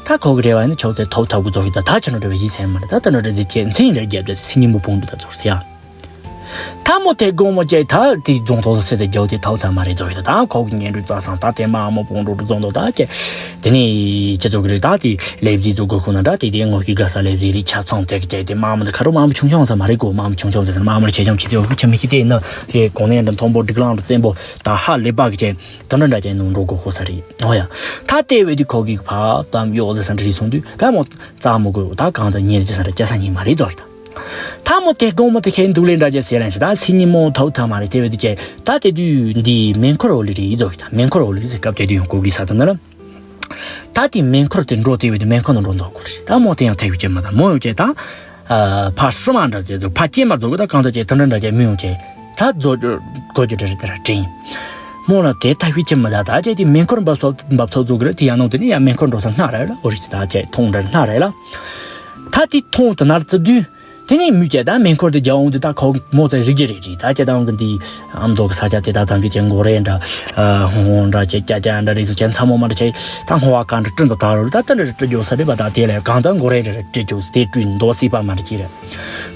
ད་ཁོ་གི་རེ་བ་ནི་ཆོག་ཚེ་ཐོབ་ཐབས་ཀྱི་རྫོགས་ཡོད་ད་ད་ཆ་ནོ་རེ་བ་ཡིད་ཚད་མ་རེད་ད་ད་ནོ་རེ་ཟི་ཁྱེད་མཚན་རེ་རྒྱབ་ད་སི་ཉི་མོ་བུང་དུ་ད་ཚོར་སི་ཡ། ད་མོ་དེ་དགོང་མོ་ཀྱི་ད་དེ་རྫོང་ཐོག་སི་ཚེ་རྒྱའོ་དེ་ཐོབ་ཐབས་མ་རེད་རྫོགས་ཡོད་ད་ད་ཁོ་གི་ཉན་རུ་རྩ་སང་ད་དེ་མ་མོ་བུང་འགྲོ་རུ་རྫོང་ཐོག་ད་ཀྱི། དེ་ནས་ཁྱེད་ཚོ་གི་རེད་ད་དེ་ལེབ་ཟི་ཚོ་གི་ཁོ་ན་ད་དེ་དེ་ངོ་ཤེས་དགའ་ས་ལེབ་ཟི་རེད་ཆ་ཚང་དེ་གི་ཀྱི་དེ་མ་མོ་དེ་ཁ་རུ་མ་མོ་ཆུང་ཆུང་ས་མ་རེད་གོ་མ་མོ་ཆུང་ཆུང་ཟེར་ས་མ་མོ་རེད་ཆེ་ཆུང་ཁྱེད་ཚོ་གི་ཁྱེད་མི་ཤེས་དེ་ནི་དེ་གོང་ནས་འདྲ་མཐོན་པོ་སྒྲིག་ལང་རུ་བཙན་པོ། ད་ཧ་ལས་པ་གི་ཅན་དོན་འདྲ་འདྲ་ཅན་ནང་འགྲོ་དགོས་ཁོ་ས་རེད་ཨོ་ཡ། ད་ལྟེ་བའི་དུས་ཁོ་གིས་ཕ་དམ་གཡོག་ཟེར་ས་འདྲ་རེད་སོང་དུས་ད་མོ་རྩ་མོ་གོ་ད་གང་དུ་ཉེར་ཟེར་ས་འདྲ་སྐྱ་ས་ཉིན་མ་རེད་རྫོགས་ད། ད་མོ་དེ་དགོང་མོ་དེ་ཁའི་འདུག་ལས་འདྲ་ཅན་ཟེར་ལན་ཞིག་ད་སི་ཉི་མོ་ཐོག་ཐ་མ་རེད་དེ་བའི་དུས་ཅན་ད་དེ་དུས་འདི་མེ་འཁོར་འོ་ལི་རེད་རྫོགས་ད་མེ་འཁོར་འོ་ལི་རེད་ཟེར་སྐབས་དེ་དུས་ཡང་གོ་གི་ས་དུ་ན་ལ། ད་དེ་མེ་འཁོར་དེ་འགྲོ་དེ་བའི་དུས་མེ་འཁོར་ནང་འགྲོ་འདོག་གོ་རེད་ད་མོ་དེ་ཡང་ཐད་ཡོད་ཅན་མ་ད་མོ་ཡོད་ཅན་ད། ཕར་སི་མ་འདྲ་ཅེ་ཚོ་ཕར་སྐྱེས་མ་རྫོགས་ད་གང་ལྟར་ཅེ་དེ་འདྲ་འདྲ་ཅེ་མི་ཡོང་ཅེ་ད་རྫོགས་གོ་རྒྱུ་འདྲ་རེད་དེ་ར་དྲན་མོ་ལ་དེ་ཐག་ཤུལ་ཅེ་མི་ད་ད་ཅེ་དེ་མེ་འཁོར་འབབ་ཚོགས་འབབ་ཚོགས་རྫོགས་གི་རེད་དེ་ཡང་ནང་དེ་ནི་ཡང་མེ་འཁོར་འགྲོ་ས་སྣ་རེད་ལ་ཨོ་རི་ཅི་ད་ཅེ་མཐོང་འདྲ་སྣ་རེད་ལ་ད་དེ་མཐོང་དུ་ནར་བརྩི་དུས་དེ་ནས་མུས་ཀྱ་ད་མེ་འཁོར་དེ་རྒྱ་འོང་དུས་ད་ཁོ་མོ་ཚེ་རིག་རྒྱུ་རེད་རེད་ད་ཅེ་ད་འོང་གི་འདི། ཨ་མདོ་གི་ས་ཆ་དེ་དག་དང་གི་ཅན་མགོ་རེ་འདྲ། ཧོང་ཧོང་འདྲ་ཅེ་ཀྱ་ཀྱ་འདྲ་རེ་སུ་ཅན་ཚ་མོ་མ་འདྲ་ཅེ་ད་ཧོང་བ་གང་འདྲ་བྲི་འདུག་ད་རུ་ད་ད་འདྲ་རེ་བྲི་རྒྱུ་ས་རེད་པ་ད་དེ་ལས་གང་ད་མགོ་རེ་འདྲ་རེ་བྲི་རྒྱུ་དེ་བྲི་མདོ་སྲིད་པ་མ་འདྲ་ཅི་རེད།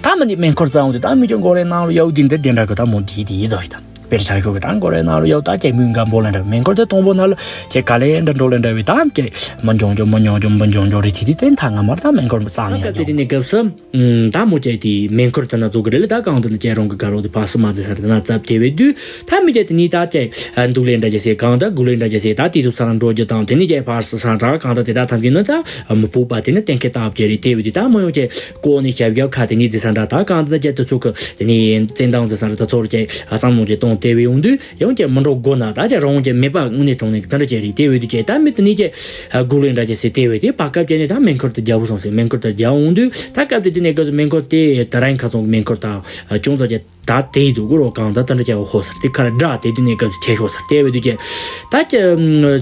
ད་མི་འདི་སྨན་ཁུར་རྩ་འོང་དུས་ད་མི་ཅན་མགོ་རེ་ནང་ལ་ཡོད་དུས་འདི་དེ་འདྲ་གི་ད་མོ་དེ་དེ་ཡི་ཟོ་ཡི་ད་དཔེར་ཆ་ཤོག་གི་ད་མགོ་རེ་ནང་ལ་ཡོད་ད་ཅེ་མུན་འགམ་པོ་ལ་འདྲ་སྨན་ཁུར་དེ་གཏོང་པོ་ན་ལ་ཅེ་ག་ལེ་འདྲ་འགྲོ་ལེ་འདྲ་བའི་ད་ཅེ་མི་འཇོང་འཇོང་མི་འཇོང་འཇོང་མི་འཇོང་འཇོང་རེ་དེ་དེ་དེ་ད་ང་མར་ད་སྨན་ཁུར་མི་རྩ་ནས་ཡང་འཇོང་། ད་མོ་ཅེ་དེ་མེ་འཁོར་དེ་ན་རྫོགས་གི་རེད་ལ་ད་གང་དུ་ན་ཅེ་རོང་གི་དགའ་རོགས་དེ་ཕ་སི་མ་ཟེར་ས་རེད་ན་ཙབ་དེ་བས་དུས་ད་མི་ཅེ་དེ་ནི་ད་ཅེ་འདུག་ལེ་འདྲ་ཅེ་ཟེར་གང་ད་དགུ་ལེ་འདྲ་ཅེ་ཟེར་ད་དེ་ཚོ་ས་ལ་འགྲོ་རྒྱུ་དང་དེ་ནི་ཅེ་ཕ་སི་ས་འདྲ་གང་ད་དེ་ད་ཐམས་ཅད་ནི་ད་མི་ཕུག་པ་དེ་ནི་གཏན་འཁེལ་སྟབས་ཀྱི་རེད་དེ་བས་དུས་ད་མོ་ཡོང་ཅེ་ཀོ་ནི་ཞབས་ཞབས་ཁ་དེ་ནི་ཟེར་ས་འདྲ་ད་གང་ད་ཅེ་དེ་ཚོ་གི་དེ་ནི་བཙན་དང་ཟེར་ས་འདྲ་ད་ཚོར་ཅེ་བསམ་བློ་ཅེ་གཏོང་དེ་བས་ཡོང་དུས། ཡང་ཅེ་མི་འགྲོ་དགོ་ན་ད་ཅེ་རང་ཅེ་མེད་པ་དངོས་གནས་དྲང་གནས་ཀྱི་དེ་འདྲ་ཅེ་རེད་དེ་བས་དུས་ཅེ་ད་མི་དེ་ནི་ཅེ་དགུ་ལེ་འདྲ་ཅེ་ཟེར་དེ་བས་དེ་བར་སྐབས་ཅེ་ནི་ད་སྨན་ཁུར་དེ་རྒྱ་བོ་སོང་ཟེར་སྨན་ཁུར་དེ་རྒྱ་འོང་དུས་ད་སྐབས་དེ་དེ་ནས་སྐབས་སུ་སྨན་ཁུར་དེ་ད་རང་ཁ་སོང་གི་སྨན་ཁུར་དང་ཅུང་ཙམ་ཅེ་ད་དེ་ཡི་དུ་གུ་རོ་གང་ད་ད་འདྲ་ཅེ་བ་ཧོ་ཟེར་དེ་ཁ་ལ་འདྲ་དེ་དུས་ནས་སྐབས་སུ་ཆེ་ཤོ་ཟེར་དེ་བས་དུས་ཅེ་ད་ཅེ་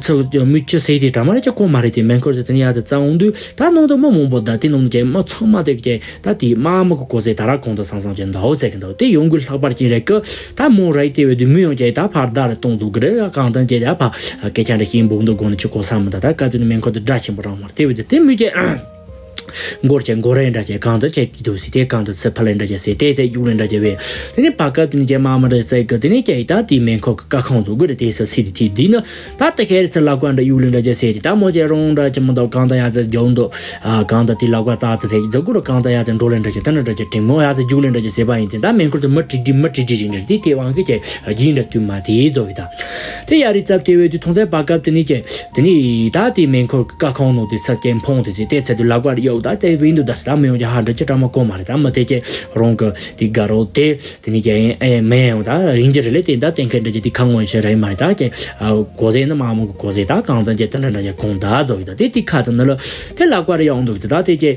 ཚུ་མི་ཆུ་ཟེར་དེ་འདྲ་མ་རེད་ཅེ་གོ་མ་རེད་དེ་སྨན་ཁུར་དེ་དེ་ནི་ཡ་དེ་རྩ་འོང་དུས་ད་ནང་དུ་མི་མང་པོ་ད་དེ་ནང་ཅེ་མི་ཚང་མ་དེ་ཅེ། ད་དེའི་དམག་མི་གི་གོ་ཟེ་ད་ར་གོང་དུ་སང་སང་ཅན་འདའོ་ཟེར་གི་འདུག་དེ་ཡོང་གི་ལྷག་པར་ཅན་རེད་གི། ད་མོ་རའི་དེ་བས་དུ་མི་ཡོང་ཅེ་ད་ཕར་ད་རེ་གཏོང་འཛུགས་གི་རེད་གང་དང་ཅེ་ད་ཕ་སྐད་ཆ་འདྲ་ཤེས་འབུག་འདུག་དགོངས་ནས་ཆུ་གོ་ས་མི་ད་ད་བཀའ་དུས་ནི་སྨན་ཁོ་དུ་དགྲ་ཆེན་པོ་རང་མར་དེ་བས་དུ་དེ་མི་ཅེ། མགོར་ཅེ་མགོ་རའི་འདྲ་ཅེ་གང་དུ་ཅེ་འདུག་སི་དེ་གང་དུ་ཚེ་ཕ་ལའི་འདྲ་ཅེ་སེ་དེ་དེ་རྒྱུག་ལའི་འདྲ་ཅེ་བས། དེ་ནི་ཕ་སྐབས་དུ་ནི་ཅེ་མ་མ་འདྲ་ཅེ་གི་དེ་ནི་ཅེ་ད་དེའི་སྨན་ཁོ་གི་བཀའ་ཁང་འཛུགས་གི་རེད་དེ་ས་སི་དེ་དེ་འདི་ནི། ད་ལྟ་ཁྱེད་ཚོ་ལག་པ་འདྲ་གཡུག་ལེ་འདྲ་ཅེ་ཟེར་ཏེ་ད་མོ་ཅེ་རོང་འདྲ་ཅེ་མོ་འདུག་གང་ད་ཡ་ཚེ་རྒྱུག་འདུག་ཨ་གང་ད་དེ་ལག་པ་ཙག་ཙ་ཟེར་ཟ་གུ་རུ་གང་ད་ཡ་ཚེ་འགྲོ་ལེ་འདྲ་ཅེ་ད་འདྲ་འདྲ་ཅེ་དྲིན་མོ་ཡ་ཚེ་རྒྱུག་ལེ་འདྲ་ཅེ་ཟེར་བ་ཡིན་ཏེ་ད་སྨན་ཁུར་དུ་མི་ཁྲི་ཁྲི་མི་ཁྲི་ཁྲི་རིང་རེད་དེ་དེ་དབང་གི་ཅེ་རྒྱུན་འདྲ་དུས་མ་དེ་ཟོ་གི་ད་དེ་ཡ་རི་ཙབ་དེ་བས་དུས་ཐོང་ཚད་བ་སྐབས་དེ་ནི་ཅེ་དེ་ནི་ད་དེ་སྨན་ཁུར་ཀ་ཁོང་ནོ་དེ་ཚ་ཅེ་འཕོང་དེ་ཟེར་དེ་ཚ་དུས་ལག་པ་གཡུག་ད་དེ་བས་འདུག་ད་ད་མི་ཡོང་ཅེ་ཧ་འདྲ་ཅེ་ཀྲ་མ་གོ་མ་རེད་ད་མི་དེ་ཅེ་རོང་གི་དེ་དགའ་རོགས་དེ། དེ་ནི་ཀྱང་ཨེ་མེ་ཡང་ད་ཡིན་གྱི་རེད་ལེ་དེ་ད་གཏན་འཁེལ་འདྲ་ཅེ་དེ་ཁ་ངོ་ཤེས་རེད་མ་རེད་ད་ཀྱེ། གོ་ཟེ་ནི་མ་མོ་གི་གོ་ཟེ་ད་གང་དང་ཀྱེ་དེ་འདྲ་འདྲ་ཀྱེ་གོང་ད་ཛོ་གི་ད་དེ་དེ་ཁ་ད་ནི་ལ་དེ་ལ་ཀ་རེ་ཡང་འདུག་ད་དེ་ཀྱེ་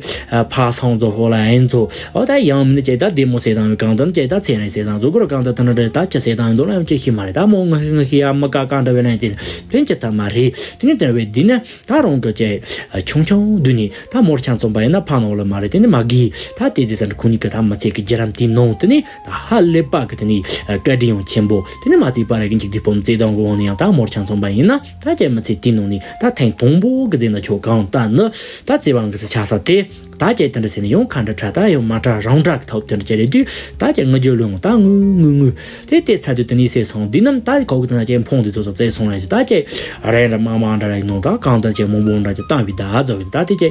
ཕ་སང་ཛོ་ཧོ་ལ་ཨེན་ཛོ་ཨོ་ད་ཡང་མིན་ཀྱེ་ད་དེ་མོ་ཟེ་དང་གང་དང་ཀྱེ་ད་ཚེ་རིང་ཟེ་དང་ཛོ་གུ་ར་གང་ད་དེ་འདྲ་འདྲ་ད་ཀྱེ་ཟེ་དང་འདུག་ལ་ཡང་ཀྱེ་ཤི་མ་རེད་ད་མོ་ང་ཤི་ང་ཤི་ཡ་མི་ཀ་ཀ་འདྲ་བའི་ལན་ཀྱེ་དེ་ཀྱེ་ད་མ་རེད་དེ་ནི་དེ་བས་དེ་ནི། ད་རང་གི་ཅེ་ཆུང་ཆུང་དུས་ནས་ད་མོར་ཆང་འཚོང་པ་ཡིན་ན་ཕ་ནོ་ལ་མ་རེད་དེ་ནི་མ་གི་ད་དེ་ཟེར་ས་འདྲ་ཁོ་གཉིས་ཀྱི་ད་མི་ཚེ་གི་བརྒྱུད་རིམ་དེའི་ནང་དུ་ནི་ད་ཧ་ལས་པ་གི་དེ་ནི་བཀའ་དྲིན་ཡང་ཆེན་པོ་དེ་ནི་མ་ཚད་པ་ར་གི་འཇིག་རྟེན་ཕོ་མོ་བརྩེ་དུང་གི་དབང་ནས་ཡང་ད་མོར་ཆང་འཚོང་པ་ཡིན་ན་ད་ཀྱེ་མི་ཚེ་དེའི་ནང་ནས་ད་ཐེངས་དང་པོ་གི་ཟེར་ན་ཆོག་གང་ལྟར་ནི་ད་བརྩེ་བ་གི་ཆགས་ས་དེ་ད་ཀྱེ་དེ་འདྲ་ཟེར་ནས་ཡང་ཁ་འདྲ་ཁྲ་ད་ཡང་མ་ཁྲ་རང་འདྲ་གི་ཐོབ་དེ་འདྲ་ཅེ་རེད་དུས་ད་ཀྱེ་ངུ་རྒྱུ་ལོས་ད་ངུ་ངུ་ངུ། དེ་དེ་ཚ་དུས་དེ་ནི་སེ་སོང་འདི་རྣམས་ད་གོ་གི་དེ་ན་ཅེ་འཕོང་དེ་ཚོ་ཚོ་བཙལ་སོང་ལ་ཅེ་ད་ཅེ་རེ་འདྲ་མ་མ་འདྲ་རེ་ནོ་ད་གང་ད་ཅེ་མོ་མོ་འདྲ་ཅེ་བཏང་བི་ད་ཛོ་གི་ད་དེ་ཅེ་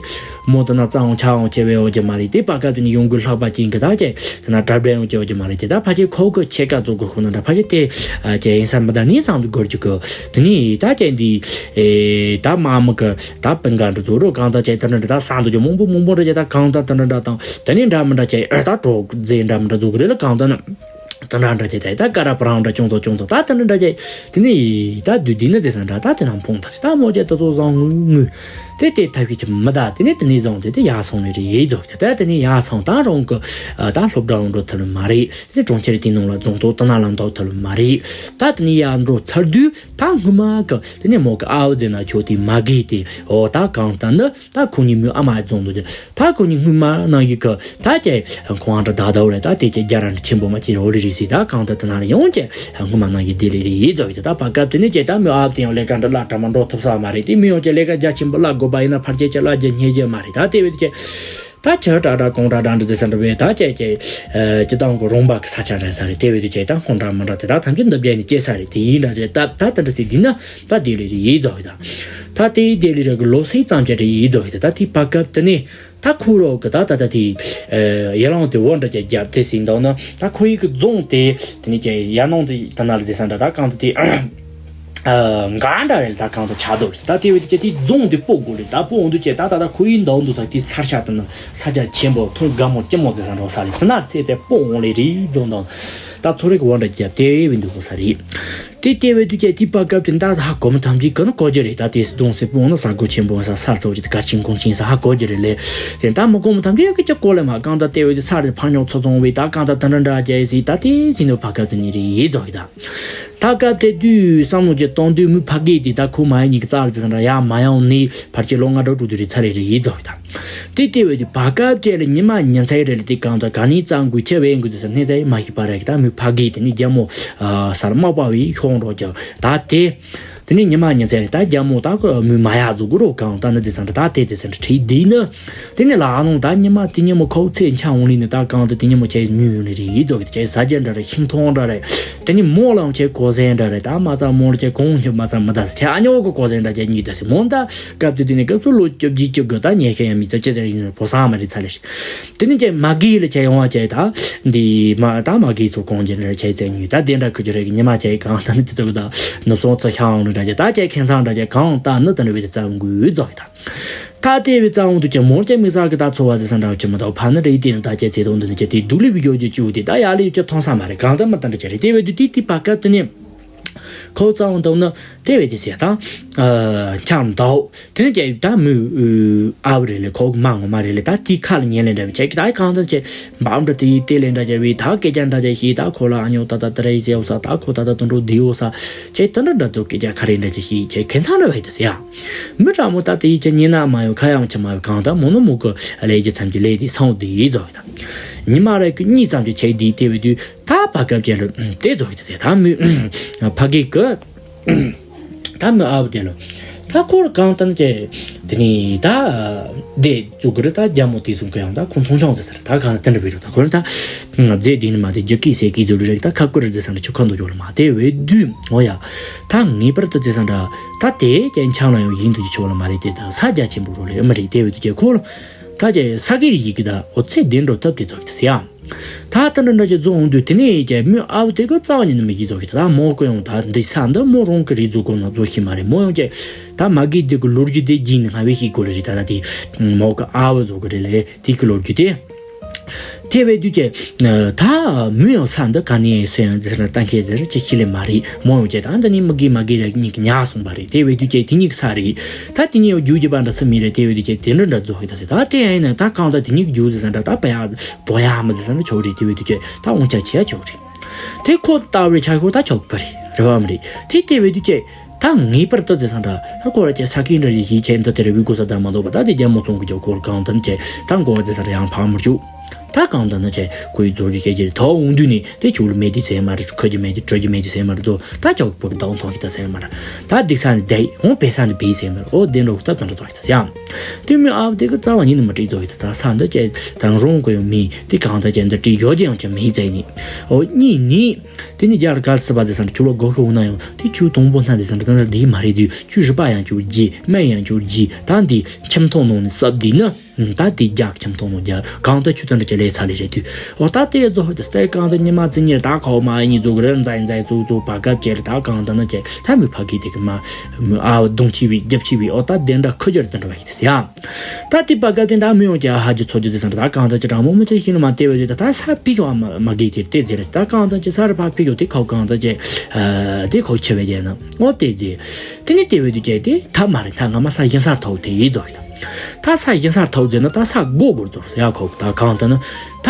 མོ་དེ་ན་ཙང་ཆ་འོང་ཆེ་བའི་འོ་ཅེ་མ་རེད་དེ་པ་ཀ་དེ་ནི་ཡོང་གི་ལྷག་པ་ཅན་གི་ད་ཅེ་དེ་ན་གྲབ་འདྲ་ཡོང་ཅེ་འོ་ཅེ་མ་རེད་ཅེ་ད་ཕ་ཅེ་ཁོ་གི་ཆེ་ཀ་ཛོ་གི་ཁོ་ན་འདྲ་ཕ་ཅེ་དེ་ཅེ་ཡིན་ས་མི་ད་ནི་སང་དུ་གོར་ཅིག་གི་དེ་ནི་ད་ཅེ་འདི་ཨེ་ད་མ་མི་གི་ད་པིན་ག་འདྲ་ཛོ་རོ་གང་ད་ཅེ་དེ་འདྲ་འདྲ་ད་སང་དུ་ཅེ་མོ་མོ་མོ་མོ་འདྲ་ཅེ་ད་གང་ད་དེ་འདྲ་འདྲ་དང་དེ་ནི་འདྲ་མི་འདྲ་ཅེ་ཨེ་ད་གྲོགས་རྫས་འདྲ་མི་འདྲ་ཛོ་གི་རེད་ལ་གང་ད་ན། ད་འདྲ་འདྲ་ཅེ་ད་ད་ཀ་ར་པ་རང་འདྲ་ཅུང་ཙོ་ཅུང་ཙོ་ད་ད་འདྲ་འདྲ་ཅེ་དེ་ནི་ད་དུས་དེ་ནི་ཟེར་ས་འདྲ་ད་དེ་ནང་ཕུང་ད་ཅེ་ད་མོ་ཅེ་ད་ཚོ་བཟང་ངུ་ངུ། དེ་དེ་ཐབས་ཤེས་ཀྱི་མི་ད་དེ་ནས་དེ་ནས་བཟུང་སྟེ་དེ་ཡར་སོང་ནས་རེད་ཡིན་ཙོག་གི་ད་དེ་ནས་ཡར་སོང་ད་རང་གི་ད་སློབ་གྲྭ་འགྲོ་ཐུབ་ལ་མ་རེད། དེ་གྲོང་ཁྱེར་དེ་ནང་ལ་རྫོང་ཐོག་ཏི་ན་ལ་འདུག་ཐུབ་ལ་མ་རེད། ད་དེ་ནས་ཡར་འགྲོ་ཚར་དུས་ད་སྔོན་མ་གི་དེ་ནས་མོ་གི་ཨ་བུ་ཟེར་ན་ཆོག་དེ་མ་གི་དེ་ཨོ་ད་གང་ལྟར་ནི། ད་ཁོ་གཉིས་མོའི་ཨ་མ་རྫོང་དུ་ཅི། ད་ཁོ་གཉིས་སྔོན་མ་ནང་བཞིན་གི་ད་ཅི། ཁོང་ཨ་འདྲ་ད་ད་བོ་རེད། ད་དེ་ཅི་རྒྱ་ར་འདྲ་ཆེན་པོ་མ་ཅི་རོ་རི་རི་སི་ད་གང་ད་ད་ན་རེ་ཡོང་ཅི། སྔོན་མ་ནང་བཞིན་དེ་ལི་རི་ཡི་ཙོག་གི་ད་ད་པ་སྐབས་དེ་ནས་ཅི་ད་མོའི་ཨ་བ་དེ་ཡང་ལས་ཀ་འདྲ་ལ་གྲ་མ་འགྲོ་ཐུབ་ས་མ་རེད། དེ་མོ་ཡང་ཅི་ལས་ཀ་རྒྱ་ཆེན་པོ་ལ་དགོས་པ་ཡིན་ན་ཕར་ཅི་ཅི་ལ་རྒྱ་སྙེ་རྒྱ་མ་རེད། ད་དེ་བས་དེ་ཅི། ད་ཆ་གྲ་གྲ་གོང་གྲ་གྲ་འདྲ་ཟེར་ས་འདྲ་བས་ད་ཅི་ཅི། སྤྱི་བཏང་གི་རོང་པ་གི་ས་ཆ་རེད་ས་རེད། དེ་བས་དེ་ཅི་ད་ཁོང་འདྲ་མི་འདྲ་དེ་ད་ཐམས་ཅད་འདི་བརྒྱ་ནས་སྐྱེ་ས་རེད། དེ་ཡིན་འདྲ་རེད། ད་ད་དེ་འདྲ་ཟེར་དུས་ན། ད་དེ་ལི་རི་ཡི་ཙོག་གི་ད། ད་དེ་དེ་ལི་རི་གི་ལོ་སི་ཙམ་ཅི་རི་ཡི་ཙོག་གི་ད། ད་དེ་པ་སྐབས་དེ་ནས་ད་ཁོ་རོག་གི་ད་ད་ད་དེ་ཡ་ལང་དེ་འོ་འདྲ་ཅི་རྒྱབ་དེ་ཟིན་འདུག་ན། ད་ཁོ་ཡི་གི་རྫོང་དེ་དེ་ནས་ཅི་ཡ་ནང་དེ་ད་ན་ལ་ཟེར་ས་འདྲ་ད་གང་དུ་དེ་འགའ་འདྲ་རེད། ད་གང་དུ་ཆ་དོ་རེད། ད་དེ་བས་དེ་ཅི་དེ་རྫོང་དེ་སྤོ་དགོས་རེད། ད་སྤོ་འོང་དུས་ཅི་ད་ད་ད་ཁོ་ཡི་འདུག་འདུག་ས་དེ་ས་ཆ་དེ་ན་ས་ཆ་ཆེན་པོ་ཐོང་དགའ་མོ་སྐྱི་མོ་ཟེར་ས་འདྲ་ས་རེད། དེ་ན་ཚེ་དེ་སྤོ་འོང་ལི་རི་རྫོང་དང་ད་ཚོ་རིག་འོ་འདྲ་རྒྱབ་དེ་བས་འདུག་གོ་ས་རེད། དེ་ལྟེ་བའི་དུས་ཀྱི་དེའི་བར་སྐབས་དེ་ད་ཧ་གོ་མི་ཐམས་ཅད་ཀྱིས་ནི་གོ་རྒྱུ་རེད། ད་དེ་སྡོང་སེ་སྤུངས་ན་ས་སྒོ་ཆེན་པོ་ས་ས་གཙོ་ཆེ་དཀར་ཆེན་གོང་ཆེན་ས་ཧ་གོ་རྒྱུ་རེད་ལས། དེ་ད་མི་གོ་མི་ཐམས་ཅད་ཀྱིས་ཀྱི་གོ་ལེ་མ་གང་ད་ལྟེ་བའི་དུས་ས་རེད། ཕ་ཉོག་ཚོ་ཚོང་བའི་ད་གང་ད་ད་འདྲ་འདྲ་རྒྱ་ཡི་སི་ད་དེ་ཟིན་ནོ་བར་སྐབས་དེ་ནི་རེད་ཡིན་རྫོགས་ཀྱི་ད། ད་སྐབས་དེ་དུས་བསམ་བློ་ཅི་གཏོང་དུས་མི་ཕ་གི་དེ་ད་ཁོ་མ་ཡི་གཉིས་ཀྱི་རྩ་ལ་ཟིན་ར་ཡ་མ་ཡོང་ནི་ཕར་ཆེ་ལོ་ལྔ་དྲུག་དྲུག་དུ་རེད་ཚ་རེད་རེད་ཡིན་རྫོགས་ཀྱི་ད། དེ་ལྟེ་བའི་དུས་བར་སྐབས་ཅེ་ལ་ཉི་མ་ཉི་ཚེ་རེ་ལ་དེ་གང་དུ་ག་ནི་གཙང་དགོས་ཆེ་བའི་འགོ་དུས་སུ་སྣེ་ཚེ་མ་ཤི་པ་རེད་ཀྱི་ད་མི་ཕ་གི་དེ་ནི་རྒྱ་མོ་ཨ་སར་མག་པ་བའི་ཤོང་འགྲོ་ཀྱང་ད་དེ། དེ་ནི་ཉི་མ་ཉི་ཚེ་རེ་ད་རྒྱ་མོ་ད་ཁོ་མི་མ་ཡག་ཟུག་གུ་རོ་གང་ད་ནི་དེ་སང་ད་དེ་དེ་སང་ཁྲིད་དེ་ནི། དེ་ནི་ལ་ནོ་ད་ཉི་མ་དེ་ཉི་མ་ཁོ་ཚེ་འཆང་འོང་ལི་ནི་ད་གང་དུ་དེ་ཉི་མ་ཁྱེད་ཉུལ་ཡོང་ལི་རེད་ཡིད་དོ་གི་ཁྱེད་ཟ་རྒྱ་འདྲ་རེད། ཤིང་ཐོང་འདྲ་རེད། དེ་ནི་མོ་ལའང་ཁྱེད་གོ་ཟན་འདྲ་རེད། ད་མ་ཚ་མོ་ལ་ཁྱེད་གོང་ཁྱེད་མ་ཚ་མི་ད་ཁྱེད་ཨ་ཉོ་གི་གོ་ཟན་འདྲ་ཁྱེད་གཉིས་ད་སི་མོ་ད་སྐབས་དེ་དེ་ནི་སྐབས་སུ་ལོ་བཅུ་བཞི་བཅུ་དགུ་ད་ཉེ་ཤེས་ཡང་མི་ཚ་ཅི་ཟེར་ཡིན་བོ་སང་མ་རེད་ཚ་ལེ་ཞིག་དེ་ནི་ཁྱེད་མ་གི་ལ་ཁྱེད་ཡོང་བ་ཁྱེད་ད་འདི་མ་ད་མ་གི་ཚོ་གོང་ཅན་རེད། ཁྱེད་ཚེ་ཉུལ་ད་དེ་འདྲ་ཁུ་ཅི་རེད་གི་ཉི་མ་ཁྱེད་གང་ད་ནི་ཚི་ཚོ་གི་ད་ནུབ་སོང་ཚ་ཤང་ལ་འདྲ་ཁྱེད་ད་ཁྱེད་ཁེན་ཚང་འདྲ་ཁྱེད་གང་ད་ནི་ད་ནི་བི་དེ་ཚ་འགུལ་ཚོ་གི་ད། ད་ལྟེ་བའི་རྩ་བོ་འདུག་ཀྱང་མོར་ཀྱང་དམིགས་བསལ་གྱི་ད་འཚོ་བ་ཟེར་ས་འདྲ་བོ་ཅི་མི་འདུག་ཕ་ནི་རེད། དེ་ནི་ད་ཀྱང་ཚེ་དོན་འདི་ནི་ཀྱང་དེ་སྡུག་ལུས་པའི་ཡོ་བྱད་བཅུག་སྟེ་ད་ཡར་ལས་ཀྱང་མཐོང་ས་མ་རེད། གང་ལྟར་མི་ལྟར་འདྲ་ཅི་རེད། དེ་བས་དུས་དེ་དེ་བར་སྐབས་དེ་ནས་ཁོ་རྩ་བོ་འདུག་ན་དེ་བས་དེ་ཟེར་དང་འཁྱམ་འདུག་དེ་ནི་ཀྱང་ད་མོའི་ཨ་བུ་རེད་ལས་ཁོ་མ་ངོ་མ་རེད་ལས་ད་དེའི་ཁ་ལ་ཉན་ལས་འདྲ་བའི་ཆེད་ཀྱི་ད་གང་ལྟར་ཅི་འབའ་འདྲ་དེ་ཡི་དེ་ལས་འདྲ་བྱ་བའི་ད་སྐད་ཆ་འདྲ་བྱ་ཞིག་ད་ཁོ་ལ་ཨ་ཉོ་ད་ད་ད་རེ་ཟེར་བ་ས་ད་ཁོ་ད་ད་དུད་འགྲོ་བདེ་བོ་ས་ཅེ་ད་འདྲ་འདྲ་ཚོ་སྐད་ཆ་ཁ་རེ་འདྲ་བྱ་ཞིག་ཁྱེད་ཁེ་ཚང་འདྲ་བས་དེ་ཟེར་ཡ། མི་དྲང་མོ་ད་དེ་ཡི་ཆ་ཉེ་ན་མ་ཡོང་ཁ་ཡང་ཆ་མ་ཡོང་གང་ལྟར་མོ་ནོ་མོ་གི་ལས་ཀྱི་མཚམས་ཀྱི་ལས་དེ་སོང་དེ་ཡིས་རྫོགས་ཡོད་དང་། ཉི་མ་རེ་གི་གཉིས་ཙམ་གྱི་ཆེད་དེ་དེ་བས་དུས་ད་བར་སྐབས་ཅན་ལ་དེ་རྫོགས་ཡོད་ཟེར་ད་མི་ཕ་གི་གི་ད་མི་ཨ་བུ་དེ་ལ་ད་ཁོ་ལ་གང་ལྟར་ཅེ་དེ་ནི་ད་དེ་ཙུ་གུ་རི་ད་རྒྱ་མོ་དེ་ཙུ་གུ་ཡང་ད་ཁོ་མཐོང་ཆུང་ཟེར་ཟེར་ད་གང་ལྟར་དེ་འདྲ་བས་རུ་ད་ཁོ་ལ་ད་རྫས་དེ་ནི་མ་དེ་རྒྱུ་སྐད་ཟེར་གི་ཟུ་རི་རེག་ད་ཁ་ཀུ་རི་ཟེར་ས་འདྲ་ཆུ་ཁ་འདུག་ཅོག་ལ་མ་དེ་བས་དུས་ཨོ་ཡ། ད་ངེས་པར་དུ་བརྩི་ས་འདྲ། ད་དེ་ཀྱང་འཆང་ལ་ཡང་ཡིན་དུ་ཆོག་ལ་མ་རེད། དེ་ད་ས་རྒྱ་ཆེན་པོ་རོ་ལེ་མ་རེད། དེ་བས་དུ་ཀྱེ་ཁོ་ལ་ད་ཀྱེ་ས་གི་རི་ཡི་གི་ད་འོ་ཚེ་བདེ་འགྲོ་ཐབས་དེ་ཚོ་གི་ཟེར་ཡ། ད་ད་འདྲ་འདྲ་ཀྱེ་རྫོང་འོང་དུས་དེ་ནས་ཀྱེ་མོའི་ཨ་བུ་དེ་གི་རྩ་བ་ཉིད་ནས་མི་ཤེས་ཚོ་གི་ད་མོ་ཀོ་ཡང་ད་འདི་ས་འདི་མོ་རང་གི་རི་རྫོ་གོ་ན་རྫོ་ཤེས་མ་རེད། མོ་ཡང་ཀྱེ་ད་མ་གི་དེ་གི་ལོ་རྒྱུས་དེ་རྒྱུན་ནས་སྔ་བའི་ཤེས་དགོས་ལེ་རེད། ད་ད་དེ་མོ་གི་ཨ་བུ་རྫོ་གི་རེད་ལེ་དེ་གི་ལོ་རྒྱུས་དེ། དེ་བས་དུས་ཀྱི། ད་མོ་ཡང་ས་འདི་ག་ནས་སོན་ཡང་ཟེར་ན་གཏན་འཁེལ་ཟེར་ཅི་ཤི་ལེ་མ་རེད། མོ་ཡང་ཀྱི་ད་འདི་ནི་མི་དགེ་མ་དགེ་རེ་གཉིས་ཀྱི་ཉག་སོང་པ་རེད། དེ་བས་དུས་ཀྱི་དེ་གཉིས་ཀྱི་ས་རེད། ད་དེ་གཉིས་ཡང་རྒྱུ་རྒྱུ་པ་འདྲ་སུ་མི་རེད། དེ་བས་དུས་ཀྱི་དེ་འདྲ་འདྲ་རྫོགས་ཡོད་ད་ཟེར། ད་དེ་ཡང་ཡིན་ན་ད་གང་ལྟར་དེ་གཉིས་ཀྱི་རྒྱུ་ཟེར་ས་འདྲ་ད་པ་ཡ་པོ་ཡ་མ་ཟེར་ས་འདྲ་ཆོག་རེད། དེ་བས་དུས་ཀྱི་ད་འོང་ཆ་ཆེ་ཡ་ཆོག་རེད། དེ་ཁོ་ལྟ་བུའི་ཆ་ཤོག་ད་ཆོག་པ་རེད། རེད་བ་མ་རེད། དེ་དེ་བས་དུས་ཀྱི། ད་ངེས་པར་དུ་ཟེར་ས་འདྲ་ཧ་གོ་ར་ཀྱི་ས་ཀི་འདྲ་ཡི་ཡི་ཁྱེད་འདི་དེ་རེ་བི་གོ་ས་ད་མ་འདོགས་པ་ད་དེ་རྒྱ་མོ་ཚོང་གི་ཇོ་ཁོར་གང་དན་ཀྱེ་ད་མགོ་བ་ཟེར་ས་ར་ཡང་ཕག་མར་བཅུག་ད་གང་དན་ན་ཀྱེ་ཁོའི་རྫོ་རྒྱུ་ཁྱེད་ཀྱི་ཐོག་འོང་དུས་ནི་དེ་ཆུ་ལ་མེད་དུས་ཟེར་མ་རེད། ཁ་གྱི་མེད་དུས་གྲོ་གྱི་མེད་དུས་ཟེར་མ་རེད། ཚོ་ད་ཅོག་པོ་གི་དང་ཐོག་གི་ད་ཟེར་མ་རེད། ད་སྡིག་ས་ནི་བསྡད་འོང་བས་ས་ནི་བས་ཟེར་མ་རེད། ཨོ་དེ་འགྲོ་གི་ད་ད་འགྲོ་ཚོགས་ཀྱི་ད་ཟེར་ཡང་དེ་མི་ཨ་བ་དེ་གི་རྩ་བ་ཉིད་ནི་མ་བྲིས་ཚོགས་ཀྱི་ད་ད་ས་འདི་ཀྱེ་ད་རོང་གི་ཡོང་མི་དེ་གང་ད་ཀྱེ་འདི་བྲིས་ཡོད་ཀྱི་ཡང་ཀྱེ་མི་ཟེར་ནི་ཨོ་གཉིས་ནི། དེ་ནི་རྒྱ་ལ་གལ་སྲིད་པ་དེ་སང་ཆུ་ལོ་སྒོ་ཤོག་ན་ཡང་དེ་ཆུ་དང་པོ་སྣ་དེ་སང་ད་ལྟ་དེ་མ་རེད་དུས་ཆུ་རི་པ་ཡང་ཆུ་རྒྱས་སྨན་ཡང་ཆུ་རྒྱས་ད་འདི་ཁྱིམ་ཐོག་ནང་ནས་སྲབ་དེ་ནི་ ད་དེ་རྒྱག་ཁྱིམ་ཐོག་ནང་རྒྱག་གང་ལྟར་ཆུ་དང་འདྲ་ཅིག་ལས་ཚ་ལས་རེད་དུས། འོ་ད་དེ་རྫོགས་དེ་སྟེ་གང་ལྟར་ཉི་མ་ཙི་གཉིས་ད་ཁོག་མ་གཉིས་རྫོགས་རེད་མཛའ་མཛའ་རྫོགས་རྫོགས་བར་སྐབས་ཅིག་ད་གང་ལྟར་ན་ཅིག་ད་མི་ཕ་གི་དེ་གི་མ་ཨ་གདོང་ཆི་བི་རྒྱབ་ཆི་བི་འོ་ད་དེ་འདྲ་ཁུ་རྒྱུར་དེ་འདྲ་བ་ཞིག་དེ་ཡ། ད་དེ་བར་སྐབས་དེ་ད་མི་ཡོང་ཅིག་ཧ་ཅི་ཚོ་ཅི་ཟེར་སང་ད་གང་ལྟར་ཅིག་དྲང་མོ་མི་ཚེ་ཤིང་ལ་མ་དེ་བས་དེ་ད་ས་ཕི་ཤོག་མ་གི་དེ་དེ་ཟེར་ད་གང་ལྟར་ཅིག་ས་རུ་ཕ་ཕི་ཤོག་དེ་ཁོག་གང་ལྟར་ཅིག་དེ་ཁོག་ཆི་བས་ཅིག་ན་འོ་དེ་ཟེར། དེ་ནས་དེ་བས་དུས་ཀྱི་དེ་ཐབས་མ་རེད་ད་ང་མ་ས་ཡིན་སར་ཐོག་དེ་ཡིན་རྫོགས་ཡིན། ད་ས་ཡིན་སར་ཐོག་ཟེར་ན་ད་ས་སྒོ་སྒོར་རྫོགས་ཟེར་ཡ་ཁོག་ད་གང་ལྟར་ན་ད་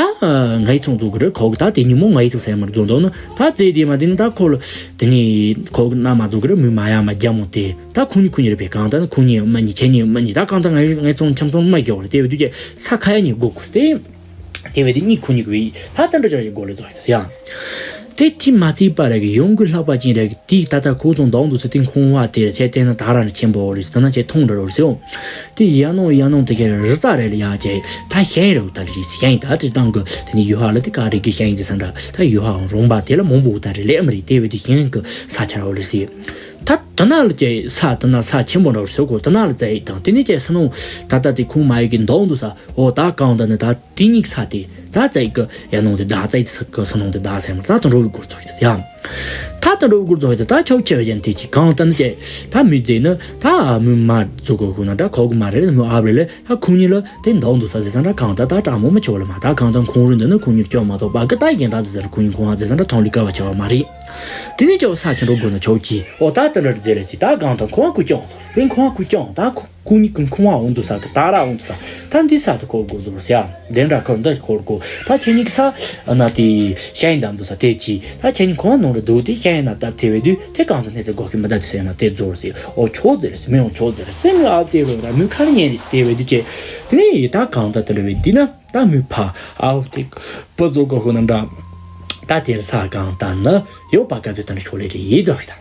ངའི་ཚོང་རྫོགས་གི་རེད་ཁོག་ད་དེ་ཉིན་མོ་ངའི་ཚོང་ཟེར་མར་རྫོགས་འདུག་ན་ད་རྫས་དེ་མ་དེ་ནི་ད་ཁོ་ལ་དེ་ནས་ཁོག་ན་མ་རྫོགས་གི་རེད་མུ་མ་ཡ་མ་རྒྱ་མོ་དེ་ད་ཁོ་གཉིས་ཁོ་གཉིས་རེད་པས་གང་ལྟར་ན་ཁོ་གཉིས་མ་གཉིས་ཁྱེད་གཉིས་མ་གཉིས་ད་གང་ལྟར་ངའི་ངའི་ཚོང་ཁྱམ་ཚོང་མ་རྒྱག་རེད་དེ་བས་དུས་ཀྱི་ས་ཁ་ཡ་གཉིས་སྒོ་སྒོར་ཏེ། དེ་བས་དེ་གཉིས་ཁོ་གཉིས་ཀྱི་བས་ད་ལྟ་འདྲ་ཅག་ཡི་སྒོ་ལས་རྫོགས་ཡོད་ཡ། དེ་ཐི་མ་ཐི་པ་ར་གི་ཡོང་གི་ལྷག་པ་ཅན་ར་གི་དེ་ད་ལྟ་ཁོ་ཚོ་འདང་འདུག་ས་དེ་ཁོང་བ་དེ་ར་ཆེ་བལྟས་ན་ད་ར་ནི་ཆེན་པོ་རེད་ཟེར་ད་ན་ཆེ་མཐོང་འདྲ་རོ་ཟེར། དེ་ཡ་ནོ་ཡ་ནོ་དེ་ཁྱེད་རི་རྩ་རེད་ལ་ཡ་ཆེ་ད་ཤེས་རོ་ད་རེད་ཤེས་ད་དེ་དང་གི་དེ་ནི་ཡོ་ཧ་ལ་དེ་ག་རེ་གི་ཤེས་ཡིན་ཟེར་ས་འདྲ་ད་ཡོ་ཧ་རོང་པ་དེ་ལ་མང་པོ་ད་རེད་ལས་མ་རེད་དེ་བས་དེ་ཤེས་གི་ས་ཆ་ར་རེད་ཟེར། ད་དེ་ན་ལ་ཆེ་ས་དེ་ན་ས་ཆེན་པོ་འདྲ་རོ་ཟེར་གོ་དེ་ན་ལ་ཙེ་དང་དེ་ནི་ཆེ་ས་ནོ་ད་ལྟ་དེ་ཁོང་མ་ཡི་གི་འདང་འདུག་ས་འོ་ད་གང་ད་ནི་ད། དེ་གཉིས་ས་དེ་ད་བཙལ་གི་ཡ་ནང་དེ་བདག་བཙལ་དེ་ས་གི་ས་ནང་དེ་བདག་ཟེར་མ་ད་དུང་འགྲོ་བའི་སྐོར་ཚོགས་ཡོད་ཡ། ད་དུང་འགྲོ་བའི་སྐོར་ཚོགས་ཡོད་ད་ཆོག་ཆེ་བ་ཡན་དེ་གི་གང་ལྟར་ན་ཀྱེ་ད་མི་རྫས་ནི་ད་མི་མ་བཙུགས་གོ་ཁུ་ན་ད་ཁོག་གི་མ་རེད་མི་ཨ་བ་རེད་ལ་ད་ཁུ་གཉིས་ལ་དེ་འདང་འདུག་ས་ཟེར་ས་འདྲ་གང་ལྟར་ད་དྲང་མོ་མི་ཆོག་ལ་མ་ད་གང་ལྟར་ཁོང་རུ་འདི་ནི་ཁུ་གཉིས་སྐྱོ་མ་གཏོགས་པ་གི་ད་ཡན་ད་ཟེར་ཟེར་ཁུ་གཉིས་ཁོང་ཨ་ཟེར་ས་འདྲ་མཐོང་ལི་ཀ་བ་ཆེ་བ་མ་རེད། དེ་ནས་ཀྱེ་ས་ཆེན་འགྲོ་དགོས་ན་ཆོག་གི་ཨོ་ད་དེ་འདྲ་རྫས་ལ་ཟེར་ད་གང་ལྟར་ཁོང་ཨ་ཁུ་སྐྱོ་སོང་སེ་ཁོང་ཨ་ཁུ་སྐྱོ་ད་ཁུ། ཁོང་གཉིས་ཀྱི་ཁང་བ་འོང་དུ་ས་གི་ད་ར་འོང་དུ་ས་ད་འདི་ས་དུ་ཁོ་དགོས་ཟོར་ཟེར་ཡ། དེ་འདྲ་ཁོ་འདི་ཁོར་གོ་ད་ཁྱེད་གཉིས་ཀྱི་ས་ན་དེ་ཤ་ཡིན་དམ་དུ་ས་དེ་ཅི་ད་ཁྱེད་གཉིས་ཁང་བ་ནང་རུ་འདུག་དེ་ཤ་ཡིན་ན་ད་དེ་བས་དུས་དེ་གང་དུ་གནས་ཚེ་སྒོ་ཁྱི་མི་ད་དུ་ཟེར་ན་དེ་རྫོར་ཟེར་ཨོ་ཆོག་ཟེར་ཟེར་མི་འོང་ཆོག་ཟེར་དེ་ངའི་ཨ་དེ་རུ་ར་མུ་ཁར་ཉན་རེ་ཟེར་དེ་བས་དུས་ཅེ་དེ་ནས་ཡི་ད་གང་ད་དེ་འདྲ་བས་དུས་ན་ད་མུ་ཕ་ཨའོ་དེ་པུ་ཛོ་གོ་ཧུ་ན་འདྲ་ད་དེར་ས་གང་ད་ན་ཡོད་པ་ག་དུས་ད་འདྲ་ཤོག་ལེ་རེ་ཡི་ཛོ་ཧི་ད།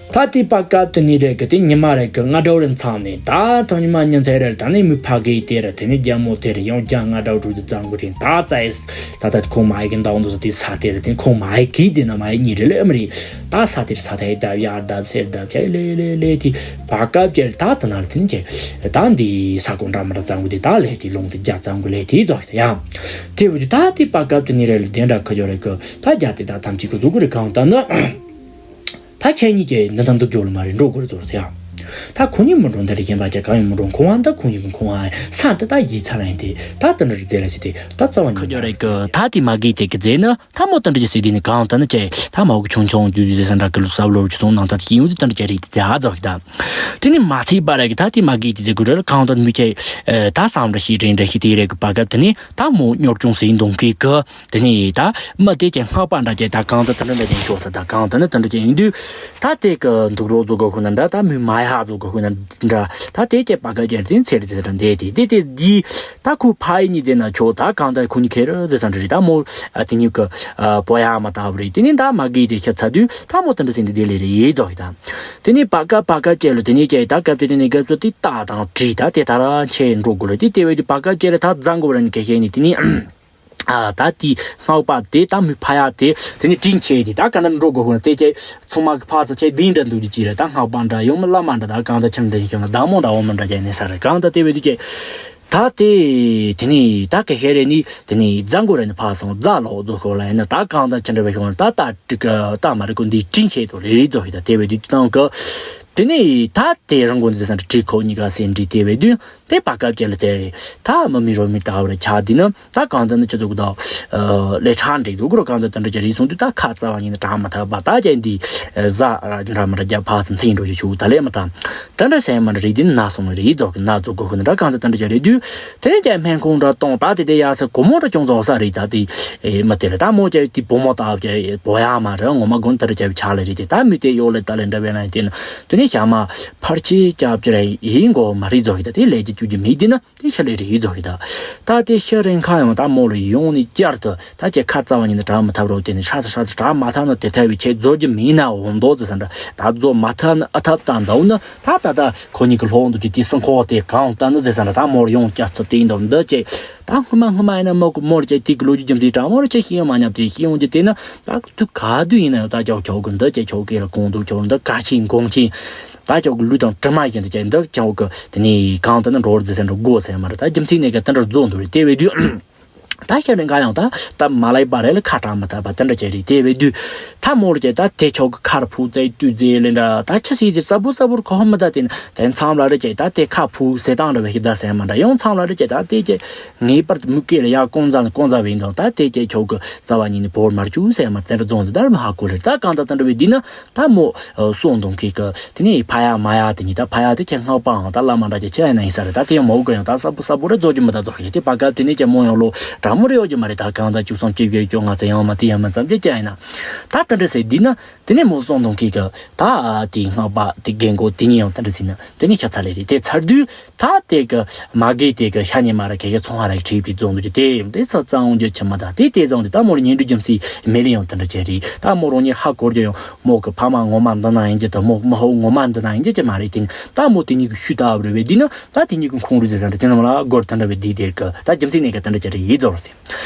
ད་དེ་པ་སྐབས་དེ་ནས་རེད་གི་དེ་ཉི་མ་རེད་གི་སྔ་དྲོ་རེ་མཚམས་ནས་ད་ཐོག་ཉི་མ་ཉིན་མཚན་རེད་ད་ནས་མི་ཕ་གི་དེ་རེད་དེ་ནས་རྒྱ་མོ་དེ་རེད་ཡང་རྒྱ་སྔ་དྲོ་དྲུག་དེ་ཙམ་གི་རེད་ད་ཙའི་ད་ད་ཁོང་མ་ཡི་གི་འདང་འདུག་ས་དེ་ས་དེ་རེད་དེ་ཁོང་མ་ཡི་གི་དེ་ན་མ་ཡི་གཉིས་རེད་ལེ་ཨ་མི་རེད་ད་ས་དེ་རེད་ས་དེ་ཡར་བརྡབ་ཡར་བརྡབ་སེར་བརྡབ་ཆ་ལེ་ལེ་ལེ་དེ་པ་སྐབས་ཅེར་ད་དེ་ན་རེད་དེ་ནས་ཅེ་ད་འདི་ས་ཁོང་འདྲ་མི་འདྲ་ཙམ་གི་དེ་ད་ལེ་དེ་ལུང་དེ་རྒྱ་ཙམ་གི་ལེ་དེ་ཙོག་དེ་ཡང་དེ་བུ་དེ་ད་དེ་པ་སྐབས་དེ་ནས་རེད་ལེ་དེ་འདྲ་ཁ་ཅོ་རེད་གི་ད་རྒྱ་དེ་ད་ཐམས་ཅད་གི་གཟུགས་གི་རེད་གང་ལྟར་ན། ད་ཁྱེད་གཉིས་ཀྱིས་འདི་དང་འདི་སྦྱོར་ལ་མ་རེད་འགྲོ་དགོས་རེད་ཟེར་ཡང་། ད་ཁོ་གཉིས་མི་འགྲོ་འདི་རེད་གཞན་པ་ཅག་གང་ཡང་མི་འགྲོ་ཁོ་བ་འདི་ཁོ་གཉིས་ཀྱི་ཁོ་བ་ས་འདི་ད་ཡིད་ཚ་ར་ཡིན་ཏེ་ད་འདི་འདྲ་རེད་ཟེར་ལ་ཟེར་ཏེ་ད་རྩ་བ་ཉིད་ཁ་ཉོ་རེད་གི་ད་དེ་མ་གིས་དེ་གི་རྫས་ནི་ད་མོ་འདི་འདྲ་ཟེར་དེ་ནི་གང་ལྟར་ནི་ཅེ་ད་མ་གི་ཆུང་ཆུང་དུས་དུས་ཟེར་ས་འདྲ་གི་ལུ་ས་བློ་ཆུ་སོང་ནང་ད་ཤེས་ཡོང་དུས་འདི་འདྲ་ཅེ་རེད་དེ་ཨ་ཛོ་ཞིག་ད། དེ་ནི་མ་ཚིག་པ་རེད་གི་ད་དེ་མ་གིས་དེ་ཟེར་གི་རེད་གང་ལྟར་མི་ཅེ་ད་བསམ་འདྲ་ཤེས་དྲན་འདྲ་ཤེས་དེ་རེད་གི་པ་ག་དེ་ནི་ད་མོ་གཉོར་སྐྱོང་ཟེར་འདོང་གི་གི་དེ་ནས་ད་མི་དེ་ཀྱང་སྔགས་པ་འདྲ་ཅན་ད་གང་དུ་དེ་འདྲ་འདྲ་ཅན་ཤོག་ས་ད་གང་དུ་ནི་དེ་འདྲ་ཅན་ཡིན་དུས་ད་དེ་གི་འདུག་རོགས་བཟོ་གོ་ཁུ་ན་འདྲ་ད་མི་མ་ཡ་ཧ་བཟོ་གོ་ཁུ་ན་འདྲ་ད་དེ་ཀྱི་པ་ག་ཅན་དེ་ཚེ་རེ་ཚེ་རེ་འདས་དེ་དེ་དེ་དེ་ད་ཁུ་ཕ་ཡི་ཉི་ཟེར་ན་ཆོག་ད་གང་ད་ཁུ་ཉི་ཁེ་རུ་ཟེར་ས་འདྲ་རེད་ད་མོ་དེ་ཉི་གི་པོ་ཡ་མ་ད་བ་རེད་དེ་ནི་ད་མ་གི་དེ་ཤ་ཚ་དུས་ད་མོ་དེ་འདྲ་ཟེར་འདི་དེ་ལས་རེད་ཡེ་ཛོ་ཡི་ད་དེ་ནི་པ་ག་པ་ག་ཅན་ལ་དེ་ནི་ཅན་ད་སྐབས་དེ་དེ་ནི་སྐབས་སུ་དེ་ད་དང་བྲིས་ད་དེ་ད་ར་ཆེ་འགྲོ་དགོས་རེད་དེ་དེ་བས་དེ་པ་ག་ཅན་ལ་ད་བརྫང་དགོས་ར་ནི་ཁེ་ཤེས་ནི་དེ་ནི། ཨ་ད་དེའི་སྔགས་པ་དེ་ད་མི་ཕ་ཡ་དེ་དེ་ནི་དྲིན་ཆེ་དེ་ད་ག་ན་འགྲོ་དགོས་ཧུན་དེ་ཁྱེད་ཚང་མ་གི་ཕ་ཚ་ཁྱེད་འདི་འདྲ་འདུག་ཅི་རེད་ད་སྔགས་པ་འདྲ་ཡོང་མི་བླ་མ་འདྲ་ད་གང་ད་ཁྱིམ་འདྲ་ཞིག་ཤོང་ན་བདག་མོ་འདྲ་འོ་མི་འདྲ་ཅན་ནི་ས་རེད་གང་ད་དེ་བས་དུ་ཁྱེད་ད་དེ་དེ་ནི་ད་ག་ཤེ་རེ་ནི་དེ་ནི་རྫ་མགོ་རེ་ནི་ཕ་སོང་རྫ་ལོག་རྫོ་ཤོར་ལ་ཡིན་ན་ད་གང་ད་ཁྱིམ་འདྲ་བས་ཤོང་ན་ད་ད་ད་མ་རེད་ཀོ་འདི་དྲིན་ཆེ་དོ་རེ་རེ་རྫོ་ཤི་ད་དེ་བས་དུ་ཁྱེད་ད་ག་དེ་ནི་ད་དེ་རང་དགོན་འཛིན་ས་འདྲ་བྲིས་ཁོ་གཉིས་ཀ་སེ་འདྲི་དེ་བས་དུས་དེ་བར་སྐབས་ཅིག་ལ་དེ་ད་མི་མི་རོ་མི་ལྟ་བར་ཆགས་དེ་ནི་ད་གང་ལྟར་ནི་ཁྱེད་ཚོ་གི་ད་ལས་ཁྲག་འདྲེ་ཚོ་གུ་རོ་གང་ལྟར་དེ་འདྲ་ཅིག་རེད་སོང་དུས་ད་ཁ་རྩ་བ་ཉིད་ནས་དྲག་མ་ཐག་པ་ད་ཅན་འདི་ཟ་འདྲ་མི་འདྲ་རྒྱབ་ཕ་ཚོ་འཐེན་འགྲོ་ཞིག་ཆུ་ད་ལས་མ་ཐག་དེ་འདྲ་སེམས་མ་འདྲ་རེད་དེ་ན་སོང་རེད་རྫོགས་གི་ན་རྫོགས་གོ་ཧུ་ནི་འདྲ་གང་ལྟར་དེ་འདྲ་ཅིག་རེད་དུས་དེ་ནི་ཅན་སྨན་ཁུང་འདྲ་གཏོང་ད་དེ་དེ་ཡ་ས་གོ་མོ་འདྲ་ཅུང་ཚོགས་ས་རེད་ད་དེ་མི་དེ་ལ་ད་མོ་ཅན་དེ་བུ་མོ་ལྟ་བུ་ཅན་བོ་ཡ་མ་རེད་ངོ་མ་དགོན་དེ་འདྲ་ཅིག་ཆགས་ལ་རེད་དེ་ད་མི་དེ་ཡོག་ལས་ད་ལས་འདྲ་བས་ན་དེ་ནི་དེ་ནི་ཞག་མ། ཕར་ཆེ་སྐྱབས་ཀྱི་རེད་ཡིན་གོ་མ་རེད་ཟོ་ཡི་ད་དེ་ལས་ཀྱི་བཅུ་གྱི་མི་འདི་ན་དེ་ཤ་ལས་རེད་ཡིན་ཟོ་ཡི་ད། ད་དེ་ཤ་རིང་ཁ་ཡང་ད་མོ་ལ་ཡོང་ནས་བསྐྱར་དུ་ད་ཁྱེད་ཁ་རྩ་བ་ཉིད་ནས་དྲག་མི་ཐབས་རོགས་དེ་ནས་ཧྲ་ཚ་ཧྲ་ཚ་དྲག་མ་ཐབས་ན་དེ་ཐབས་བའི་ཁྱེད་རྫོ་རྒྱུ་མིན་ན་འོང་མདོག་ཟེར་ས་འདྲ་ད་རྫོ་མ་ཐབས་ན་ཨ་ཐབས་ད་འདའ་བོ་ན་ད་ད་ད་ཁོ་གཉིས་ཀྱི་ལྷོག་འདུག་དེ་དེ་སང་ཁོག་དེ་གང་ལྟ་ན་ཟེར་ས་འདྲ་ད་མོ་ལ་ཡོང་བསྐྱར་ཚུར་དེ་ཡིན་མདོག་འདི་ཁྱེད་ད་སྔོན་མ་སྔོན་མ་ཡིན་ན་མོ་གི་མོ་ལ་ཁྱེད་དེ་གི་ལོ་རྒྱུས་རྒྱུ་འདི་དྲང་མོ་ལ་ཁྱེད་ཤེས་ཡོང་མ་ཉམས་དེ་ཤེས་ཡོང་རྒྱུ་དེ་ན་ད་དུས་ག་དུས་ཡིན་ན་ཡང་ད་ཅག་ཁྱོ་གི་འདི་ཁྱེད་ཁྱོ་གི་ལ་གོང་དུ་ཁྱོ་འདི་ག་ཆེ་གོང་ཆེ། ད་ཁྱོད་ཀྱི་ལུས་དང་གྲིབ་མ་བཞིན་དུ་བྱས་འདི་ཁྱོད་ཀྱི་དེ་ནས་གང་དུ་ནི་འགྲོ་བར་འཛིན་ས་འགྲོ་དགོས་ཟེར་མ་རེད། ད་རྒྱུ་མཚན་ནས་ཀྱི་དེ་འདྲ་རྫོགས་འདུག་རེད། དེ་བས་དུས་ད་ཤ་རེ་འགའ་ཡང་ད་ད་མ་ལེགས་པ་རེད་ལ་ཁ་གྲག་མི་ཐུབ་པ་དེ་འདྲ་བྱས་རེད། དེ་བས་དུས་ད་མོར་བྱས་ད་དེ་ཁྱོད་ཀྱི་ཁར་ཕུག་ཙེ་དུས་ཙེ་ལེ་འདྲ་ད་ཆི་ཟིག་ཅིག་ཙ་པུ་ཙ་པུར་གོ་མི་ད་དེ་ནི་དེ་མཚམས་ལ་རེ་བྱས་ད་དེ་ཁ་ཕུག་ཟེ་དང་འདྲ་བའི་ཞིག་ད་ཟེར་མ་འདྲ་ཡང་མཚམས་ལ་རེ་བྱས་ད་དེ་བྱས་ངེས་པར་དུ་མུ་གེ་ལ་ཡ་ཀོང་ཛ་ནི་ཀོང་ཛ་བས་འདུག་ད་དེ་བྱས་ཁྱོད་ཀྱི་རྩ་བ་ཉིད་ནས་བོར་མར་བཅུག་ཟེར་མ་དེ་འདྲ་རྫོགས་འདུག་ད་རེ་མ་ཧ་གོ་ལེ་ད་གང་ད་དེ་འདྲ་བས་དུས་ན། ད་མོ་སོང་དོང་ཁིག་གི་དེ་ནས་ཕ་ཡ་མ་ཡ་དེ་གཉིས་ད་ཕ་ཡ་དེ་ཁྱེད་སྔགས་པའང་ད་བླ་མ་འདྲ་ཅིག་ཁྱེད་ཡིན་ན་ཡིན་ས་རེད། ད་དེ་ཡང་མོ་གི་ཡང་ད་ས་བུ་ས་བུ་རེ་རྫོགས་ཀྱི་མི་ད་རྫོགས་ཤིག་དེ་བར་སྐབས་དེ་ནས་ཀྱང་མོ་ཡང་ལོ་གྲངས་མོ་རེ་ཡོད་ཀྱི་མ་རེད། ད་གང་ད་བཅུ་གསུམ་བཅུ་བཞི་བཅོ་ལྔ་ཙམ་ཡང་མ་དེ་ཡང་མ་ཙམ་ཅིག་ཁྱེད་ཡིན་ན་ད་དེ་འདྲ་ཟེར་དུས་ན་དེ་ནས་མོ་སོང་དོང་ཁིག་གི་ད་དེ་སྔགས་པ་དེ་རྒན་གོག་དེ་གཉིས་ཡང་དེ་འདྲ་ཟེར་ན་དེ་ནས་ཤ་ཚ་ལེ་རེད། དེ་ཚར་དུས། ད་དེ་གི་མ་གི་དེ་གི་ཤ་ཉེ་མ་ར་ཁེ་ཁེ་ཚོང་ཧ་ར་ཁྲིད་པའི་རྫོང་དུ་དེ་དེ་ས་གཙང་འོང་རྒྱུ་ཆི་མ་ད་དེ་དེ་རྫོང་དེ་ད་མོར་ཉིན་དུ་རྒྱུ་མཚན་མེད་ལེ་ཡང་དེ་འདྲ་བྱས་རེད། ད་མོ་རང་ཉིད་ཧ་གོ་རྒྱུ་ཡང་མོ་གི་ཕ་མ་ངོ་མ་འདི་ན་ཡིན་རྒྱུ་དང་མོ་མི་ཧོ་ངོ་མ་འདི་ན་ཡིན་རྒྱུ་ཅི་མ་རེད། དེ་ནི་ད་མོ་དེ་གཉིས་ཀྱི་ཤུལ་ད་བ་རེ་བས་དེ་ནི་ད་དེ་གཉིས་ཀྱི་ཁོང་རུ་ཟེར་ས་འདྲ་དེ་ནི་མ་ལ་སྒོར་དེ་འདྲ་བས་དེ་དེ་གི་ད་རྒྱུ་མཚན་ནས་གི་དེ་འདྲ་བྱས་རེད་ཡིད་རྫོགས་རེད།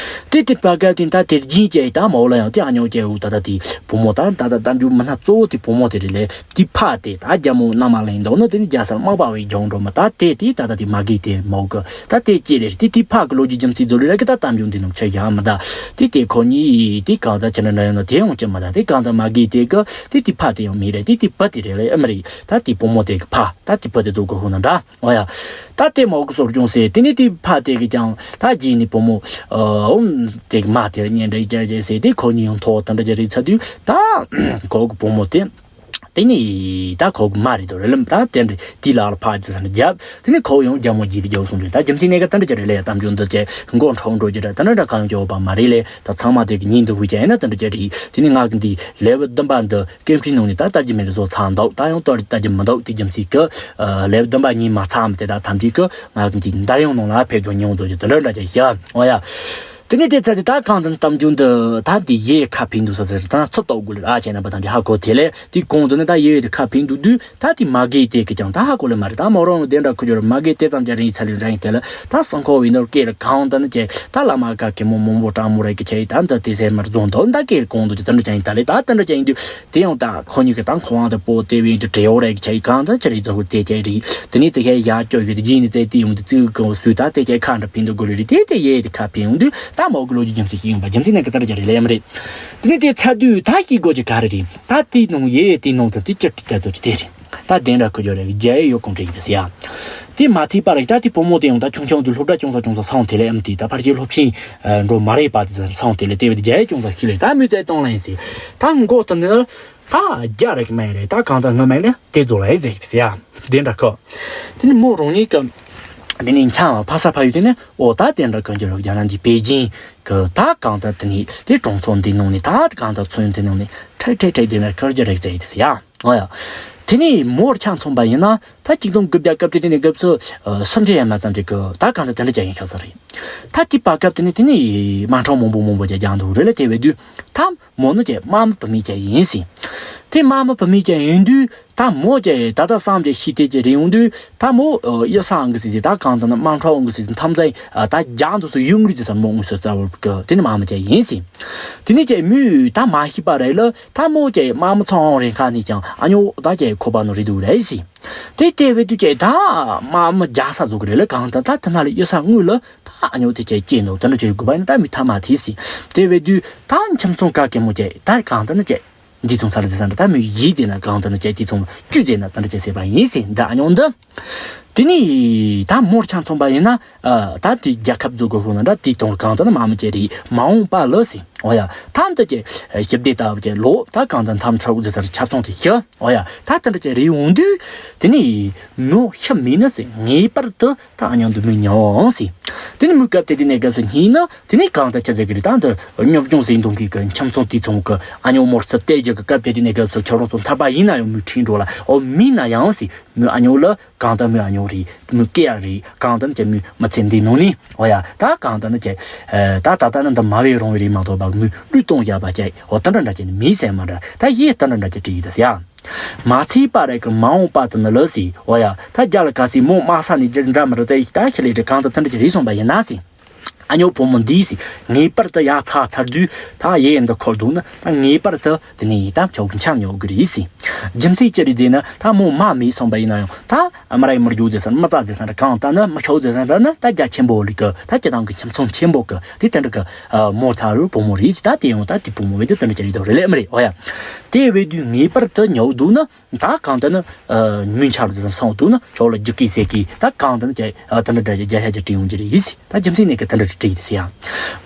དེ་དེ་བར་སྐབས་དེ་ད་དེར་སྦྱིན་བྱས་ད་མོ་ལ་ཡང་དེ་ཨ་ཉོ་བྱས་འུ་ད་ད་དེ་བུ་མོ་ད་ད་ད་གཏམ་རྒྱུད་མི་སྣ་གཙོ་བོ་དེ་བུ་མོ་དེ་རེད་ལས། དེ་ཕ་དེ་ད་རྒྱ་མོ་མནའ་མ་ལེན་འདུག་ནི་དེ་ནི་རྒྱ་སར་མག་པ་བའི་རྒྱང་འགྲོ་མི་ད་དེ་དེ་ད་ད་དེ་མ་གི་དེ་མོ་གི་ད་དེ་ཅི་རེད། དེ་དེ་ཕ་གི་ལོ་རྒྱུས་རྒྱུ་མཚན་ཚོ་ལུས་ར་གི་ད་གཏམ་རྒྱུད་འདི་ནང་ཆ་ཡང་མི་ད་དེ་དེ་ཁོ་གཉིས་དེ་གང་ད་ཅི་འདྲ་འདྲ་ཡོང་ན་དེ་ཡང་ཅི་མི་ད་དེ་གང་ད་མ་གི་དེ་གི་དེ་དེ་ཕ་དེ་ཡང་མི་རེད། དེ་དེ་བུ་དེ་རེད་ལས་ཨ་མི་རེད། ད་དེ་བུ་མོ་དེ་གི་ཕ་ད་དེ་བུ་དེ་ཚོ་གི་ཧུ་ན་འདྲ། འོ་ཡ། ད་ལྟའི་མའོ་གི་སོར་ཅུང་ཟེར་དེ་ནས་དེའི་ཕ་དེ་གི་ཀྱང་ད་རྗེས་ནས་བུ་མོ་ཨོ་དེ་གི་མ་དེར་གཉེན་སྒྲིག་རྒྱག་རྒྱག་ཟེར་དེ་ཁོ་གཉིས་ཡང་ཐོག་དེ་འདྲ་ཅིག་རེད་ཚར་དུས་ད་ཁོ་གི་བུ་མོ་དེ་དེ་ནས་ད་ཁོ་གི་མ་རེད་དོ་རེད་ལམ་ད་དེ་འདྲ་དེའི་ལག་ལ་ཕར་ཅི་ཟེར་ན་རྒྱབ་དེ་ནས་ཁོ་ཡང་རྒྱ་མོ་རྗེས་དེ་རྒྱབ་སོང་རེད། ད་རྒྱུ་མཚན་ནས་ག་དེ་འདྲ་ཅིག་རེད་ལས་གཏམ་རྒྱུད་འདི་ཅིག་མགོ་འཕྲོག་འགྲོ་རྒྱུ་རེད། དེ་འདྲ་འདྲ་གང་ཡང་བྱེད་འོས་པ་མ་རེད་ལས་ད་ཚང་མ་དེ་གི་ཉིན་འདུག་ཧུ་ཅན་ཡིན་ན་དེ་འདྲ་ཅིག་རེད། དེ་ནས་ང་གི་འདི་ལེ་བ་བདུན་པ་འདི། ཀེམ་ཁྲིན་ནང་ནས་ད་ལྟ་རྒྱུ་མེད་རེད་བཟོ་ཚར་འདུག་ད་ཡང་ལྟ་ལྟ་རྒྱུ་མི་འདུག་དེ་རྒྱུ་མཚན་གི་ལེབ་བདུན་པ་གཉིས་མ་ཚར་མ་དེ་དག་ཐམས་ཅད་གི་ང་གི་འདི་འདར་ཡོང་ནང་ལ་ཕེབས་དགོས་མྱོང་བཟོ་རྒྱུ་དེ་འདྲ་འདྲ་ཅིག་བྱ་འོ་ཡ། དེ་ནས་དེ་ཚར་དེ་ད་གང་དུ་གཏམ་རྒྱུད་འདི་ད་འདི་ཡེ་ཁ་ཕན་འདུག་ས་ཟེར་ད་ཚོད་ལྟ་དགོས་ལེ་ཨ་ཅེ་ན་པ་དང་འདི་ཧ་གོ་དེ་ལས་དེ་གོང་དུ་ནི་ད་ཡེ་དེ་ཁ་ཕན་འདུག་དུས་ད་དེ་མ་གི་དེ་གི་ཀྱང་ད་ཧ་གོ་ལེ་མ་རེད། ད་མོ་རང་ལ་དེ་འདྲ་ཁུ་ཅོར་མ་གི་དེ་ཙམ་ཅིག་རིང་ཚར་ལེ་རིང་དེ་ལ་ད་སང་ཁོ་བའི་ནོར་སྐད་ལ་གང་ད་ནི་ཅེ་ད་ལ་མ་ག་གི་མོ་མོ་མོ་ཀྲང་མོ་རེ་གི་ཆེ་ད་འདི་དེ་ཟེར་མར་རྫོང་དོ་ད་སྐད་གོང་དུ་དེ་འདྲ་ཅན་ད་ལེ་ད་དེ་འདྲ་ཅན་དུས། དེ་ཡང་ད་ཁོ་གཉིས་ཀྱི་ད་ཁོ་དབང་དུ་པོ་དེ་བས་དུ་བྲེལ་བ་རེ་ཁྱེར་གང་ད་ཁྱེར་རེ་རྫོགས་དེ་ཁྱེར་རེ། དེ་ནས་དེ་ཁྱེར་ཡར་སྐྱོད་ཡོད་དེ་རྗེས་ནས་བཙལ་དེ་ཡོང་དུས་ཙིག་གི་སུས་ད་དེ་ཁྱེར་ཁ་འདྲ་ཕན་དུ་དགོས་རེ་རེད། དེ་དེ་ཡེ་དེ་ཁ་ཕན་ཡོང་དུས་ད་མོ་གི་ལོ་རྒྱུས་རྒྱུ་མཚན་ཞིག་ཡིན་པ་རྒྱུ་མཚན་ནས་གི་ད་ར་ཅེ་རེ་ལེ་ཡ་མ་རེད། དེ་ནས་དེ་ཚར་དུས་ད་ཤི་དགོས་ཀྱི་ག་རེ་རེད། ད་དེའི་ནང་ཡེ་དེའི་ནང་དུ་དེ་ཅི་ཏི་ད་ཚོ་ཅི་དེ་རེད། ད་དེ་འདྲ་ཁུ་ཅོ་རེ་རྒྱ་ཡེ་ཡོད་གོང་དྲན་གི་ཟེར་ཡ། དེ་མ་ཚད་པ་རེད། ད་དེ་བུ་མོ་དེ་ཡང་ད་ཆུང་ཆུང་དུ་སློབ་གྲྭ་ཅུང་ཟད་ཅུང་ཟད་སོང་དེ་ལས་ཨམ་དེ་ད་ཕར་ཆེར་སློབ་ཆེན་འགྲོ་མ་རེད་པ་དེ་ཟེར་སོང་དེ་ལས་དེ་བས་རྒྱ་ཡེ་ཅུང་ཟད་ཤི་ལས་ད་མི་ཚེ་གཏོང་ལ་ཡིན་ཟེར། ད་མགོ་ད་ནི། ད་རྒྱ་རེག་མེད་རེད། ད་གང་ལྟར་སྔོན་མ་ནས་དེ་རྫོགས་ལ་ཡི་ཟེར་གི་ཟེར་ཡ། དེ་འདྲ་ཁོ། དེ་ནི་མོ་རང་ཉིད་ཀྱི། དེ་ནི་འཆང་བ་ཕ་ས་ཕ་ཡུལ་དེ་ནི་ཨོ་ད་དེ་འདྲ་གང་ཅི་རུ་རྒྱ་ནག་འདི་པེ་ཅིང་གི་ད་གང་ལྟར་དེ་ནི་དེ་གྲོང་ཚོ་འདི་ནང་ནས་ད་གང་ལྟར་ཚོན་དེ་ནང་ནས་ཁྲེག་ཁྲེག་ཁྲེག་དེ་འདྲ་ཁར་རྒྱ་རེག་ཟེར་ཡི་དེ་ཟེར་ཡ། ཨོ་ཡ། དེ་ནི་མོར་ཆ་མཚོན་པ་ཡིན་ན་ད་གཅིག་སྟོང་དགུ་བརྒྱ་སྐབས་དེ་དེ་ནི་སྐབས་སུ་སུམ་ཆ་ཡན་མ་ཙམ་ཅིག་གི་ད་གང་ལྟར་དེ་འདྲ་རྒྱ་ཡིན་ཤག་ས་རེད། ད་དེ་བར་སྐབས་དེ་ནི་དེ་ནི་དམག་འཁྲུག་མང་པོ་མང་པོ་རྒྱ་རྒྱང་འདུག་རེད་ལ་དེ་བས་དུས་ད། མོ་ནི་ཀྱེ་དམག་མི་བུད་མེད་ཀྱེ་ཡིན་ཟིན། དེ་དམག་མི་བུད་མེད་ཀྱེ་ཡིན་དུས་ད་མོ་ཀྱེ་ད་ལྟ་བསམ་ཀྱེ་ཤི་དེ་ཀྱེ་རེ་ཡོང་དུས་ད་མོ་ཡ་སང་གི་ཟིན་ཟིན་ད་གང་ལྟར་ན་དམག་འཁྲུག་འོང་གི་ཟིན་ཟིན་ཐམས་ཅད་ད་རྒྱང་དུ་སུ་ཡོང་གི་ཟིན་ཟིན་མོ་དངོས་སུ་རྩ་བར་གི་དེ་ནི་དམག་མི་ཀྱེ་ཡིན་ཟིན། དེ་ནི་ཀྱེ་མོས་ད་མ་ཤི་པ་རེད་ལ་ད་མོ་ཀྱེ་དམག་མི་ཚོང་རེ་ཁ་ནས་ཀྱང་ཨ་ཉོ་ད་ཀྱེ་ཁོ་པ་ནོ་རེ་དུ་རེད་ཟིན། དེ་དེ་བས་དུས་ཀྱེ་ད་དམག་མི་རྒྱག་ས་བཟོ་གི་རེད་ལ་གང་ལྟར་ད་དེ་ན་ལ་ཡ་སང་དངོས་ལ། ད་ཨ་ཉོ་དེ་ཅེ་སྐྱེས་འདུག་དེ་འདྲ་བྱེད་དགོས་པ་ཡིན་ན་ད་མི་ཐ་མ་དེ་སྲིད། དེ་བས་དུས་ད་ཁྱིམ་ཚང་ག་གེ་མོ་ཅེ་ད་གང་ལྟར་ན་ཅེ། འདི་ཚོང་ཚར་ཟེར་ཟེར་འདྲ་ད་མི་ཡིད་ཟེར་ན་གང་ལྟར་ན་ཅེ་དེ་ཚོང་བཅུད་ཟེར་ན་དེ་འདྲ་ཅེ་ཟེར་བ་ཡིན་ཟེར་འདི་ཨ་ཉོ་འདི། དེ་ནི་ད་མོར་ཆ་མཚོན་པ་ཡིན་ན་ད་དེ་རྒྱལ་ཁབ་བཟོ་དགོས་ཧོ་ན་འདྲ་དེ་དང་གང་ལྟར་ན་མ་མི་ཅེ་རེད་མ་འོངས་པ་ལ་ཟེར་འོ་ཡ་ད་འདི་ཅེ་ཞི་བདེ་ལྟ་བུ་ཅེ་ལོ་ད་གང་ལྟར་འཐམ་ཆོག་ཟེར་ཟེར་ཆ་ཚང་དེ་ཤི། ཨོ་ཡ། ད་དེ་འདྲ་ཅིག་རེད་འོང་དུས། དེ་ནས་མོ་ཤི་མིན་ན་ཟེར་ངེས་པར་དུ་ད་ཨ་ཉང་དུ་མི་ཉོ་འོང་ཟེར། དེ་ནས་མོའི་སྐབས་དེ་དེ་ནས་སྐབས་སུ་སྙིང་ན་དེ་ནས་གང་ལྟར་ཆ་ཟེར་གི་རེད་ད་འདི་སྙོབ་སྦྱོང་ཟེར་འདུག་གི་གི་ཁྱིམ་ཚང་དེ་ཚང་གི་ཨ་ཉང་མོར་སུ་བལྟས་རྒྱུ་གི་སྐབས་དེ་དེ་ནས་སྐབས་སུ་ཁྱོད་རང་ཚོ་ཐར་པ་ཡིན་ན་ཡང་མོས་ཁྲིད་འགྲོ་ལ་ཨོ་མིན་ན་ཡང་ཟེར་མོའི་ཨ་ཉང་ལ་གང་ལྟར་མོའི་ཨ་ཉང་རེད་མོའི་སྐེ་ཡ་རེད་གང་ལྟར་ནི་ཅེ་མོའི་མི་ཚེ་འདི་ནང་ནས་ཨོ་ཡ་ད་གང་ལྟར་ནི་ཅེ་ད་ད་ལྟ་ནི་འདི་མ་བའི་རང་བའི་རེད་མ་གཏོགས་པ་མོའི་བློས་གཏོང་བཞག་པ་ཅེ་ཨོ་ད་འདྲ་འདྲ་ཅེ་ནི་མིན་ཟེར་མ་འདྲ་ད་ཡེ་ད་འདྲ་འདྲ་ཅེ་བྲིས་ཡི་ད་ཟེར་ཡ། མ་ཚད་པ་རེད་གི་མ་འོངས་པ་དུ་ནི་ལོས་སི་འོ་ཡ་ད་རྒྱ་ལ་ག་སི་མོ་དམག་ས་ནས་འདྲ་མི་འདྲ་ཙེ་ད་ཤི་ལེ་འདྲ་གང་དུ་ཐུན་འདྲ་ཅི་རིག་སོང་པ་ཡིན་ན་སི། ཨ་ཉོ་བུ་མོ་འདིས་ངེས་པར་དུ་ཡ་ཚ་ཚར་དུས་ད་ཡེ་འདི་འཁོར་འདུག་ན་ད་ངེས་པར་དུ་དེ་ནས་ད་ཁྱོད་ཀྱི་འཆམ་ཉོ་གི་རེད་ཟེར། རྒྱུ་མཚན་ཅི་རེད་ཟེར་ན་ད་མོ་མ་མེད་སོང་པ་ཡིན་ན་ཡང་ད་མ་ར་ཡི་མི་རྒྱུ་ཟེར་ས་ན་མི་ཙ་ཟེར་ས་ན་གང་ལྟར་ན་མི་ཤོག་ཟེར་ས་ན་ད་རྒྱ་ཆེན་པོ་ལི་གི་ད་སྤྱི་བཏང་གི་ཁྱིམ་ཚང་ཆེན་པོ་གི་དེ་དེ་འདྲ་གི་མོ་ཚ་རུ་བུ་མོ་རེད་ཟེར། ད་དེ་ཡང་ད་དེ་བུ་མོ་བས་དེ་དེ་འདྲ་ཅི་རེད་དོ་རེད་ལེ་མི་རེད། ཨོ་ཡ། དེ་བས་དུས་ངེས་པར་དུ་ཉོ་འདུག་ན། ད་གང་ལྟར་ན། མིན་ཆར་དུ་སོང་འདུག་ན་ཁྱོད་ལ་རྒྱུག་གི་ཟེར་གི་ད་གང་ལྟར་ན་ཀྱ་ད་འདྲ་འདྲ་བརྒྱ་ཆ་ཀྱ་སྤྲད་ཡོང་གི་རེད་ཟེར། ད་རྒྱུ་མཚན་ནས་ཀྱ་ད་འདྲ་དྲིས་ཟེར་ཡང་།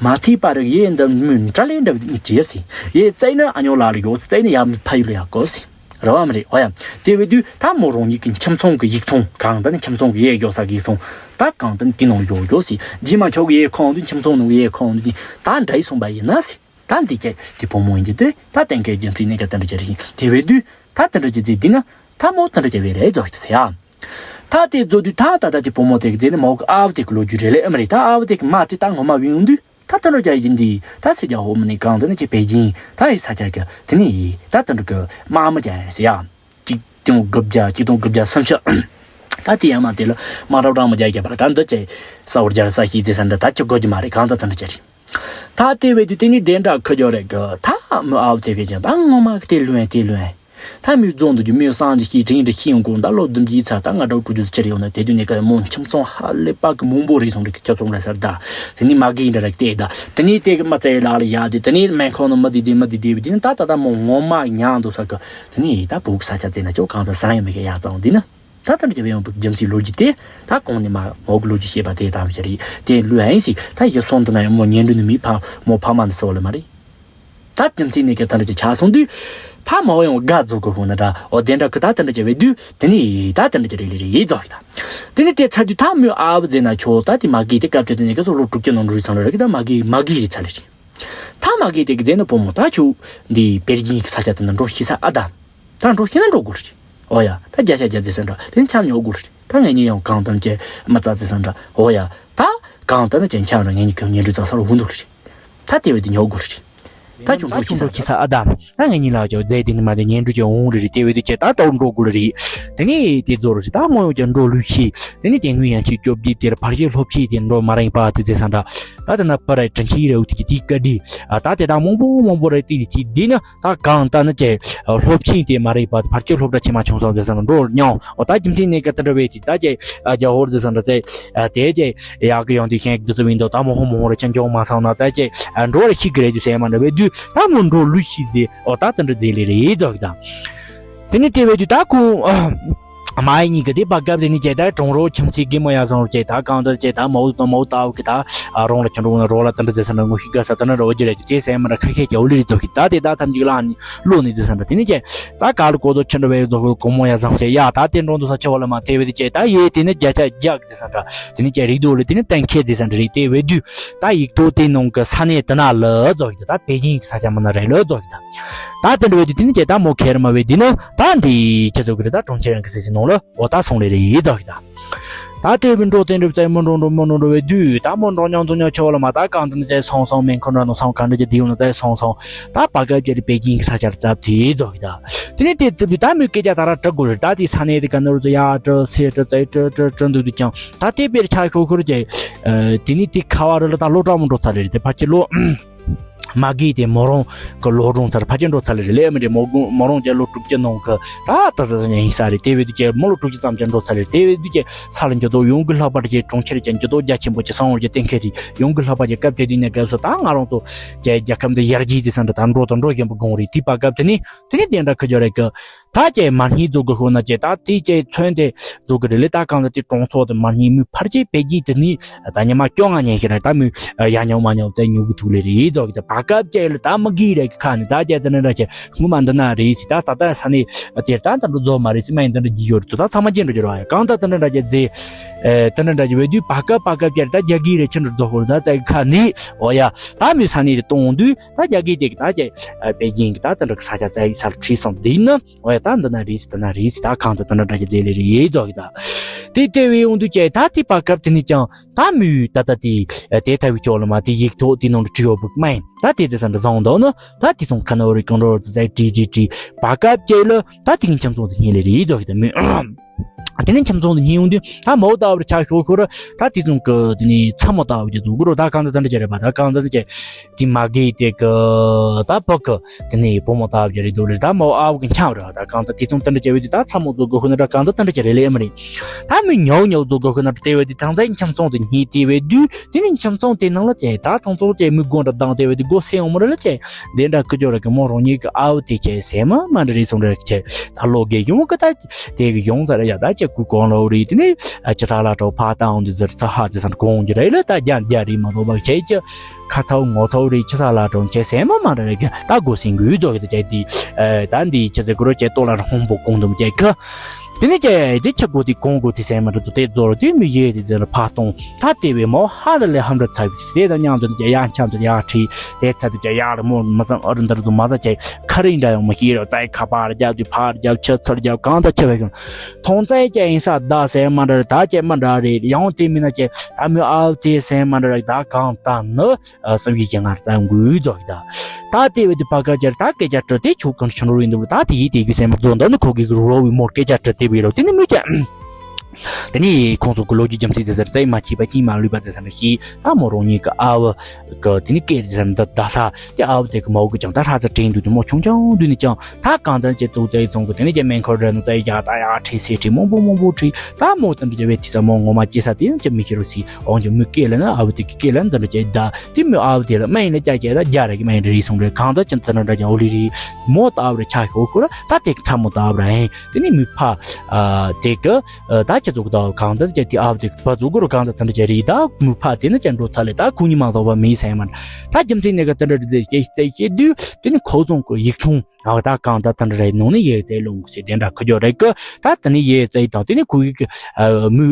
མ་ཐིག་པ་རིག་ཡེ་འདི་མིན་འདྲ་ལས་འདྲ་བ་ནི་བྲིས་ཟེར། ཡེ་བཙལ་ན་ཨ་ཉོ་ལ་ལ་ཡོད་བཙལ་ན་ཡ་མི་ཕ་ཡུལ་ལ་ཡ་གོ་ཟེར། ར་བ་མི་རེད། ཨོ་ཡ། དེ་བས་དུས་ད་མོ་རང་ཉིད་ཀྱི་ཁྱིམ་ཚང་གི་ཡིག་ཚང་གང་ལྟར་ན་ཁྱིམ་ཚང་གི་ཡེ་ཡོད་ས་གི་ཡིག་ཚང་ད་གང་ལྟར་ན་དེ་ནང་ཡོད་ཡོད་ཟེར། རྗེས་མ་ཁྱོད་ཀྱི་ཡེ་ཁོང་དུ་ཁྱིམ་ཚང་ནང་ཡེ་ཁོང་དུ་ད་འདྲ་ཡི་སོང་པ་ཡིན་ན་ཟེར། ད་འདི་ཀྱ་དེ་བུ་མོ་ཡིན་གྱི་དེ་ད་གཏན་འཁེལ་རྒྱུ་མཚན་ནས་ཀྱ་དེ་འདྲ་ཅི་རེད། དེ་བས་དུས། ད་དེ་འདྲ་ཅིག་བརྩིས་འདི་ན་ད་མོ་དེ་འདྲ་ཅིག་བས་རེད་རྫོགས་ཀྱི་ཟེར་ཡ། ད་དེ་རྫོགས་དུས་ད་ད་ད་དེ་བུ་མོ་དེ་གི་རྫས་ནི་མོ་གི་ཨ་བ་དེ་གི་ལོ་རྒྱུས་རེད་ལེ་ཨེ་མ་རེད། ད་ཨ་བ་དེ་གི་མ་དེ་ད་ངོ་མ་བིང་འོང་དུས་ད་དེ་འདྲ་ཅིག་ཡིན་དུས་ད་སེ་རྒྱ་ཧོ་མོ་ནི་གང་དེ་ནི་ཅི་པེ་ཅིན་ད་ཡི་ས་ཆ་གི་དེ་ནི་ཡི་ད་དེ་འདྲ་གི་མ་མོ་ཅག་ཡིན་ཟེར་ཡ། གཅིག་སྟོང་དགུ་བརྒྱ་གཅིག་སྟོང་དགུ་བརྒྱ་སུམ་ཅུ། ད་དེ་ཡང་མ་དེ་ལ་མ་རབས་རང་མོ་རྒྱ་རྒྱ་པར་ད་འདི་ཅི་ས་འོར་རྒྱ་ས་ཤི་ཟེར་ས་འདྲ་ད་ཅི་དགོས་ཀྱི་མ་རེད། གང་ད་དེ་འདྲ་ཅི་རེད། ད་དེ་བས་དུས་དེ་ནི་དེ་འདྲ་ཁུ་སྦྱོར་རེད་གི། ད་མི་ཨ་བ་དེ་གས་ཀྱང་ད་ངོ་མ་གི་དེ་ལོན་དེ་ལོན། ད་མི་རྫོང་དུ་རྒྱུ་མི་སང་དུ་ཤི་དྲིན་དུ་ཤི་ཡོང་གོང་ད་ལོ་བདུན་གྱི་ཚ་ད་ང་འགྲོ་དྲུག་དུ་ཆེར་ཡོང་ན་དེ་དུས་ནས་ཀ་མོ་ཁྱིམ་ཚང་ཧ་ལས་པ་གི་མང་པོ་རེད་སོང་རེད་གི། ཁྱོད་ཚོང་ལ་སར་ད་དེ་ནི་མ་གི་འདྲ་རེད་དེ་ད་དེ་ནི་དེ་གི་མ་ཚད་ལག་ལ་ཡ་དེ་དེ་ནི་སྨན་ཁང་ནང་མི་དེ་དེ་མི་དེ་དེ་བི་དེ་ནི་ད་ད་ད་མོ་ངོ་མ་ཉང་དུ་ས་གི་དེ་ནི་ད་བུག་ས་ཆ་ཙེ་ན་ཅོ་གང་ད་ས་ཡོད་མི་གི་ཡ་ཙང་དེ་ནི། ད་ལྟར་གྱི་བས་ཡོང་བའི་རྒྱུ་མཚན་ལོ་རྒྱུས་དེ་ད་གོང་ནས་མ་མོ་གི་ལོ་རྒྱུས་བཤད་པ་དེ་དམ་ཞིག་རེད། དེ་ལོས་ཨེ་ཡིན་སྲིད་ད་ཡི་སོང་དུ་ན་ཡང་མོ་ཉན་འགྲོ་ནི་མི་ཕ་མོ་ཕ་མ་འདི་སོགས་ལ་མ་རེད། ད་རྒྱུ་མཚན་ནས་ཀྱི་ད་ལྟར་གྱི་ཆ་སོང་དུས་ད་མོ་ཡང་དགའ་རྫོགས་གི་ཧོ་ན་ད་འོ་དེ་འདྲ་གི་ད་ལྟར་གྱི་བས་དུས་དེ་ནི་ད་ལྟར་གྱི་རེད་ལེ་རེད་རྫོགས་ད། དེ་ནི་དེ་ཚར་དུས་ད་མོས་ཨ་བ་ཟེར་ན་ཆོག་ད་དེ་མ་གིས་དེ་སྐབས་དེ་དེ་ནས་ཀྱི་སོགས་ལོ་དྲུག་ཅུ་ནང་འགྲོ་ཚང་ལ་རེད་གི། ད་མ་གིས་མ་གིས་རེད་ཚར་ལེ་རེད། ད་མ་གིས་དེ་གི་རྫས་ནི་བུ་མོ་ད་ཆུ་འདི་པེ་རྒྱིན་གི་ས་ཆ་དེ་ན་འགྲོ་ཤི་ས་ཨ་ད། ད་འགྲོ་ཤི་ན་འགྲོ་དགོས་རེད། ཨོ་ཡ། ད་བརྒྱ་ཆ་བརྒྱ་ཟེར་ས་འདྲ་དེ་འཆམ་ཉོ་དགོས་རེད། ད་ངེད་གཉིས་ཡང་གང་ལྟར་ཀྱི་མི་ཙག་ཟེར་ས་འདྲ། ཨོ་ཡ། ད་གང་ལྟར་ན་ཀྱི་འཆམ་ར་ངེད་གཉིས་ཀྱི་ཉེ་འབྲུ་ཙག་ས་རུ་འོང་འདུག་རེད། ད་དེ་བས་དེ་ཉོ་དགོས་རེད། ད་ཁྱོད་འགྲོ་ཤི་ས་ཨ་ད། ད་ངེད་གཉིས་ལ་ཀྱི་རྫས་དེ་ནི་མ་དེ་ཉེ་འབྲུ་ཀྱི་འོང་རེད་རེད། དེ་བས་དེ་ཀྱི་ད་ལྟ་འགྲོ་དགོས་རེད། དེ་ནས་དེ་རྫོགས་རེད། ད་མོ་ཡང་ཀྱི་འགྲོ་ལུས་ཤི། དེ་ནས་དེ་སྔོན་ཡང་ཁྱི་སྐྱོབ་དུས་དེར་ཕར་ཞེ་ལྷོ་ཕྱི་དེ་འགྲོ་མ་རེད་པ་དེ་ཟེར་ས་འདྲ། ད་དེ་ན་པ་ར་དྲིན་ཆེན་རེ་འུ་ཐིག་གི་དེའི་བཀའ་དྲིན། ཨ་ད་དེ་དག་མང་པོ་མང་པོ་རེད། དེ་དེ་དེ་ནི། ད་གང་ལྟར་ན་ཀྱེ། སློབ་ཆེན་དེ་མ་རེད་པ། ཕར་ཆེར་སློབ་གྲྭ་ཆེན་མ་བྱུང་སོང་ཟེར་ས་ན་འགྲོ་སྙམ། འོ་ད་རྒྱུ་མཚན་ནས་ཀྱི་དེ་འདྲ་བས་དེ་ད་ཀྱེ། རྒྱ་ཧོར་ཟེར་ས་འདྲ་ཚེ། དེ་ཀྱེ། ཡག་གི་ཡོང་དུས་ཤེས་འདི་ཚོ་བིན་དོ་ད་མོ་ཧོ་མོ་ཧོ་རེ་ཅན་འཇོག་མ་སོང་ན་ད་ཀྱེ། འགྲོ་རེ་ཤི་གི་རེད་དུ་ཟེར་མ་འདྲ་བས་དུས་ད་མོ་འགྲོ་ལུས་ཤི་ཟེ། འོ་ད་དེ་འདྲ་ཟེ་ལེ་རེད་ཟོ་གི་ད། དེ་ནས་དེ་བས་དུས་ད་ཁོ། མ་ཡི་གཉིས་ཀྱི་དེ་བར་སྐབས་དེ་ནི་ཀྱེ་ད་གྲོང་རོགས་ཁྱིམ་མཚེས་གི་མོ་ཡ་བཟང་རུ་ཀྱེ་ད་གང་ལྟར་ཀྱེ་ད་མའུ་དང་མའུ་ཏའུ་གི་ད་རོང་ལ་ཁྱོད་རོང་ལ་རོགས་ལ་དེ་འདྲ་ཟེར་ས་ན་ངོ་ཤེས་དགའ་ས་དེ་ན་རོགས་ཀྱི་རེད་དེ་སེམས་མ་ར་ཁ་ཤས་ཀྱི་འོ་ལི་རི་ཙོ་ཤི་ད་དེ་ད་ཐམས་ཅད་ལ་ནི་བློ་ནི་ཟེར་ས་འདྲ། དེ་ནི་ཀྱེ་ད་ག་ལ་གོ་དོ་ཁྱོད་འདྲ་བའི་བཟོ་གི་གོ་མོ་ཡ་བཟང་ཀྱེ་ཡ་ད་དེ་འགྲོ་འདུག་ས་ཆེ་བ་ལ་མ་དེ་བས་དུ་ཀྱེ་ད་ཡེ་དེ་ནི་བརྒྱ་ཆ་བརྒྱ་གི་ཟེར་ས་འདྲ། དེ་ནི་ཀྱེ་རིག་དོ་ལི་དེ་ནི་གཏན་འཁེལ་ཟེར་ས་འདྲ་རེད། དེ་བས་དུས་ད་ཡིག་ཐོག་དེ་ནང་གི་ས་གནས་དེ་ན་ལ་ཙོ་ཤི་ད་པེ་ཅིན་གི་ས་ཆ་མ་ན་རེད་ལ་ཙོ་ཤི་ད། ད་དེ་འདྲ་བས་དུས་དེ་ནི་ཀྱེ་ད་མོ་ཁེར་མ་བས་དེ་ནི་ད་འདི་ཁྱེད་ཚོ་གི་རེད་ད་གྲོང་ཁྱེར་རང་གི་སྲིད་སྲིད་ནང་ལ། འོ་ད་སོང་ལེ་རེད་ཡིད་ཙོ་ཤི་ད། ད་དེ་བས་འགྲོ་དེ་འདྲ་བཙལ་མོ་འགྲོ་འགྲོ་མོ་འགྲོ་འགྲོ་བས་དུས་ད་མོ་འགྲོ་མྱོང་འདུག་མྱོང་ཆོག་ལ་མ་ད་གང་དུ་ནི་བཙལ་སོང་སོང་མེན་ཁོ་འདྲ་ནོ་སོང་ག་འདྲ་ཅི་དེ་ཡོང་ན་བཙལ་སོང་སོང་ད་བར་སྐབས་ཀྱི་རེད་པེ་ཅིན་གི་ས་ཆར་བཙབ་དེ་ཡིད་ཙོ་ཤི་ད། དེ་ནས་དེ་བཙབ་དུས་ད་མོས་སྐད་ཆ་ད་ར་དྲི་དགོས་རེད། ད་དེ་ས་གནས་དེ་ག་ནོར་ཙོ་ཡ་དྲི་སེ་དྲི་བཙལ་དྲི་དྲི་དྲི་འདུག་དུས་ཀྱང་ད་དེ་དཔེར་ཆ་ཤོར་ཤོར་ཀྱེ། དེ་ནི་དེ་ཁ་བ་རི་ལ་ད་ལོ་གྲངས་མོ་འགྲོ་ཚར་རེད། དེ་ཕ་ཁྱི་ལོ། མ་གི་དེ་མོ་རང་གི་ལོ་གྲོང་ཚར་ཕ་ཁྱི་འགྲོ་ཚར་ལེ་རེད་ལེ་མི་རེད། མོ་མོ་རང་ཀྱི་ལོ་དྲུག་ཅུ་ནང་གི་ད་ད་ཟ་ཟ་ཉན་ཡིན་ས་རེད། དེ་བས་དུས་ཀྱི་མོ་ལོ་དྲུག་ཅུ་ཙམ་ཀྱི་འགྲོ་ཚར་ལེ་རེད། དེ་བས་དུས་ཀྱི་ས་ལ་འགྱུར་ལྡོག་ཡོང་གི་ལྷག་པར་ཀྱི་གྲོང་ཁྱེར་ཀྱི་འགྱུར་ལྡོག་རྒྱ་ཆེན་པོ་ཀྱི་སང་བར་གྱི་གཏན་འཁེལ་རེད། ཡོང་གི་ལྷག་པར་གྱི་སྐབས་དེ་དུས་ནས་སྐབས་སུ་ད་ང་རང་ཚོ་ཀྱི་རྒྱལ་ཁབ་འདི་ཡར་རྒྱས་ཀྱི་ས་འདྲ་ད་འགྲོ་དང་འགྲོ་བཞིན་པ་དགོངས་རེད། དེ་བར་སྐབས་དེ་ནི་དེ་ནི་དེ་འདྲ་ཁ་སྦྱོར་རེད་གི། ད་ཀྱེ་མ་ནི་ཛོ་གི་ཤོ་ན་ཀྱེ་ད་དེ་ཀྱེ་མཚོན་དེ་ཛོ་གི་རེད་ལེ། ད་གང་ལ་དེ་གྲོང་ཚོ་དེ་མ་ནི་མི་ཕར་ཀྱེ་པེ་ཀྱི་དེ་ནི་ད་ཉི་མ་སྐྱོ་ང་ཉན་ཤེས་ར་ད་མི་ཡ་ཉོ་མ་ཉོ་ཙེ་ཉོ་གི་ཐུག་ལེ་རེད་ཛོ་གི། ད་བར་སྐབས་ཀྱེ་ལ་ད་མི་གི་རེད་གི་ཁ་ནི་ད་ཀྱེ་དེ་ནི་འདྲ་ཀྱེ་ངུ་མ་འདི་ན་རེད་ཟི། ད་ད་ད་ས་ནི་དེར་ད་ད་འགྲོ་རྫོགས་མ་རེད་ཟི། མ་ཡིན་འདི་འདྲ་གི་ཡོད་རེད་ཚོ། ད་ཚང་མ་ཀྱེ་འགྲོ་རྒྱུ་ར་ཡ་གང་ད་དེ་འདྲ་འདྲ་ཀྱེ་ཛེ་དེ་འདྲ་འདྲ་ཀྱེ་བས་དུས་བར་སྐབས་བར་སྐབས་ཀྱེ་ད་རྒྱ་གི་རེད་ཁྱེད་འགྲོ་རྫོགས་ཧོར་ད་ཙེ་ཁ་ནི་འོ་ཡ་ད་མི་ས་ནི་རེད་གཏོང་དུས། ད་རྒྱ་གི་དེ་གི་ད་ཀྱེ་པེ་ཅིན་གི་ད་དེ་འདྲ་གི་ས་ཆ་ཙེ་ས་ལ་ཁྲིད་སོང་དེ་ཡིན་ན། འོ་ཡ་ད་འདི་ན་རེད་ཟི་འདི་ན་རེད་ཟི། ད་གང་དུ་འདི་འདྲ་འདྲ་ཞིག་མཛད་ལེ་རེད་ཙོག་གི་ད། དེ་ལྟ་བུའི་ཡོང་དུས་ཀྱེ་ད་དེ་བར་སྐབས་དེ་ནི་ཀྱང་ད་མི་ད་ད་དེ་དེ་ཐ་བའི་ཕྱོགས་ལ་མ་དེ་ཡིག་ཐོག་དེ་ནང་དུ་བྲིས་ཡོད་པུག་མ་ཡིན། ད་དེ་ཚེ་ས་འདྲ་བཟང་འདུག་ན་ད་དེ་ཚོང་ཁ་ན་འོ་རེ་གང་འགྲོ་རུ་ཙེ་བྲིས་བྲིས་བྲིས་བར་སྐབས་ཀྱེ་ལ་ད་དེ་གི་འཆམ་སོང་དེ་རྙེད་ལེ་རེད་ཙོག་གི་ད་མི། དེ་ནས་ཁྱིམ་ཚང་དེ་ཉན་ཡོང་དུས་ད་མོ་ལྟ་བུར་ཆ་ཤོར་ཤོར་ད་དེ་ཚང་གི་དེ་ནས་ཚ་མོ་ལྟ་བུ་ཅིག་བཟོ་གི་རོ། ད་གང་ལྟར་དེ་འདྲ་ཅིག་རེད་པ། ད་གང་ལྟར་དེ་ཅིག་དེ་མ་གི་དེ་གི་ད་བུ་གི་དེ་ནས་བུ་མོ་ལྟ་བུ་ཅིག་རེད་འདུག་རེད། ད་མོ་ཨ་བུ་གི་འཆམ་རེད་པ། ད་གང་ལྟར་དེ་ཚང་དེ་འདྲ་ཅིག་བས་དུས་ད་ཚ་མོ་བཟོ་དགོས་ཤོར་ན་ད་གང་ལྟར་དེ་འདྲ་ཅིག་རེད་ལེ་ཨེ་མ་རེད། ད་མོ་ཉོག་ཉོག་བཟོ་དགོས་ཤོར་ན་དེ་བས་དུས་ད་ཚ་ཁྱིམ་ཚང་དེ་ཉན་དེ་བས་དུས་དེ་ནས་ཁྱིམ་ཚང་དེ་ནང་ལ་ཅིག་ད་ཐང་ཚོ་ཅིག་མི་སྒོ་འདྲ་བཏང་དེ་བས་དུས་སྒོ་སེ་ཡོང་མོ་རེད་ལ་ཅིག་དེ་འདྲ་ཁུ་ཅོ་ར་གི་མོ་རང་ཉིད་ཀྱི་ཨ་བུ་དེ་ཅིག་སེ་མ་མ་འདྲ་རེད་སོང་རེད་ཅིག་ད་ལོ་རྒས་ཡོང་གི་ད། དེ་གི་ཡོང་ཚར་ཡ་ད་ཅི་གུ་གོང་ལོ་རེད། དེ་ནས་ཨ་ཅི་ས་ལ་གྲོ་ཕ་ཏང་འདི་ཟེར་ཚ་ཧ་ཅི་སན་གོང་གི་རེད་ལ། ད་རྒྱ་རྒྱ་རེད་མ་གཏོགས་པ་ཁྱེད་ཀྱི་ཁ་ཚའུ་ངོ་ཚའུ་རེད། ཅི་ས་ལ་གྲོ་ཁྱེད་སེ་མ་མ་རེད་གི་ད་གོ་སེང་གི་ཡུལ་ཚོ་གི་ད་ཅི་དེ་ད་འདི་ཅི་ཟེར་གུ་རོ་ཅི་ཏོ་ལ་ར་ཧོང་པོ་གོང་དུ་ཅི་གི་དེ་ནས་ཅི་དེ་ཆི་གོ་དེ་གོང་གོ་དེ་སེ་མ་རེད་ཚོ་དེ་ཛོ་རོ་དེ་མི་ཡེ་དེ་ཟེར་ཕ་ཏོང་ད་དེ་བས་མོ་ཧ་ལ་ལས་ཧམ་ར་ཚ་གི་དེ་ད་མཉམ་དུ་ཅི་ཡ་འཆམ་དུ་ཡ་ཁྲི་དེ་ཚ་དུ་ཅི་ཡ་ར་མོ་མ་ཚང་ཨ་ར་འདར་ཚོ་མ་ཚ་ཅི་ཁ་རིང་འདྲ་ཡོང་མ་ཤེས་རོ། ཙའི་ཁ་པར་རྒྱབ་དུས་ཕར་རྒྱབ་ཆུ་ཚུར་རྒྱབ་གང་ད་ཆི་བས་གི་མཐོང་ཙེ་ཅན་ས་ད་སེ་མ་འདྲ་རེད། ད་ཅན་མ་འདྲ་རེད། ཡང་དེ་མིན་ན་ཅན་ད་མོའི་ཨའུ་དེ་སེ་མ་འདྲ་རེད། ད་གང་ད་ནི་བསམ་ཡིག་ཅན་ང་རྩ་འགུལ་རྫོགས་ཀྱི་ད། ད་དེ་བས་དུ་ཕ་ཀ་ཅར་ད་སྐད་ཆ་དྲི་དེ་ཆུ་གང་ཆུ་རུ་ཡིན་འདུག་ད་དེ་ཡིད་དེ་གི་སེམས་རྫོགས་འདུག་ནི་ཁོ་གི་རོ་བའི་མོར་སྐད་ཆ་དྲི་དེ་བས་རོ། དེ་ནི་མོས་ཅན་དེ་ནི་ཁོང་ཚོ་གི་ལོ་རྒྱུས་རྒྱུ་མཚན་དེ་ཟེར་ཙེ་མ་ཁྱི་པ་ཁྱི་མ་ལུས་པ་ཟེར་ས་འདྲ་ཤི་ད་མོ་རང་ཉིད་ཀྱི་ཨའུ་གི་དེ་ནི་སྐད་དེ་ཟེར་འདི་ད་ས་དེ་ཨའུ་དེ་གི་མའུ་གི་ཀྱང་ད་ཧྲ་ཚ་དྲན་དུས་དེ་མོ་ཆུང་ཆུང་དུས་ནི་ཀྱང་། ད་གང་ལྟར་ཅི་ཐུག་ཙེ་ཚོང་གི་དེ་ནི་ཀྱི་མེན་ཁོ་ར་ནི་ཙེ་ཡ་ད་ཡ་ཁྲི་སེ་ཁྲི་མང་པོ་མང་པོ་ཁྲི་ད་མོ་དེ་འདྲ་ཅི་བས་དེ་ས་མོ་ངོ་མ་ཅི་ས་དེ་ནི་ཅི་མི་ཤེས་རུ་སི་འོང་ཅི་མི་སྐད་ལ་ན་ཨ་བུ་དེ་གི་སྐད་ལ་འདི་འདྲ་ཅི་ད་དེ་མོ་ཨ་བུ་དེ་ལ་མ་ཡིན་ན་ཀྱ་ཀྱ་ད་རྒྱ་ར་གི་མ་ཡིན་རེད་སོང་རེད། གང་ལྟར་ཅི་འདི་འདྲ་ཅི་འོ་ལི་རི་མོ་ད་ཨ་བུ་ར་ཆ་ཤོ་ཁུ་ར་ད་དེ་གི་ཚ་མོ་ད་ཨ་བུ་ར་ཧེ་དེ་ནི་མི་ཕ་དེ་གི་ད་ཅི་ཚོ་གི་ད་གང་ལྟར་ཅི་དེ་ཨ་བུ་དེ་གི་ཕ་ཚོ་གུ་རུ་གང་ལྟར་དེ་འདྲ་ཅི་རེད། ད་མི་ཕ་དེ་ནི་ཅི་འགྲོ་ཚ་ལེ་ད་ཁུ་ཉི་མ་ཐོག་པ་མི་སེ་མ་ད་རྒྱུ་མཚན་ནི་གི་དེ་འདྲ་རེད་ཟེར་ཅི་ཅི་ཤེས་དུས་དེ་ནི་ཁོ་ཚོང་གི་ཡིག་ཚོང་། ཨ་ད་གང་ད་ད་འདྲ་རེད་ནང་ནས་ཡེ་ཙེ་ལུང་ཟེར་དེ་འདྲ་ཁུ་ཅོ་རེད་གི་ད་དེ་ནས་ཡེ་ཙེ་དང་དེ་ནས་ཁུ་གི་གི་མུ་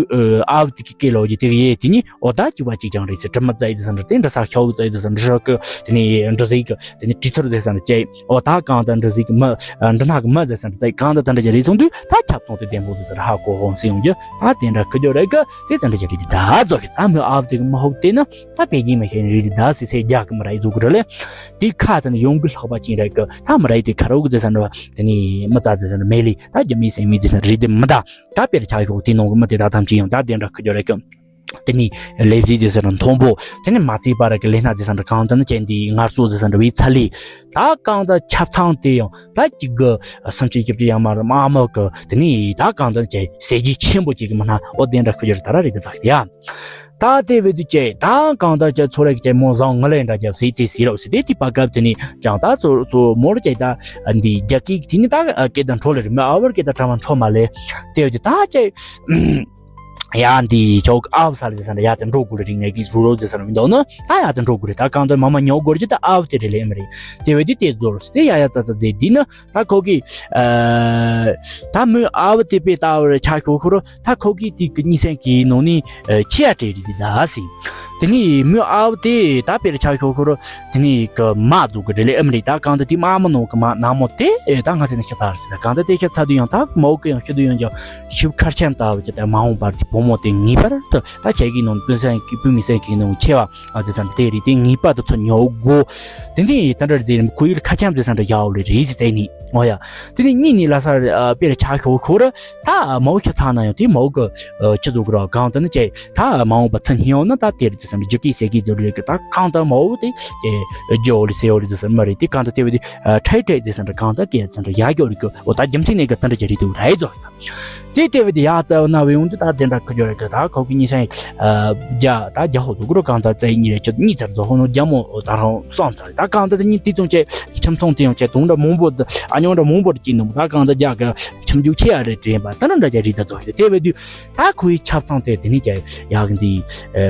ཨ་བུ་དེ་གི་སྐད་ལོ་ཡི་དེ་གི་ཡེ་དེ་ནི་ཨོ་ད་ཅི་བ་ཅིག་ཀྱང་རེད་ཟེར། དྲི་མ་ཙེ་ཟེར་འདྲ་དེ་འདྲ་ས་ཤོག་ཙེ་ཟེར་འདྲ་ཤོག་གི་དེ་ནས་འདྲ་ཟིག་གི་དེ་ནས་དྲི་ཐུར་ཟེར་ས་འདྲ་ཅེ་ཨོ་ད་གང་ད་འདྲ་ཟིག་གི་མ་འདྲ་ནག་གི་མ་ཟེར་ས་འདྲ་ཙེ་གང་ད་ད་འདྲ་ཅི་རེད་སོང་དུས་ད་ཁྱབ་ཚོང་དེ་ལྡན་པོ་ཟེར་ས་ཧ་གོ་ཧོན་སེ་ཡོང་རྒྱུ་ད་དེ་འདྲ་ཁུ་ཅོ་རེད་གི་དེ་ད་འདྲ་ཅི་རེད་དེ་ད་ཙོ་གི་ད་མུ་ཨ་བུ་དེ་གི་མ་ཧོབ་དེ་ན། ད་པེ་ཅིན་མི་ཤེས་རེད་དེ་ད་སི་སེ་རྒྱག་གི་མི་ར་ཡི་ཟུག་གི་ར་ལེ། དེ་ཁ་དེ་ནི་ཡོང་གི་ལྷག་པ་ཅིན་ར་གི་ད་མི་ར་ཡི་དེ་ཁ་རོག་གི་ཟེར་ས་འདྲ་བ་དེ་ནི་མི་ཙ་ཟེར་ས་འདྲ་མེད་ལི་ད་རྒྱ་མི་སེ་མི་ཟེར་ས་རེད་དེ་མི་ད་ད་པེ་ར་ཆ་ཤོག་དེ་ནང་གི་མི་དེ་ད་ཐམས་ཅད་ཡང་ད་དེ་འདྲ་ཁུ་ཅོ་ར་གི་དེ་ནི་ལེབ་ཟི་ཟེར་ས་འདྲ་མཐོན་པོ་དེ་ནི་མ་ཚིག་པ་ར་གི་ལེ་ན་ཟེར་ས་འདྲ་གང་ད་ནི་ཅན་དེ་ངར་སོ་ཟེར་ས་འདྲ་བའི་ཚ་ལི་ད་གང་ད་ཆབ་ཚང་དེ་ཡང་ད་ཅིག་གི་སུམ་ཅུ་བཞི་བཅུ་ཡང་མ་ར་མ་མོ་གི་དེ་ནི་ད་གང་ད་ཅན་ཟེ་ཇི་ཆེན་པོ་ཅིག་གི་མི་སྣ་ཨོ་དེ་འདྲ་ཁུ་ཅོ་ར་ད་ར་རེད་དེ་ཚ་གི་ཡ། ད་དེ་བས་དུ་ཅེ་ད་གང་ད་ཅེ་ཚོ་རེ་ཅེ་མོ་བཟང་ངུ་ལེ་འདྲ་རྒྱབ་སི་དེ་སི་རོ་སི་དེ་དེ་པ་སྐབས་དེ་ནི་ཅང་ད་ཚོ་ཚོ་མོར་ཅེ་ད་འདི་རྒྱ་སྐད་དེ་ནི་ད་སྐད་ད་འཕྲོ་ལེ་རི་མ་ཨ་བར་སྐད་ད་ཕྲ་མ་འཕྲོ་མ་ལེ། དེ་བས་དུ་ད་ཅེ་ཡ་འདི་ཆོག་ཨ་བ་ས་ལེ་ཟེར་ས་འདྲ་ཡ་ཙེ་འགྲོ་དགོས་རེ་རིང་ངེ་གི་རུ་རོ་ཟེར་ས་འདྲ་མི་འདུག་ན་ད་ཡ་ཙེ་འགྲོ་དགོས་རེ་ད་གང་ད་མ་མ་ཉོ་དགོས་རེ་ཅེ་ད་ཨ་བ་དེ་རེ་ལེ་མ་རེ། དེ་བས་དུ་དེ་ཛོར་སི་དེ་ཡ་ཡ་ཙ་ཙ་ཟེ་འདི་ན། ད་ཁོ་གིས་ཨ་ད་མོའི་ཨ་བ་དེ་པའི་ལྟ་བར་ཆ་ཤོ་ཁོ་རོ་ད་ཁོ་གིས་དེ་གི་གཉིས་སེང་གི་ནང་ནས་ཨ་ཆེ་ཡ་སྤྲད་རེད་དེ་ད་སི། དེ་ནས་མོའི་ཨ་བ་དེ་ད་པའི་ཆ་ཤོ་ཁོ་རོ་དེ་ནས་གི་མ་འདུག་གི་རེད་ལེ་ཨམ་རེད། ད་གང་ད་དེ་མ་མ་ནོ་གི་མ་ན་མོ་དེ་ད་ང་ཚེ་ནས་ཤི་ཚར་སི། ད་གང་ད་དེ་ཤི་ཚར་དུས་ཡང་ད་མོ་གི་ཡང་ཤི་དུས་ཡང་ཀྱང་ཤི་ཁར་ཆེན་ལྟ་བུ་ཅི་ད་མ་འོངས་པར་དེ་བུ་མོ་དེ་ངེས་པར་དུ་ད་ཁྱེད་ཀྱི་ནང་བུ་སེང་གི་བུ་མི་སེང་གི་ནང་ཆེ་བ། ཨ་ཙི་ས་འདི་དེ་རེད་དེ་ངེས་པར་དུ་ཚུར་ཉོ་དགོས། དེ་འདི་ཡི་ད་འདྲ་རེད་ཁོ་ཡིར་ཁ་ཆམ་དེ་ས་འདྲ་ཡག་ལེ་རེད་ཟེར་ནི་ཨོ་ཡ། དེ་ནི་གཉིས་ནི་ལ་ས་དཔེར་ཆ་ཤོ་ཁོ་ར་ད་མའོ་ཁྱི་ཚང་ན་ཡང་དེ་མའོ་གི་ཁྱི་ཚོ་གི་ར་གང་དུ་ནི་ཅེ་ད་མ་འོངས་པ་ཚུར་ཉོ་ཡོང་ན་ད་དེ་རེད་ཟེར་ས་འདྲ་རྒྱུ་སྐད་ཟེར་གི་ཟེར་རེད་གི་ད་གང་ད་མའོ་དེ་ཅེ་རྒྱུ་ཨོ་ལེ་སེ་ཨོ་ལེ་ཟེར་ས་མ་རེད་དེ་གང་ད་དེ་བས་དེ་ཁྲའི་ཁྲའི་ཟེར་ས་འདྲ་གང་ད་སྐད་ཟེར་འདྲ་ཡག་གི་ཨོ་རེད་གི་ཨོ་ད་རྒྱུ་མཚན་ནི་གི་ད་འདྲ་ཅེ་རེད་དུ་ར་ཡི་ཚོ། དེ་ལྟེ་བའི་དེ་ཡག་རྩ་བ་ན་བའི་ཡོང་དུས་ད་དེ་འདྲ་ཁུ་ཅོ་རེ་གི་ད་ཁོ་གི་གཉིས་སེང་རྒྱ་ད་རྒྱ་ཧོ་ཚོ་གུ་རུ་གང་ད་རྩ་གཉིས་རེ་ཆུ་གཉིས་ཚར་ཚོ་ཧོ་ནོ་རྒྱ་མོ་ད་རང་སོང་ཚར་ད་གང་ད་དེ་གཉིས་དེ་ཙམ་བྱས་ཁྱིམ་ཚང་དེ་ཡང་བྱས་དུང་འདྲ་མང་པོ་ཨ་ཉོ་འདྲ་མང་པོ་སྐྱིད་འདུག་ད་གང་ད་རྒྱ་གི་ཁྱིམ་རྒྱུག་ཆེ་ཡ་རེ་དྲན་པ་ད་ནི་འདྲ་རྒྱ་རི་ད་ཚོ་ཞིག་དེ་བས་དུས་ད་ཁོའི་ཆབ་ཚང་དེ་དེ་ནི་རྒྱ་ཡག་འདི་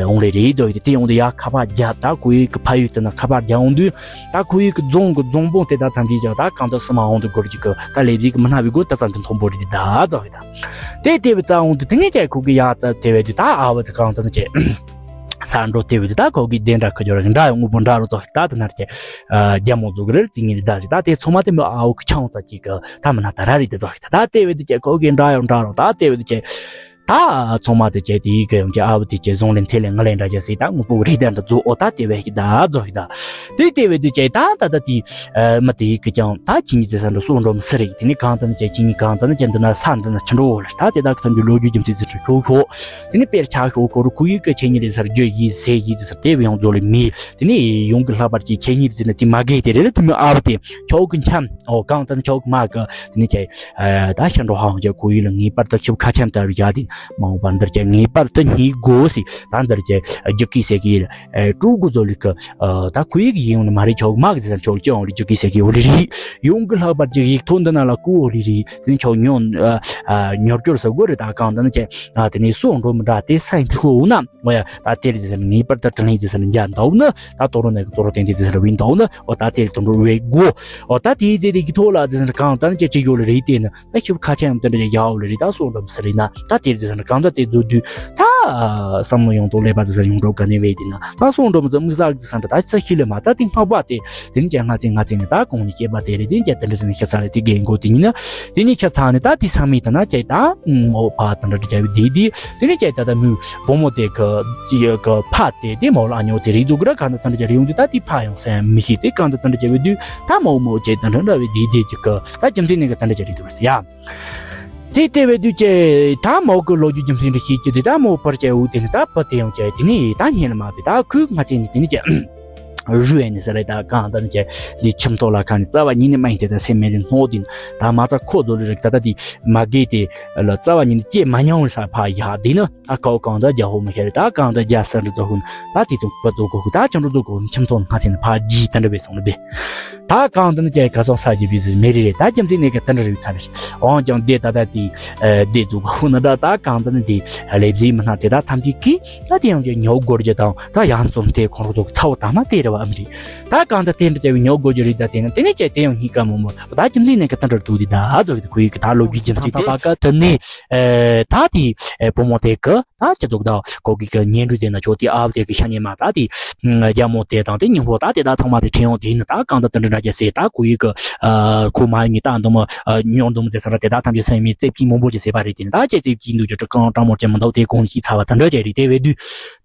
འོང་རེ་རེ་ཚོ་ཞིག་དེ་ཡོང་དུས་ཡག་ཁ་པར་རྒྱ་ད་ཁོའི་གི་ཕ་ཡུལ་དེ་ན་ཁ་པར་རྒྱ་འོང་དུས་ད་ཁོའི་གི་རྫོང་གི་རྫོང་དཔོན་དེ་ད་ཐམས་ཅད་ཀྱང་ད་གང་ད་སི་མ་འོང་དུ་སྒོར་གཅིག་གི་ད་ལས་བྱེད་གི་མི་སྣ་བའི་སྒོ་ད་ཚང་གི་མཐོན་པོ་རེད་ད་ཚོ་ཞིག་ད། དེ་དེ་བས་རྩ་འོང་དུས་དེ་ནས་ཀྱང་ཁོ་གི་ཡག་རྩ་དེ་བས་དུས་ད་ཨ་བ་དེ་གང་དུ་ནི་བྱས། ས་འགྲོ་དེ་བས་དུས་ད་ཁོ་གི་བདེ་འདྲ་ཁ་སྦྱོར་གི་འདྲ་ཡང་དངོས་པོ་འདྲ་རུ་ཚོགས་ཤིག་ད་དེ་ནར་བྱས། རྒྱ་མོ་ཟུག་རེར་རྩིས་ངེས་རེད་ད་ཟིག་ད་དེ་ཚང་མ་དེ་མོ་ཨ་བོ་གི་ཆང་ས་གཅིག་གི་ད་མི་ན་ད་ར་རེད་དེ་ཚོགས་ཤིག་ད་ད་དེ་བས་དུས་ཀྱང་ཁོ་གི་འདྲ་ཡང་འདྲ་རུ་ད་དེ་བས་དུས་ཀྱང་ད་ཚང་མ་དེ་བྱས་དེ་ཡི་གི་ཡང་ཀྱང་ཨ་བོ་དེ་བྱས་བཟུང་ལེན་ཐེ་ལེ་ང་ལེན་འདྲ་བྱས་ཟིག་ད་དངོས་པོ་རེད་ད་འདྲ་རྫོགས་ཨོ་ད་དེ་བས་ཤིག་ད་རྫོགས་ཤིག་ད། དེ་ལྟ་བུའི་དུས་ཀྱི་ད་ད་ད་དེ་མི་དེ་གི་ཀྱང་ད་ཁྱེད་གཉིས་ཟེར་ས་འདྲ་སོ་འགྲོ་མི་སྲིད་རེད། དེ་ནས་གང་ལྟར་ན་ཀྱང་ཁྱེད་གཉིས་གང་ལྟར་ན་ཀྱང་འདི་ན་ས་འདི་ན་ཆུ་འགྲོ་འོ་ལ་ད་དེ་དག་གི་ཐམས་ཅད་ལོ་རྒྱུས་རྒྱུ་མཚན་ཟེར་ཁྱོད་ཁྱོད་དེ་ནས་དཔེར་ཆ་ཁྱོད་ཁོ་རུ་ཁོ་ཡིག་གི་ཁྱེད་གཉིས་རེད་ཟེར་རྒྱུ་ཡིན་ཟེར་ཡིན་ཟེར་དེ་བས་ཡང་རྫོགས་ལས་མི་དེ་ནས་ཡོང་གི་ལྷག་པར་གྱི་ཁྱེད་གཉིས་རེད་ཟེར་ན་དེ་མ་གས་དེ་རེད་ལ་དུ་མི་ཨ་བ་དེ་ཁྱོད་གི་འཆམ་འོ་གང་ལྟར་ན་ཁྱོད་གི་མ་གི་དེ་ནས་ཀྱང་ད་ཤ་འགྲོ་ཧ་ཧང་ཀྱང་ཁོ་ཡིག་ལ་ངེས་པར་དུ་ཁྱབ་ཁ་ཆམ་ལྟ་བུ་ཡ་དེ་མ་འོངས་པར་འདིར་ཀྱང་ངེས་པར་དུ་སྙིགས་དགོས་སི་ད་འདིར་ཀྱང་རྒྱུ་སྐད་ཟེར་གི་ཡིན། ཨེ། ཀྲུའུ་གུ་ཛོ་ལི་ཀ། ཨ། ད་ཁོ་ཡིག་ཡིན་ཡོང་ནི་མ་རེད། ཆོག་མ་གི་ཟེར་ཆོག་ཅི་ཡོང་རེད་རྒྱུ་གི་ཟེར་གི་འོ་རེད་རེད། ཡོང་གི་ལྷག་པར་གྱི་ཡིག་ཐོག་འདི་ན་ལ་ཀུ་འོ་རེད་རེད། དེ་ནི་ཆོག་ཉོ། ཨ། ཨ། ཉོར་སྐྱོར་ཟེར་དགོས་རེད། ད་གང་ལྟར་ན་ཅེ། ཨ། དེ་ནི་སོ་འགྲོ་མི་འདྲ་དེ་ས་ཡིན་ཐུག་འོ་ན། འོ་ཡ། ད་དེར་ཟེར་ངེས་པར་དུ་དྲིན་ལན་ཟེར་འཇལ་འདའ་འོ་ན། ད་དོ་རོ་ནས་གི་དོ་རོ་བསྟན་དེ་ཟེར་བའི་འདའ་འོ་ན། འོ་ད་དེར་དོ་འགྲོ་བའི་དགོ། འོ་ད་དེའི་རྗེས་དེ་གི་ཐོག་ལ་ཟེར་གང་ལྟར་ན་ཅེ་ཅིག་ཡོད་ལ་རེད་དེ་ནི། ད་ཞིབ་ཁ་ཆེ་ཡང་དེ་འདྲ་ཡག་ཡོད་ལ་རེད། ད་སོང་འགྲོ་མི་ཟེར་རེད་ན་ད་དེར་དེ་ཟེར་ན་གང་ད་དེ་རྫོགས་དུས་ད་བསམ་བློ་ཡོང་དོ་ཀླད་པ་དེ་ཟེར་ཡོང་འགྲོ་ག་ནས་བས་དེ་ན་ད་སོང་འགྲོ་མི་ཟེར་དམིགས་བསལ་དེ་ཟེར་ད་ཚ་ཤི་ལེ་མ་ད་དེ་སྔགས་པ་དེ་དེ་ནི་ཀྱ་སྔ་ཚེ་སྔ་ཚེ་ནི་ད་གོང་ནས་སྐྱེས་པ་དེ་རེད། དེ་ནི་ཀྱ་དེ་འདྲ་ཟེར་ནས་ཤ་ཚ་རེད། དེ་རྒན་གོ་དེ་ཉིན་ན་དེ་ནི་ཤ་ཚ་ནི་ད་དེ་ས་མི་ད་ན་ཀྱ་ད་མོ་ཕ་དེ་འདྲ་འདྲ་བྱ་བའི་དེ་དེ་དེ་ནི་ཀྱ་ད་ད་མོ་བུ་མོ་དེ་གི་ཅི་ཡ་གི་ཕ་དེ་དེ་མོ་ལ་ཉོ་དེ་རིག་འཛུགས་ར་ག་ན་ད་འདྲ་བྱ་རེད། ཡོང་དུས་ད་དེ་ཕ་ཡང་སེམས་མི་ཤེས་དེ་གང་ད་ད་འདྲ་བྱ་བའི་དུས་ད་མོ་མོ་ཅེ་ད་འདྲ་འདྲ་བའི་དེ་དེ་ཅིག་གི་ད་རྒྱུ་མཚན་ནི་གི་ད་འདྲ་བྱ་རེད་དུ་བ་སི་ཡ། དེ་ལྟ་བུའི་དུས་ཀྱི་ད་མོ་གི་ལོ་རྒྱུས་རྒྱུ་མཚན་རེ་ཤེས་ཀྱི་དེ་ད་མོ་བར་བྱས་འུ་དེ་ནི་ད་བུ་དེ་ཡང་བྱས་དེ་ནི་ད་ཉན་ལ་མ་བི་ད་ཁོས་ང་ཚེ་ནི་དེ་ནི་ཀྱ་རུ་ཨེ་ནི་ས་རེ་ད་གང་ད་ནི་ཀྱ་འདི་ཁྱིམ་ཐོག་ལ་ཁ་ནི་རྩ་བ་ཉིད་ནི་མ་ཡིན་དེ་ད་སེམས་མེད་ལས་སྣོག་དེ་ནི་ད་མ་རྩ་ཁོ་རྫོགས་ལས་རིག་ད་ད་དེ་མ་དགེ་དེ་ལ་རྩ་བ་ཉིད་ནི་སྐྱེ་མ་མྱོང་ས་ཕ་ཡ་དེ་ནི་ད་ཁོ་གང་ད་རྒྱ་ཧོ་མི་ཤེས་རེ་ད་གང་ད་རྒྱ་ས་འདྲ་རྫོགས་ཧུན་ད་དེ་ཚོ་བུ་རྫོགས་གོ་ཧུ་ད་ཁྱིམ་རུ་རྫོགས་གོ་ཧུན་ཁྱིམ་ཐོག་ང་ཚེ་ནི་ཕ་རྗེས་ད་འདྲ་བས་སོང་ནི་བས། ད་གང་དུ་ནི་ཅེ་ག་སོང་ས་ཀྱི་བི་ཟི་མེ་རི་རེད། ད་རྒྱུ་མཚན་ནས་ཀྱི་དེ་འདྲ་རེད་ཚ་རེད། འོང་ཀྱང་དེ་ད་ད་དེ་དེ་རྫུ་ག་ཧུ་ན་ད་ད་གང་དུ་ནི་དེ་ལེབ་ཟི་མི་སྣ་དེ་ད་ཐམས་ཅད་ཀྱིས་ད་དེ་ཡང་ཀྱི་ཉོ་སྒོར་གྱི་དང་ད་ཡང་ཙམ་དེ་ཁོང་རོགས་ཚོ་ཚ་བོ་དང་མ་དེ་རེད་བ་ཨ་མི་རེད། ད་གང་ད་དེ་འདྲ་བྱ་བའི་ཉོ་སྒོར་གྱི་རེད། ད་དེ་ན་དེ་ནས་ཀྱེ་དེ་ཡང་སྙིང་ག་མོ་མོ་ད་ད་རྒྱུ་མཚན་ནས་ཀྱི་དེ་འདྲ་འདུག་དེ་ད་ཨ་ཙོག་གི་ཁོ་ཡི་གི་ད་ལོ་རྒྱུས་རྒྱུ་མཚན་དེ་ད་དེ་ནས་ད་དེ་བུ་མོ་དེ་གི་ད་སྤྱི་ཚོགས་དང་གོ་གི་གི་ཉེ་འབྲུ་ཟེར་ན་ཆོག་དེ་ཨ་བ་དེ་གི་ཤ་ཉེ་མ་ད་དེ་རྒྱ་མོ་དེ་དང་དེ་ཉིན་ཧོ་ད་དེ་ད་ཐོག་མ་དེ་ཁྲེན་ཡོང་དེ་ནི་ད་གང་ད་དེ་འདྲ་འདྲ་རྒྱ་ཟེར་ད་གོ་ཡི་གི་ཁོ་མ་ཡི་ད་འདི་མོ་ཉོ་འདི་མོ་ཟེར་ས་ར་དེ་ད་ཐམས་ཅད་སེམས་མི་རྩེ་གཅིག་མང་པོ་ཅིག་ཟེར་བ་རེད། དེ་ནི་ད་ཅེ་རྩེ་གཅིག་འདུག་ཅེ་ཀྲི་ཀང་ཀྲང་མོ་ཅེ་མི་འདུག་དེ་གོང་ཤི་ཚ་བ་དེ་འདྲ་ཅེ་རེད། དེ་བས་དུས་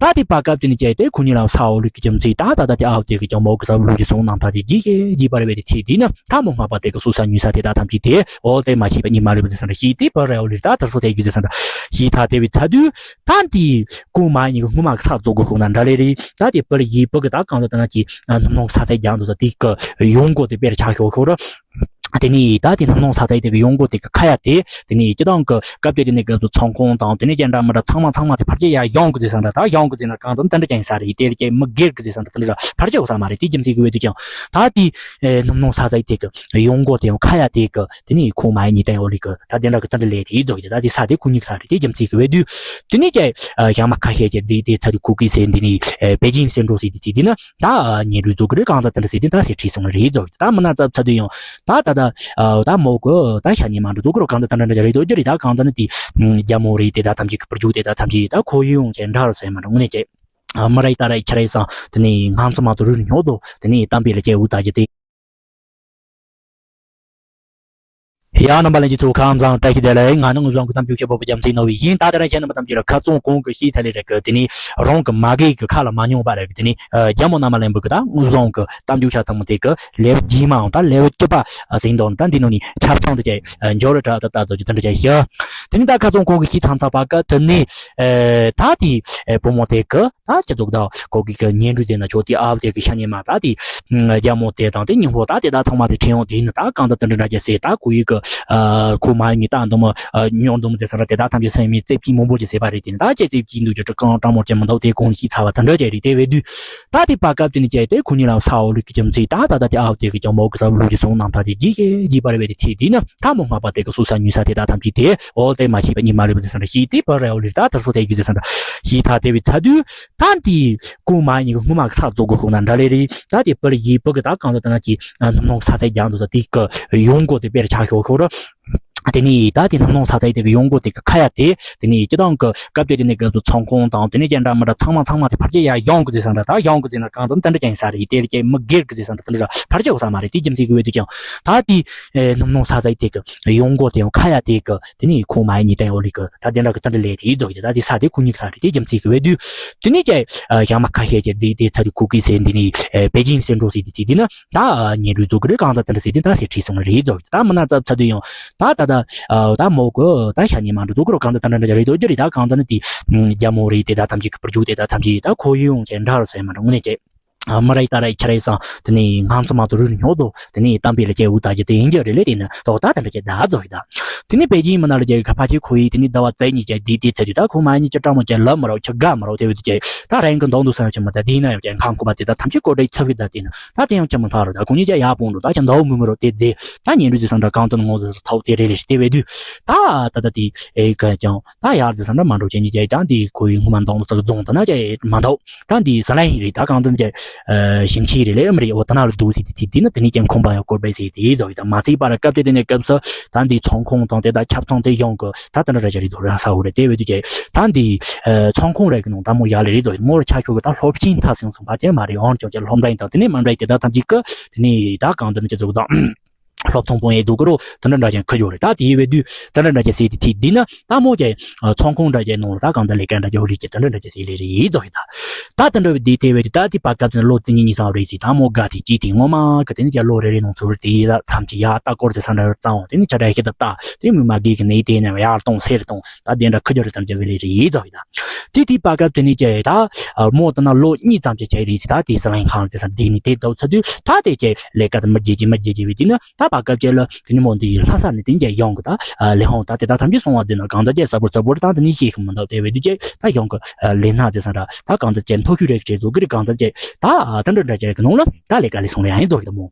ད་དེ་བར་སྐབས་དེ་ནི་ཅེ་དེ་ཁོ་གཉིས་ལ་ས་འོ་ལུག་གི་རྒྱུ་མཚན་ད་ད་ད་དེ་ཨ་བ་དེ་གི་ཀྱང་མོ་གི་ས་ལུག་གི་སོང་ནང་ད་དེ་ཇི་ཞེ་ཇི་པར་བས་དེ་ཐེ་དེ་ནི་ད་མོ་སྔ་པ་དེ་གི་སུ་ས་ཉུ་ས་དེ་ད་ཐམས་ཅད་དེ་འོ་དེ་མ་ཤེས་པ་གཉིས་མ་ལུས་པ་ཟེར་ས་ར་ཤི་དེ་བར་ར་འོ་ལི་ད་ད་སོ་དེ་རྒྱུ་ཟེར་ས་ར་ཤི་ད་དེ་བས་ཚ་དུས། ད་དེ་ཀུ་མ་ཉི་གི་སྔོན་མ་གི་ས་རྫོགས་གི་ཤོག་ན་འདྲ་ལེ་རེད། ད་དེ་པར་ཡི་པ་གི་ད་གང་ལ་ད་ན་གི་སྣུམ་སྣང་ས་ཚད་རྒྱང་དུ་ས་དེ་གི་ཡོང་སྒོ་དེ་པེར་ཆགས་ཤོག་ཤོག་ར། དེ་ནི་ད་དེ་སྣུམ་སྣང་ས་ཚད་དེ་གི་ཡོང་སྒོ་དེ་གི་ཁ་ཡ་དེ་དེ་ནི་སྤྱི་བཏང་གི་སྐབས་དེ་དེ་ནི་གི་ཚོ་ཚོང་ཁང་དང་དེ་ནི་ཅན་འདྲ་མི་འདྲ་ཚང་མ་ཚང་མ་དེ་ཕར་ཆེ་ཡ་ཡོང་གི་ཟེར་ས་འདྲ་ད་ཡོང་གི་ཟེར་ན་གང་དུ་འདི་འདྲ་ཅན་ས་རེད། དེ་རེད་ཅན་མི་སྒེར་གི་ཟེར་ས་འདྲ་དེ་འདྲ་ཕར་ཆེ་འོ་ས་མ་རེད། དེ་རྒྱུ་མཚན་གི་བས་དུས་ཀྱང་ད་དེ་སྣུམ་སྣང་ས་ཚད་དེ་གི་ཡོང་སྒོ་དེ་ཡང་ཁ་ཡ་དེ་གི་དེ་ནི་ཁོང་མ་ཡི་ཉི་ཏན་ཡོ་ལི་གི་ད་དེ་འདྲ་གི་ད་འདྲ་ལས་དེ་རྫོགས་ཀྱི་ད་དེ་ས་དེ་ཁོ་གཉིས་ས་རེད། དེ་རྒྱུ་མཚན་གི་བས་དུས་དེ་ནི་ཀྱེ་ཞག་མ་ཁ་ཤས་ཀྱི་དེ་དེ་ཚ་དེ་ཁུ་ཀི་ཟེར་འདི་ནི་པེ་ཅིན་སེན་ཏྲོ་ཟེར་དེ་དེ་དེ་ནི་ད་ཉེ་རུ་རྫོགས་གི་རེད། གང་ད་དེ་འདྲ་ཟེར་དེ་ད་ཟེར་ཁྲིད་སོང་རེད་རྫོགས་ཀྱི་ད་མི་ན་ཚ་ཚ་དུས་ཡང་ད་ད་ད་ད་མོ་གི་ད་ཤ་ཉེ་མ་འདྲ་རྫོགས་གི་རོ་གང་ད་ད་འདྲ་འདྲ་རེད་རྫོགས་ཀྱི་རེད། ད་གང་ད་ནི་དེ་རྒྱ་མོ་རེད། དེ་ད་ཐམས་ཅད་གི་པར་འཇུག་དེ་ད་ཐམས་ཅད་ད་ཁོ་ཡི་ཡོང་ཆེ་འདྲ་རུ་ཟེར་མ་འདྲ་དངོས་གནས་ཀྱེ། མི་རེ་ད་རེ་ཁྱེད་རེ་སང་དེ་ནས་ང་ཚོ་མ་གཏོགས་རུ་ཉོ་ཚོ་དེ་ནས་གཏམ་དཔེ་ལ་སྐྱེ་འུ་ད་རྒྱུ་དེ། ཡ་རྣམ་པ་ལྷན་རྒྱས་ཚོ་ཁམས་བཟང་བཀྲ་ཤིས་བདེ་ལེགས། ང་ནི་དངོས་བཟང་གི་གཏམ་རྒྱུད་བཤད་པ་པོ་རྒྱ་མཚོ་ནོར་བུ་ཡིན། ད་ད་རེ་ཁྱེད་རྣམ་པ་ཐམས་ཅད་ལ་ཁ་རྩང་གོང་གི་ཤེས་ཚད་ལས་རེད་གི་དེ་ནས་རང་གི་མ་གི་གི་ཁ་ལ་མ་མྱོང་བ་རེད་གི་དེ་ནས་རྒྱ་མོ་རྣམ་པ་ལེན་པོ་གི་ད་དངོས་བཟང་གི་གཏམ་རྒྱུད་ཤ་ཚང་མ་དེ་གི་ལེབ་རྗེས་མའང་ད་ལེབ་བཅུ་པ་ཟིན་དོན་ད་འདི་ནང་ནས་ཆབ་ཚང་དུ་ཀྱེ་འབྱོར་ར་ད་ད་ད་ཚོ་ཀྱི་དེ་འདྲ་ཀྱེ་ཤི། དེ་ནས་ད་ཁ་རྩང་གོང་གི་ཤེས་ཚང་ཚ་པ་གི་དེ་ནས་ད་དེ་བུ་མོ་དེ་གི་ད་སྤྱི་ཚོགས་དང་གོ་གི་གི་ཉེ་འབྲུ་ཟེར་ན་ཆོག་དེ་ཨ་བ་དེ་གི་ཤ་ཉེ་མ་ད་དེ་རྒྱ་མོ་དེ་དང་དེ་ཉིན་ཧོ་ད་དེ་ད་ཐོག་མ་དེ་ཁྲེན་ཡོང་དེ་ནི་ད་གང་ད་དེ་འདྲ་འདྲ་རྒྱ་ཟེར་ད་ཁོ་ཡི་གི་ཁོ་མ་ཡི་ད་འདི་མོ་ཉོ་འདི་མོ་ཟེར་ས་ར་དེ་ད་ཐམས་ཅད་སེམས་མི་རྩེ་གཅིག་མང་པོ་ཅིག་ཟེར་བ་རེད། དེ་ནི་ད་ཅེ་རྩེ་གཅིག་འདུག་ཅེ་ཀྲི་ཀང་ཀྲང་མོ་ཅེ་མི་འདུག་དེ་གོང་ཞིག་ཚ་བ་དེ་འདྲ་ཅེ་རེད། དེ་བས་དུས་ད་དེ་བར་སྐབས་དེ་ནི་ཅེ་དེ་ཁོ་གཉིས་ལ་ས་འོ་ལུག་གི་རྒྱུ་མཚན་ད་ད་ད་དེ་ཨ་བ་དེ་གི་ཀྱང་མོ་གི་ས་འོ་ལུག་གི་སོང་ནམ་ད་དེ་ཇི་ཞེ་ཇི་པར་བས་དེ་ཐེ་དེ་ནི་ད་མོ་སྔ་པ་དེ་གི་སུ་ས་ཉུ་ས་དེ་ད་ཐམས་ཅད་དེ་འོ་དེ་མ་ཤེས་པ་གཉིས་མ་ལུས་པ་ཟེར་ས་འདྲ་ཞིག་དེ་པར་རེ་འོ་ལུག་ད་ད་སོ་དེ་རྒྱུ་ཟེར་ས་འདྲ་ཞིག་ད་དེ་བས་ཚ་དུས། ད་འདི་ཀུ་མ་ཉིན་གྱི་སྔོན་མ་གི་ས་རྫོགས་གི་ཤོག་ན་འདྲ་ལེ་རེད། ད་དེ་པར་ཡི་པ་གི་ད་གང་ལ་ད་ན་གྱི་སྣུམ་སྣང་ས་ཚད་རྒྱང་དུ་ས་དེ་གི་ཡོང་སྒོ་དེ་པེར་ཆགས་ཤོག་ཤོག་ར། དེ་ནས་ད་དེ་ནང་ནང་ས་ཚ་ཡི་དེ་གི་ཡོང་སྒོ་དེ་གི་ཁ་ཡ་དེ། དེ་ནས་སྤྱི་བཏང་གི་སྐབས་དེ་དེ་ནས་གི་ཚོང་ཁང་དང་དེ་ནས་ཀྱང་འདྲ་མི་འདྲ་ཚང་མ་ཚང་མ་དེ་ཕར་ཆེ་ཡ་ཡོང་གི་ཟེར་སང་འདྲ། ད་ཡོང་གི་ཟེར་ན་གང་དུ་འདི་འདྲ་ཀྱང་ས་རེད། དེ་ལ་ཀྱང་མི་སྒེར་གི་ཟེར་སང་འདྲ་དེ་འདྲ་ཕར་ཆེ་བ་ས་མ་རེད། དེ་རྒྱུ་མཚན་གི་བས་དུ་ཀྱང་ད་དེ་ནང་ནང་ས་ཚ་ཡི་དེ་གི་ཡོང་སྒོ་དེ་ཡང་ཁ་ཡ་དེ་གི་དེ་ནས་ཁོང་མ་ཡི་ཉི་དན་ཡོ་ལི་གི་ད་དེ་འདྲ་གི་དེ་འདྲ་ལས་དེ་རྫོགས་ཀྱི། ད་དེ་ས་དེ་ཁོ་གཉིས་ས་རེད། དེ་རྒྱུ་མཚན་གི་བས་དུ་དེ་ནས་ཀྱང་ཞག་མ་ཁ་ཤས་ཀྱི་དེ་དེ་ཚ་དུ་ཁུ་གི་ཟེར་འདི་ནས་པེ་ཅིན་ཟེར་འགྲོ་ཟེར་དེ་དེ་དེ་ན། ད་ཉིན་རུ་རྫོགས་ཀྱི་རེད། གང་ལྟར་དེ་འདྲ་ཟེར་དུས་ད་ཟེར་ཁྲིད་སོང་རེད་རྫོགས་ཀྱི། ད་མི་ན་ཚབ་ཚ་དུས་ཡང་ད་ད་ད་ད་མོ་གི་ད་ཤ་ཉེ་མ་འདྲ་རྫོགས་ཀྱི་རོ། གང་ལྟར་དེ་འདྲ་འདྲ་རེད་རྫོགས་ཀྱི་རེད། ད་གང་ལྟར་ནི་དེ་རྒྱ་མོ་རེད། དེ་ད་ཐམས་ཅད་ཀྱི་པར་རྒྱུག་དེ་ད་ཐམས་ཅད་ད་ཁོ་ཡི་ཡོང་ཆེ་འདྲ་རུ་ཟེར་མ་འདྲ་དངོས་གནས་ཀྱི་མི་རེད། ད་རེད་ཁྱེད་རེད་སང་དེ་ནས་ངམ་ཚོ་མ་དུ་རུ་ཉོ་ཚོ་དེ་ནས་གཏམ་དཔེ་ལ་སྐྱེ་འུ་ད་ཀྱི་དེ་ཡིན་གྱི་རེད་ལེ། དེ་ནི་ད་ད་དེ་འདྲ་ཀྱི་ད་རྫོགས་ཀྱི་ད། དེ་ནས་པེ་ཅིན་མི་ན་ལ་རྒྱལ་ཁ་ཕ་ཆེ་ཁོ་ཡིས་དེ་ནས་ཟླ་བ་བཙས་གཉིས་ཀྱི་དེ་དེ་ཚེ་དུས་ད་ཁོ་མ་གཉིས་ཀྱི་བཀྲ་མོ་ཅན་ལབ་མ་རོགས་ཁྱི་དགའ་མ་རོགས་དེ་བས་དུ་ཅེ་ད་རང་གི་མདོག་འདུག་ས་ཡང་ཆེ་མ་ད་དེ་ན་ཡང་ཅན་ཁང་ཁོ་པ་དེ་ད་ཐམས་ཅད་ཀོ་ཏྲའི་ཚབ་ཀྱི་ད་དེ་ན་ད་དེ་ཡང་ཆེ་མ་ཚ་རོ། ད་ཁོ་གཉིས་ཀྱི་ཡག་པོ་འགྲོ་ད་ཁྱི་མདོག་མུ་མུ་རོ་དེ་རྫས་ད་ཉིན་རུ་ཅི་སང་འདྲ་གང་དུ་ངོ་ཟེར་ཐོག་དེ་རེ་རེ་དེ་བས་དུ་ད་ད་ད་དེ་ཨེ་ག་ཀྱང་ད་ཡག་ཟེར་ས་འདྲ་མ་འགྲོ་ཅན་གཉིས་ཀྱི་ད་དེ་ཁོ་ཡི་ངོ་མ་མདོག་འདུག་ས་གི་རྫོང་དུ་ན་ཅེ་མ་འདོག་ད་འདི་ཟ་ལན་རེད། ད་གང་དུ་ཅེ་ཞིང་ཆེན་རེད་ལེ་ཨམ་རེད། འོ་ད་ན་རུ་འདུག་ཟེར་དེ་དེ་དེ་ན་དེ་ནས་ཀྱང་ཁོང་པ་ཡང་བསྐོར་པའི་ཟེར་དེ་ཟོ་ཡི་ད་མ་ཚིག་པ་ར་སྐབས་དེ་དེ་ནས་སྐབས་སུ། ད་འདི་ཚོང་ཁང་དང་དེ་དག་ཆབ་ཚང་དེ་ཡོང་གི་ད་དེ་འདྲ་ར་ཅིག་རེད་འདུག་ར་ས་འོ་རེད། དེ་བས་དུས་ཀྱི་ད་འདི་ཚོང་ཁང་རེད་གི་ནང་ད་མོ་ཡག་ལེ་རེད་ཟོ་མོར་ཆ་ཤོག་གི་ད་སློབ་ཆེན་མཐར་སོན་སོང་བ་ཅན་མ་རེད། འོན་ཀྱང་ཀྱི་སློབ་འབྲིང་དང་དེ་ནས་མ་འབྲིང་དེ་དག་ཐམས་ཅད་ཀྱི་དེ་ནས་ད་གང་དེ་ནས་ཅི་ཟུག་དང་སློབ་ཐོན་པོ་ཡེ་འདུག་གི་རོ། དེ་འདྲ་འདྲ་ཅན་ཁི་ཡོད་རེད། ད་དེ་བས་དུས་དེ་འདྲ་འདྲ་ཅན་ཟེར་དེ་དེ་འདི་ན་ད་མོ་ཀྱི་ཚོང་ཁང་འདྲ་ཅན་ནང་ལ་ད་གང་དེ་ལས་ཀ་འདྲ་ཅན་ཧོ་རེད་ཀྱི་དེ་འདྲ་འདྲ་ཅན་ཟེར་ལེ་རེད་ཟོ་ཡི་ད། ད་དེ་འདྲ་བའི་དེ་དེ་བས་དུས་ད་དེ་བར་སྐབས་དེ་ལོ་བཅུ་གཉིས་གཉིས་སང་རེད་ཟེར་ད་མོ་དགའ་དེ་ཅི་དེ་ངོ་མ་གི་དེ་ནི་ཀྱ་ལོ་རེ་རེ་ནང་ཚུར་དེ་ད་ཐམས་ཅད་ཡག་ལྟ་སྐོར་དེ་ས་འདྲ་རྩ་འོང་དེ་ནི་ཆ་འདྲ་ཤེས་ད་ལྟ་དེ་མི་མ་དགེ་གི་ནི་དེ་ནས་ཡར་གཏོང་སེར་གཏོང་། ད་དེ་འདྲ་ཁུ་ཇོ་རི་དང་རྒྱ་བི་ལི་རི་ཡིས་རྫོགས་ཡིན་ད། དེ་དེའི་བར་སྐབས་དེ་ནས་ཀྱེ་ད་མོ་དེ་ན་ལོ་གཉིས་ཙམ་ཅིག་བྱས་རེད་ཟེར། ད་དེ་ཟི་ལིང་ཁང་དེ་ས་འདི་ནས་དེ་ལྟ་ཚར་དུས་ད་དེ་ཀྱེ་ལས་ཀ་དེ་མི་བརྗེད་ཀྱི་མི་བརྗེད་ཀྱི་བས་དེ་ནི་ད་བར་སྐབས་ཀྱེ་ལ་དེ་ནི་མོ་འདི་ལྷ་ས་ནས་དེ་ཀྱེ་ཡོང་གི་ད་ལས་ཧོང་ད་དེ་ད་ཐམས་ཅད་སོང་བ་ཟེར་ན་གང་ལྟར་ཀྱེ་ས་བོར་ས་བོར་ད་དེ་ནི་ཤེས་ཤིག་མི་འདུག་དེ་བས་དུས་ཀྱེ་ད་ཡོང་གི་ལས་སྣ་ཟེར་ས་འདྲ་ད་གང་ལྟར་ཀྱེ་མཐོ་ཤོས་རེད་ཀྱེ་བཟོ་གི་རེད། གང་ལྟར་ཀྱེ་ད་དེ་འདྲ་འདྲ་ཀྱེ་གི་ནང་ལ་ད་ལས་ཀ་ལས་སོང་ལས་ཡང་ཡིན་རྫོགས་ཡིན་ད་མོ།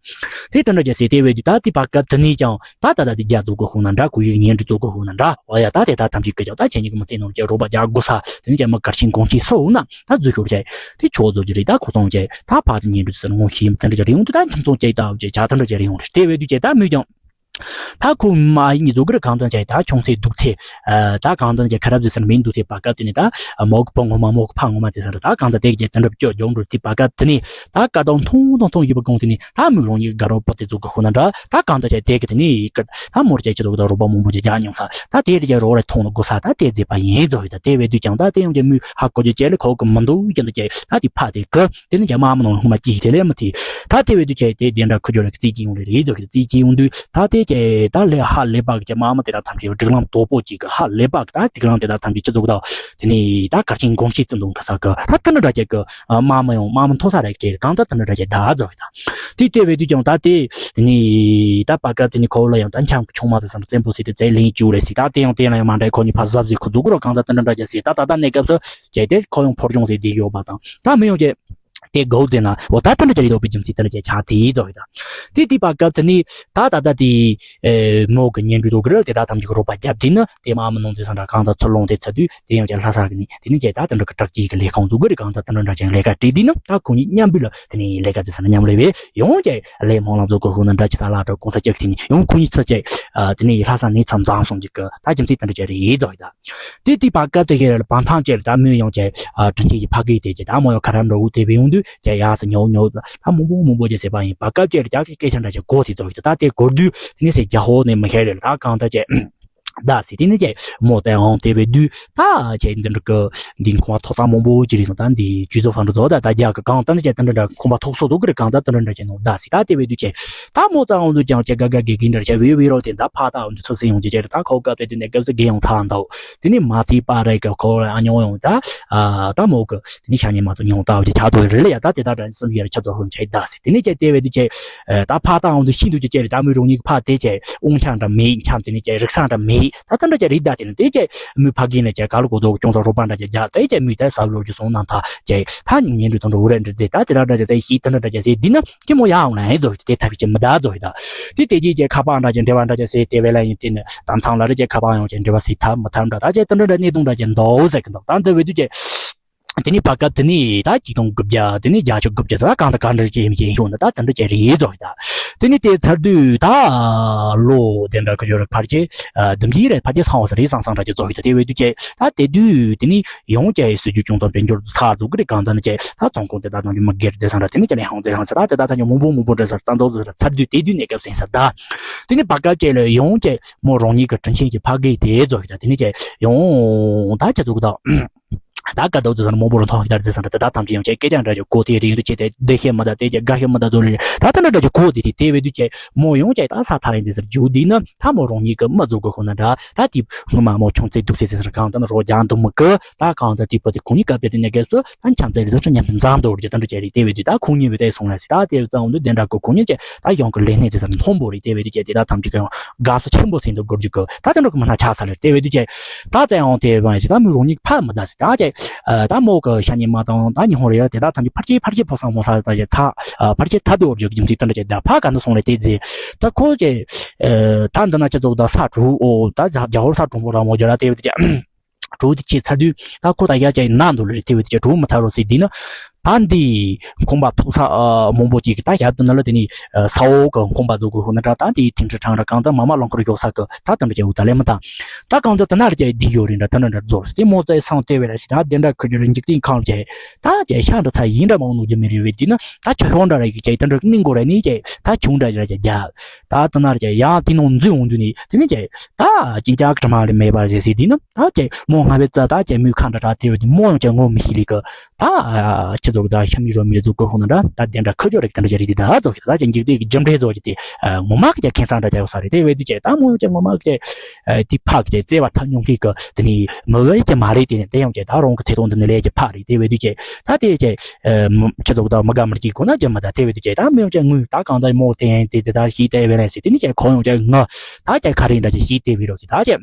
དེ་ལྟར་འདྲ་ཅེས་ཟེར་དེ་བས་དུས་ད་དེ་བར་སྐབས་དེ་ནས་ཀྱང་ད་ད་ད་དེ་རྒྱ་བཙུགས་གི་ཤོག་ན་འདྲ། གུ་ཡིག་ཉན་འདྲི་བཙུགས་གི་ཤོག་ན་འདྲ། འོ་ཡ་ད་དེ་ད་ཐམས་ཅད་ཀྱི་ཀྱང་ད་ཁྱེད་གཉིས་ཀྱི་མི་ཚེ་ནང་ཀྱི་རོགས་པ་རྒྱག་དགོས་ས་དེ་ནས་ཀྱང་མི་གར་ཆེན་གོང་ཆེན་སོ་འུ་ན་ད་འཛུལ་ཤོར་བྱས་དེ་ཆོག་བཟོ་རྒྱུ་རེད། ད་ཁོ་ཚོང་བྱས་ད་ཕ་དེ་ཉན་འདྲི་ཟེར་ངོ་ཤེས་མི་དེ་འདྲ་ཅིག་རེ་ཡོང་དུས་ད་ཁྱིམ་ཚང་བཅས་ལྟ་བུ་བྱས་བྱ་དེ་འདྲ་ཅིག་རེ་ཡོང་རེད། དེ་བས་དུས་བྱས་ད་མོས་ཀྱང་ད་ཁོ་མ་ཡིན་ནི་བཟོ་གི་རེད། གང་དོན་བྱས་ད་ཆུང་ཚེ་སྡུག་ཚེ་ད་གང་དོན་བྱས་ཁ་རབ་ཟེར་ས་མིན་འདུག་ཚེ་བར་སྐབས་དེ་ནས་ད་མོ་གི་བུ་ངོ་མ་མོ་གི་ཕ་ངོ་མ་ཟེར་ས་རེད། ད་གང་ད་དེ་གི་དེ་འདྲ་བཅོས་སྦྱོང་འགྲོ་དེ་བར་སྐབས་དེ་ནས། ད་ཀ་དོང་ཐུང་ཐུང་ཐུང་ཡོད་པ་གོང་དེ་ནི་ད་མོས་རང་ཉིད་དགའ་རབ་པོ་དེ་བཙུགས་གི་ཤོག་ན་འདྲ། ད་གང་ལྟར་བྱས་དེ་གི་དེ་ནི་ཡིག་གི་ད་མོར་བྱས་ཅི་ཚོགས་ད་རོགས་པ་མང་པོ་ཅིག་རྒྱག་མྱོང་ས་ད་དེ་རེ་ཅིག་རོགས་རེ་མཐོང་ནི་དགོས་ས་ད་དེ་མཛེས་པ་ཡིན་རྫོགས་ཡོད། ད་དེ་བས་དུས་ཀྱང་ད་དེ་ཡང་ཀྱང་མོས་ཧ་གོ་རྒྱུ་བྱས་ལ་ཁོག་གི་མི་འདུག་ཀྱང་ད་ཀྱེ་ད་དེ་ཕ་དེ་གི་དེ་ནི་ཀྱང་དམག་མི་ནང་ལ་ཧུ་མ་ཅིག་དེ་ལས་མི་ཐི་ད་དེ་བས་དུས་ཀྱེ་དེ་དེ་འདྲ་ཁུ་ཇོ་རེ་རྩིས་ཀྱི་ཡོང་རེ་རེ་རྫོགས་ཀྱི་རྩིས་ཀྱི་ཡོང་དུས་ད་དེ་ཀྱེ་ད་ལས་ཧ་ལས་པ་གི་ཀྱེ་དམག་མི་དེ་དག་ཐམས་ཅད་སྒྲིག་ལམ་དོད་པོ་ཅིག་གི་ཧ་ལས་པ་གི་ད་སྒྲིག་ལམ་དེ་དག་ཐམས་ཅད་ཅི་ཚོགས་ད་དེ་ནི་ད་གར་ཆེན་གོང་ཆེན་བརྩི་འདུག་ག་ས་གི་ད་དེ་འདྲ་འདྲ་ཀྱེ་གི་དམག་མི་ཡོང་དམག་མི་མཐོ་ས་རེ་ཀྱེ་གང་ད་དེ་འདྲ་འདྲ་ཀྱེ་ད་རྫོགས་ཡོད། དེ་ལྟ་བུའི་དུས་ཀྱང་ད་དེ་ནི་ད་བར་སྐབས་དེ་ནི་ཁོ་ལ་ཡང་ད་འཆམ་གི་ཆུང་མ་ཟེར་བསམ་བཙན་པོ་ཟེར་དེ་བཙན་ལེན་བཅུག་རེད་ཟེར། ད་དེ་ཡང་དེ་ལ་ཡང་མ་འདྲ་ཁོ་གཉིས་ཕ་གཟབ་ཟེར་ཁོ་འཛུགས་རོགས་གང་ད་དེ་འདྲ་འདྲ་རྒྱ་ཟེར། ད་ད་ད་གནས་སྐབས་སུ་བྱས་ཏེ་ཁོ་ཡང་ཕོར་ཅུང་ཟེར་དེ་ཡོད་པ་དང་ད་མི་ཡོང་ཀྱེ་དེ་གོ་ཟེར་ན་འོ་ད་དེ་འདྲ་རྒྱ་རེད་འདུག་པའི་རྒྱུ་མཚན་དེ་འདྲ་རྒྱ་ཆགས་དེ་ཡིན་ཚོ་ཡོད། ད་དེ་དེ་བར་སྐབས་དེ་ནི་ད་ད་ད་དེ་མོ་གི་ཉིན་རུ་དོ་གི་རེད། དེ་ད་ཐམས་ཅད་ཀྱི་རོགས་པ་རྒྱབ་དེ་ནི། དེ་མ་མི་ནང་ཚེ་སང་འདྲ་གང་ལྟར་ཚུར་ལོངས་དེ་ཚར་དུས་དེ་ཡང་ཀྱང་ལྷ་ས་གི་ནི་དེ་ནི་ཀྱེ་ད་དེ་འདྲ་གི་དྲག་སྐྱེད་ཀྱི་ལས་ཁང་འཛུགས་གི་རེད། གང་ལྟར་དེ་འདྲ་འདྲ་ཅན་ལས་ཀ་སྤྲད་དུས་ནི་ད་ཁོ་གཉིས་མཉམ་པོ་ལ་དེ་ནི་ལས་ཀ་ཟེར་ས་ན་མཉམ་ལས་བས་ཡང་ཀྱེ་ལས་མང་ལ་འཛུགས་གི་ཤོག་ན་འདྲ་ཅི་ས་ལ་འདྲ་གོང་ས་སྐྱག་དེ་ནི་ཡང་ཁོ་གཉིས་ཚུར་ཀྱེ་དེ་ནི་ལྷ་ས་ནས་མཚམས་འཛོམས་སོང་ཅིག་གི་ད་རྒྱུ་མཚན་དེ་འདྲ་ཅན་རེད་རྫོགས་ཡོད། དེ་དེ་བར་སྐབས་དེ་ཤེས་རེད་ལ་བང་ཚང་ཅེར་ད་མོས་ཡང་ཀྱེ་དྲིན་ཆེན་གྱི་ཕ་གིའི་དེ་ཀྱེ་ད་མོ་ཡང་ཁ་ར་འགྲོ་འུ་དེ་བས་ཡོང་དུས་ཀྱེ་ཡག་ས་ཉོ་ཉོ་ད་མང་པོ་མང་པོ་ཅེ་ཟེར་བ་ཡིན། བར་སྐབས་ཅེར་རྒྱ་གི་སྐད་ཆ་འདྲ་ཅེ་གོ་དེ་རྫོགས་ཡོད། ད་དེ་གོ་དུས་དེ་ནི་ཟེར་རྒྱ་ཧོ་ནས་མི་ཤེས་རེད་ལ་ད་གང་ད་ཅེ། ད་སི་དེ་ནི་ཀྱེ་མོ་དེ་འོང་དེ་བས་དུས་ད་ཀྱེ་འདི་འདྲ་གི་འདི་ཁོང་པ་ཐོག་ཚང་མང་པོ་ཅི་རེད་སོང་། ད་འདི་ཇུས་ཚོ་ཧྥང་འདྲ་ཚོ་ད་ད་རྒྱ་གི་གང་ད་ནི་ཀྱེ་དེ་འདྲ་འདྲ་ཁོང་པ་ཐོག་སོ་ཚོ་གི་རེད། གང་ད་དེ་འདྲ་འདྲ་ཀྱེ་ནོ་ད་སི་ད་དེ་བས་དུས་ཀྱེ་ད་མོ་ཚང་འོང་དུས་ཀྱང་ཀྱེ་ག་ག་གི་གི་འདྲ་ཀྱེ་བི་བི་རོ་དེ་ད་ཕ་ད་འོང་དུས་ཚོ་སི་ཡོང་ཀྱེ་ཀྱེ་ད་ཁོ་ག་དེ་དེ་ནས་གབ་སི་གི་ཡོང་ཚང་འདུག་དེ་ནི་མ་ཚི་པ་རེད་གི་ཁོ་ར་ཨ་ཉོ་ཡོང་ད་ད་མོ་གི་དེ་ནི་ཤ་ཉེ་མ་ཏོ་ཉོང་ད་འོང་ཀྱེ་ཆ་ཏོ་རེད་ལ་ཡ་ད་དེ་ད་འདྲ་སུམ་ཡར་ཆ་ཚོ་ཧོན་ཆེ་ད་སི་དེ་ནི་ཀྱེ་དེ་བས་དུས་ཀྱེ། ད་ཕ་དང་འོང་དུ་ཤིན་ཏུ་ཀྱི་ཅེ་རེད། ད་མོའི་རང་ཉིད་ཕ་དེ་ཅེ་དབང་ཆ་འདྲ་མེད། འཆམ་དེ་ནི་ཅེ་རིག་སང་འདྲ་མེད། ད་ད་འདྲ་ཅེ་རེད། ད་དེ་ནི་དེ་ཅེ་མོའི་ཕ་གི་ནི་ཅེ་ག་ལ་གོ་དོ་ཅུང་ཟ་རོ་པ་འདྲ་ཅེ་རྒྱ་དེ་ཅེ་མོའི་ད་ས་ལོ་རྒྱུ་སོང་ནང་ཐ་ཅེ་ད་ཉིན་རུ་དང་འགྲོ་རེ་འདྲ་ཟེ་ད་དེ་ར་འདྲ་ཅེ་ཟེ་ཤི་ད་འདྲ་འདྲ་ཅེ་ཟེ་འདི་ན་ཀྱེ་མོ་ཡ་འོང་ན་ཨེ་ཛོ་ཡི་དེ་ཐ་བི་ཅེ་མི་ད་ཛོ་ཡི་ད་དེ་དེ་ཅེ་ཅེ་ཁ་པ་འདྲ་ཅེ་འདྲ་བ་འདྲ་ཅེ་ཟེ་དེ་བས་ལ་ཡིན་དེ་ནི་དམ་ཚང་ལ་རེ་ཅེ་ཁ་པ་ཡོང་ཅེ་འདྲ་བ་ཟེ་ཐ་མི་ཐ་འདྲ་ད་ཅེ་ད་འདྲ་འདྲ་གནས་དུང་འདྲ་ཅེ་འདོ་ཟེ་གི་འདོ་ད་འདི་བས་དུ་ཅེ། དེ་ནི་བར་སྐབས་དེ་ནི་ད་གཅིག་སྟོང་དགུ་བརྒྱ་དེ་ནི་བརྒྱད་ཅུ་དགུ་བརྒྱ་ད་གང་དང་གང་འདྲ་ཅེས་མི་ཅེས་ཤོག་ན་ད་དེ་འདྲ་ཅེས་རེད་ཟོ་ཡི་ད། དེ་ནས་དེ་ཚར་དུས་ད་ལོ་དེ་འདྲ་ཁ་ཤོར་ཕལ་ཆེར་ཨ་བདུན་ཅུ་རེ་ཕལ་ཆེར་སོང་བ་ས་རེད་བསམ་བསམ་འདྲ་ཅིག་བཟོ་ཡོད། དེ་བས་དུས་ཀྱི་ད་དེ་དུས་དེ་ནས་ཡང་ཀྱང་སྲིད་ཇུས་ཅུང་ཙམ་བེད་སྤྱོད་ཚར་འཛུགས་ཀྱི་རེད། གང་ལྟར་ནི་ཀྱི་ད་ཚོང་ཁང་དེ་ད་དང་ཀྱི་མི་སྒེར་བསྡད་སོང་ར། དེ་ནས་ཀྱི་ལས་ཁང་བསྡད་སོང་ས། ད་དེ་ད་ཐང་ཀྱི་མང་པོ་མང་པོ་འདྲ་སར་རྩ་འཛུགས་ཟེར་ཚར་དུས་དེ་དུས་གནས་སྐབས་ཟིན་ས། ད་དེ་ནས་བར་སྐབས་ཀྱི་ལ་ཡང་ཀྱང་མོ་རང་ཉིད་ཀྱི་དྲིན་ཆེན་གྱི་ཕ་གི་དེ་བཟོ་ཡོད། ད་དེ་ནས་ཀྱི་ཡང་ད་ཁྱེད་ཚོ་གི་ད། ད་དཀའ་སྡུག་ཙི་ཙི་མང་པོ་རུ་མཐོང་ཡོད་རེད་ཟེར་ན། ད་ད་ཐམས་ཅད་ཡང་ཅིག་སྐད་ཆ་འདྲ་ཅིག་གོ། དེ་རིང་དུ་ཆེ་དེ་བདེ་ཤེས་མི་ད་དེ་ཅིག་དགའ་ཤེས་མི་ད་ཚོ་རེད། ད་ད་འདྲ་འདྲ་ཅིག་གོ། དེ་དེ་དེ་བས་དུས་ཅིག་མོ་ཡང་ཅིག་ད་ས་ཐག་རིང་དེ་ཟེར་རྒྱུ་དེ་ནི་ད་མོ་རང་ཉིད་ཀྱི་མི་བཟོ་དགོས་ཁོ་ན་འདྲ། ད་དེ་སྔོན་མ་མོ་ཆུང་ཙེ་སྡུག་ཙེ་ཟེར་ཟེར་གང་ད་ནི་རོ་རྒྱང་དུ་མི་གི་ད་གང་ད་དེ་པོ་དེ་ཁོང་གཉིས་སྐབས་དེ་དེ་ནས་གལ་སྲིད་ད་འཆམ་ཙེ་དེ་ཟེར་ཆ་མཉམ་དུ་འཛམ་དུ་བར་གྱི་ད་འདྲ་ཅིག་རེད། དེ་བས་དུས་ད་ཁོང་གཉིས་བས་དེ་སོང་ལ་སི་ད་དེ་བས་ཙང་འདུག་དེ་འདྲ་གི་ཁོང་གཉིས་ཅིག་ད་ཡང་གི་ལས་སྣེ་དེ་ཟེར་མཐོན་པོ་རེད། དེ་བས་དུས་ཅིག་དེ་ད་ཐམས་ཅད་ཀྱི་ཡང་དགའ་བསུ་ཆེན་པོ་ཟིན་དུ་དགོས་རྒྱུ་གི་ད་དེ་འདྲ་གི་མི་སྣ་ཆགས་ས་རེད། དེ་བས་དུས་ཅིག་ད་ཙེ་ཡང་དེ་བས་ཞིག་ད་མི་རང་ཉིད་ཕ་མི་ད་སི་ད་ཅིག་ཨ་ད་མོ་གི་ཤ་ཉེ་མ་དང་ད་ཉི་ཧོང་རེ་ཡ་དེ་ད་ཐམས་ཅད་ཕར་ཆེ་ཕར་ཆེ་ཕོ་སང་མོ་ས་ད་ཅིག་ཚ་ཨ་ཕར་ཆེ་ཐ་དེ་འོར་རྒྱུ་གི་རྒྱུ་མཚན་དེ་འདྲ་ཅིག་ད་ཕ་ག་འདི་སོང་རེད། དེ་རྗེས་ད་ཁོ་ཅིག་ཨ་ད་འདི་ན་ཅི་ཚོགས་ད་ས་གྲུ་ཨོ་ད་རྒྱ་ཧོར་ས་གྲུང་པོ་ར་མོ་རྒྱ་ར་དེ་བས་དུས་ཅིག་གྲུ་དེ་ཆེ་ཚར་དུས་ད་ཁོ་ད་ཡ་ཅིག་ན་འདུག་ལེ་རེད། དེ་བས་དུས་ཅིག་གྲུ་མི་ཐར་རོ་སི་དེ་ནི། ད་འདི་ཁང་པ་ཐོག་ས་ཨ་མང་པོ་ཅིག་གི་ད་ཞབས་ཏུ་ན་ལ་དེ་ནི་ཨ་ས་འོག་གི་ཁང་པ་བཟོ་དགོས་ཁོ་ན་འདྲ། ད་འདི་ཐིམ་ཁྲི་ཁྲང་ར་གང་ད་མ་མ་རླངས་འཁོར་ཞོག་ས་གི་ད་དེ་འདྲ་ཅིག་འུ་ད་ལས་མི་ད། ད་གང་ད་དེ་ན་ར་ཅིག་འདི་ཡོད་རེད་འདྲ། དེ་འདྲ་འདྲ་བཟོ་ར་སི་དེ་མོ་ཙེ་སང་དེ་བས་ར་སི་ད་དེ་འདྲ་ཁུ་ཅི་ར་འཇིག་རྟེན་ཁམས་ཅིག་ད་ཅིག་ཤ་འདྲ་ཚ་ཡིན་འདྲ་མང་ནུག་རྒྱུ་མི་རེད་བས། དེ་ན་ད་ཆོས་ཤོག་འདྲ་ར་ཡིག་ཅིག་དེ་འདྲ་གི་གླིང་སྐོར་ར་ནི་ཅིག་ད་ཆུང་འདྲ་ཅིག་ར་ཅིག་རྒྱ་ད་དེ་ན་ར་ཅིག་ཡང་དེ་ནང་འཛུལ་འོང་དུས་ནི་དེ་ནི་ཅིག་ད་ཅིན་ཅག་གི་དྲི་མ་ལས་མེད་པ་ཟེར་སི་དེ་ནི། ད་ཅེ་མོ་སྔ་བའི་རྩ་ད་ཅེ་མོའི་ཁ་འདྲ་དྲག་དེ་བས་དེ་མོ་ཡང་ཅེ་ངོ་མི་ཤེས་ལེ་གི། ད་ཁྱེད་ཚོ་གི་ད་ཤ་མི་རོ་མི་རེ་ཚོ་གོ་ཁོ་ན་འདྲ། ད་དེ་འདྲ་ཁ་ཆོ་རེ་གི་དེ་འདྲ་ཅེ་རེད། དེ་ད་ཚོ་གི་ད་ཅེ་འཇིག་རྟེན་གི་རྒྱུ་འབྲས་ཚོ་གི་དེ་ངོ་མ་གི་ཅེ་ཁེ་སང་འདྲ་ཅེ་ཡོད་ས་རེད། དེ་བས་དེ་ཅེ་ད་མོ་ཡང་ཅེ་ངོ་མ་གི་ཅེ་དེ་ཕ་གི་ཅེ་བརྩེ་བ་ཐབས་ཉུང་ཤས་གི་དེ་ནི་མི་བས་ཅེ་མ་རེད། དེ་ནི་དེ་ཡང་ཅེ་ད་རང་གི་ཚེ་ཐོང་དེ་ནི་ལས་ཀྱི་ཕ་རེད། དེ་བས་དེ་ཅེ་ད་དེ་ཅེ་ཁྱེད་ཚོ་གི་ད་མི་དགའ་མི་སྐྱིད་གོ་ན་ཅེ་མ་ད། དེ་བས་དེ་ཅེ་ད་མོ་ཡང་ཅེ་ངུ་ད་གང་ད་མོ་དེ་དེ་དེ་ད་ཤི་དེ་བས་ལས་སི་དེ་ནི་ཅེ་ཁོ་ཡང་ཅེ་ངུ་ད་ཅེ་ཁ་རིང་འདྲ་ཅེ་ཤི་དེ་བས་རོ་སི་ད་ཅེ།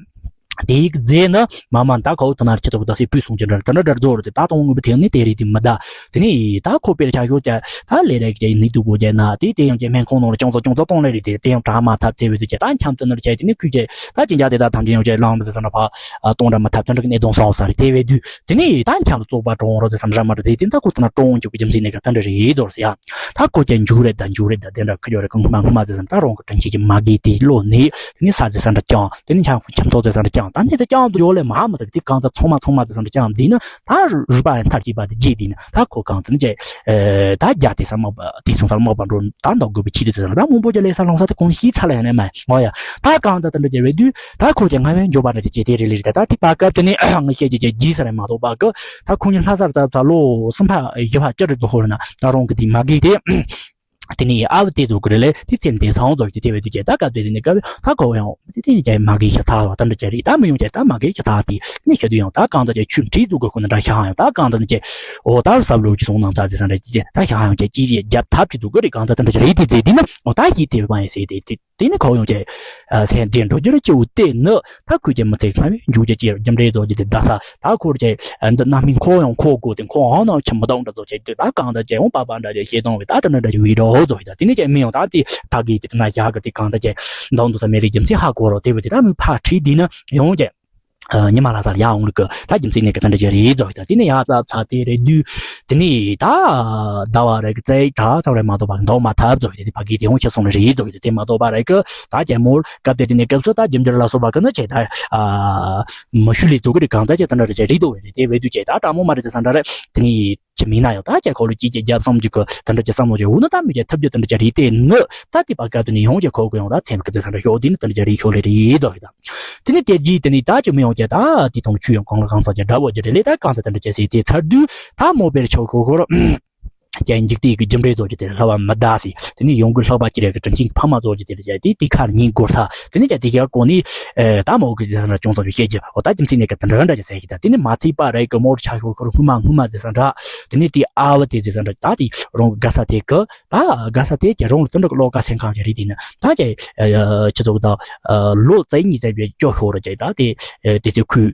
དེའི་རྗེས་ནི་མ་མ་ད་ཁོ་ཐ་ན་ཁྱེད་ཚོ་ད་སེ་བུ་སོང་ཅི་འདྲ་ད་འདྲ་འདྲ་རྫོགས་རེད། ད་དང་ངུ་བི་ཐེང་ནི་དེ་རེད། དེ་མི་ད་དེ་ནི་ད་ཁོ་པེར་ཆ་ཤོག་ཅ་ད་ལས་རེད་ཅ་ནི་དུ་གོ་ཅ་ན་དེ་དེ་ཡང་ཅ་སྨན་ཁང་ནང་ལ་ཅོང་ཙོ་ཅོང་ཙོ་གཏོང་ལེ་རེད། དེ་དེ་ཡང་དྲག་མ་ཐབས་དེ་བས་དུ་ཅ་ད་འཁྱམ་དུ་ནར་ཅ་དེ་ནི་ཁུ་ཅ་ད་ཅི་འཇག་དེ་ད་ཐམས་ཅད་ཡང་ཅ་ལང་མི་ཟེར་ས་ན་ཕ་གཏོང་འདྲ་མ་ཐབས་དེ་འདྲ་གི་གནས་དོན་སོང་ས་རེད། དེ་བས་དུ་དེ་ནི་ད་འཁྱམ་དུ་བཙོག་པ་གྲོང་རོ་ཟེར་ས་འདྲ་མ་རེད། དེ་དེ་ད་ཁོ་ཐ་ན་གྲོང་འཇུག་གི་རྒྱུ་མཚན་ནི་ག་ད་འདྲ་རེད་རྫོགས་ཟེར་ཡ། ད་ཁོ་ཅ་འཇུག་རེད། ད་འཇུག་རེད། ད་དེ་འདྲ་ཁུ་ཅོ་རེད། ཁོ་ངུ་མ་ངུ་མ་ཟེར་ས་ན་ད་རང་གི་དྲིན་ཆེན་གྱི་མ་གི་དེ་བློ་ནི་དེ་ནི་ས་ཟེར་ས་འདྲ་ཅང་དེ་ནི་འཁྱམ་འཁྱམ་ཐོག་ཟེར་ས་འདྲ་ཅང་ད་ནི་ཟེར་ཅང་དུ་ཡོད་ལེ་མ་མ་ཟེར་དེ་གང་ད་ཚང་མ་ཚང་མ་ཟེར་ས་འདྲ་ཅང་འདི་ནི་ད་རུས་པ་ཡང་མཐར་གྱིས་པ་དེ་རྗེས་དེ་ནི་ད་ཁོ་གང་དེ་ནི་ཅེ་ད་རྒྱ་དེ་ས་མ་དེ་སོང་སར་མ་པ་འགྲོ་ད་འདོག་དགོས་པའི་ཆེད་དུ་ཟེར་ས་ན་ད་མང་པོ་ཅ་ལས་ས་ལོང་ས་དེ་གོང་ཤི་ཚ་ལ་ཡང་ནས་མ་མ་ཡ་ད་གང་ད་དེ་འདྲ་ཅེ་རེད་དུས་ད་ཁོ་ཅ་ང་བས་འཇོག་པ་འདྲ་ཅེ་ཅེ་དེ་རེད་ལེ་རེད། ད་ད་དེ་བར་སྐབས་དེ་ནི་ང་ཤེས་ཅེ་ཅེ་རྗེས་ས་རེད་མ་གཏོགས་བར་སྐབས་ད་ཁོ་ཉིད་ལྷ་སར་ཙ་ཙ་ལོ་གསུམ་པ་བཞི་པ་ཅི་རེད་དུ་ཧོར་ན་ད་རང་གི་དེ་མ་གི་དེ། དེ་ནས་ཨ་བ་དེ་ཚོ་གི་རེ་ལས་དེ་ཚེ་འདས་སང་ཚོ་ཞིག་དེ་བས་དུས་ཀྱི་ད་སྐབས་དེ་དེ་ནས་སྐབས་ད་ཁོ་ཡང་དེ་དེ་ནས་ཀྱང་མ་གི་ཤ་ཚ་བ་ད་འདྲ་ཅེ་རེད། ད་མི་ཡོང་ཀྱང་ད་མ་གི་ཤ་ཚ་དེ་ནས་ཤ་དུས་ཡང་ད་གང་ད་ཀྱང་ཆུ་འདྲིས་འཛུགས་གི་ཁོ་ན་འདྲ་ཤ་ཡང་ད་གང་ད་ནས་ཀྱང་འོ་ད་ཟབ་ལོ་ཀྱི་སོང་ནང་ད་ཟེར་ས་འདྲ་ཅེ་ད་ཤ་ཡང་ཀྱང་ཅི་རེད་རྒྱབ་ཐབས་ཀྱི་འཛུགས་གི་རེད། གང་ད་ད་འདྲ་ཅེ་རེད། དེ་ཟེར་དེ་ན་འོ་ད་ཤི་དེ་བས་མ་ཡིན་ཟེར་དེ་དེ་དེ་ནས་ཁོ་ཡང་ཀྱང་ཚེ་འདས་འགྲོ་རྒྱུ་རེད། ཅེའུ་དེ་ནི་ད་ཁོས་ཀྱང་མི་ཚེ་སྔ་བའི་མཇུག་ཀྱི་ཅེ་རྒྱུ་འབྲས་རྫོགས་ཀྱི་དེ་ད་ས་ད་ཁོར་ཀྱང་འདི་རྣམ་སྨིན་ཁོ་ཡང་ཁོ་དགོས་ཏེ་ཁོ་འང་ན་ཆུ་མི་གཏོང་འདྲ་ཚོ་བྱེད་དུས་ད་གང་ལྟར་ཅེ་འོང་པ་པ་འདྲ་ཅེ་ཤེས་གཏོང་བའི་ད་དེ་འདྲ་འདྲ་ཅེ་བི་རོ་ཚོ་ཡི་ད་དེ་ནས་ཅེ་མི་ཡང་ད་དེ་ཕ་གི་དེ་ན་ཞག་གི་དེ་གང་ལྟར་ཅེ་འདང་འདུག་ས་མེད་རེད། རྒྱུ་མཚན་ཧ་གོ་རོགས། དེ་བས་དེ་ད་མི་ཕ་ཁྲིད་དེ་ན་ཡོང་ཅེ་ཉི་མ་ལ་སར་ཡར་འོང་གི་ད་རྒྱུ་མཚན་ནས་གི་དེ་འདྲ་ཅེ་རེད་ཚོ་ཡི་ད་དེ་ནས་ཡར་ཚ་ཚ་དེ་རེད་དུས་དེ་ནས་ད་ཟླ་བ་རེ་གི་ཚེ་ད་ཚ་རེ་མ་གཏོགས་པ་འདང་མ་ཐབས་ཚོ་ཡི་དེ་ཕ་གི་དེ་འོང་ཤེས་སོང་རེད་ཚོ་ཡི་དེ་མ་གཏོགས་པ་རེད་གི་ད་ཅེ་མོར་སྐབས་དེ་དེ་ནས་སྐབས་སུ་ད་རྒྱུ་འགྱུར་ལ་སོགས་པ་གི་ནི་ཅེ་ད་མི་ཤུལ་ལས་བཙོག་གི་རེད། གང་ལྟར་ཅེ་དེ་འདྲ་རེད་ཅེ་རེད་དོ་རེད། དེ་བས་དུས་ཅེ་ད་དྲང་མོ་མ་རེད་ཅེ་ས་འདྲ་རེད། དེ་ནི་ཅི་མིན་ན་ཡང་ད་ཅེ་ཁོ་ལོ་ཅི་ཅེ་རྒྱབ་བསམ་རྒྱུ་གི་དེ་འདྲ་ཅེ་བསམ་བློ་ཅེ་འུ་ནི་ད་མི་ཅེ་ཐབས་རྒྱུ་དེ་འདྲ་ཅེ་རེད། དེ་ནི་ད་དེ་བར་སྐབས་དེ་ནི་ཡོང་ཅེ་ཁོ་གི་ཡོང་ད་ཚེམ་གི་ཚེ་ས་འདྲ་ཤོག་དེ་ནི་དེ་འདྲ་ཅེ་རེད་ཤོག་ལེ་རེད་ཚོ་ཡི་ད་དེ་ནི་དེ་རྗེས་དེ་ནི་ད་ཅེ་མི་ཡོང་ཅེ་ད་དེ་དང་ཆུ་ཡང་གང་ལ་གང་ས་ཅེ་འདྲ་བོ་ཅེ་རེད་ལེ། ད་གང་ད་དེ་འདྲ་ཅེ་ཟེར་དེ་ཚར་དུས་ད་མོ་པེར་ཆོག་ཤོག་ཤོག་རོ། ཀྱང་འཇིག་རྟེན་གྱི་རྒྱུ་འབྲས་རྫོགས་ཀྱི་དེར་ལྷ་བ་མི་གདའ་སི། དེ་ནས་ཡོང་གི་ལྷག་པ་ཅི་རེད་གི་དྲིན་ཆེན་ཕ་མ་རྫོགས་ཀྱི་དེར་བྱས་ཏེ་དེ་ཁར་ཉིན་འགོར་ས། དེ་ནས་ཀྱང་དེ་ག་གོ་ནི་ད་མོ་གི་ཟེར་ན་ཅུང་ཙམ་ཞིག་བཤད་ཀྱི་འོ་ད་རྒྱུ་མཚན་ནས་ཀྱི་དེ་འདྲ་འདྲ་ཅིག་ཟེར་ཞིག་ད་དེ་ནས་མ་ཚིག་པ་རེད་གི་མོར་ཆ་ཤོག་ཁོར་སྔུན་མ་སྔུན་མ་ཟེར་ས་འདྲ། དེ་ནས་དེ་ཨ་བ་དེ་ཟེར་ས་འདྲ་ད་དེ་རང་གི་དགའ་ས་དེ་གི་ད་དགའ་ས་དེ་ཀྱང་རང་ལ་དེ་འདྲ་གི་བློ་དགའ་སེམས་ཁམས་ཀྱི་རིགས་དེ་ནི་ད་ཀྱང་ཁྱེད་ཚོ་གི་ད་ལོ་ཙཱ་གཉིས་ཙམ་བྱས་སྐྱོ་ཤོར་ར་ཀྱང་ད་དེ་དེ་ཚོའི་ཁུལ་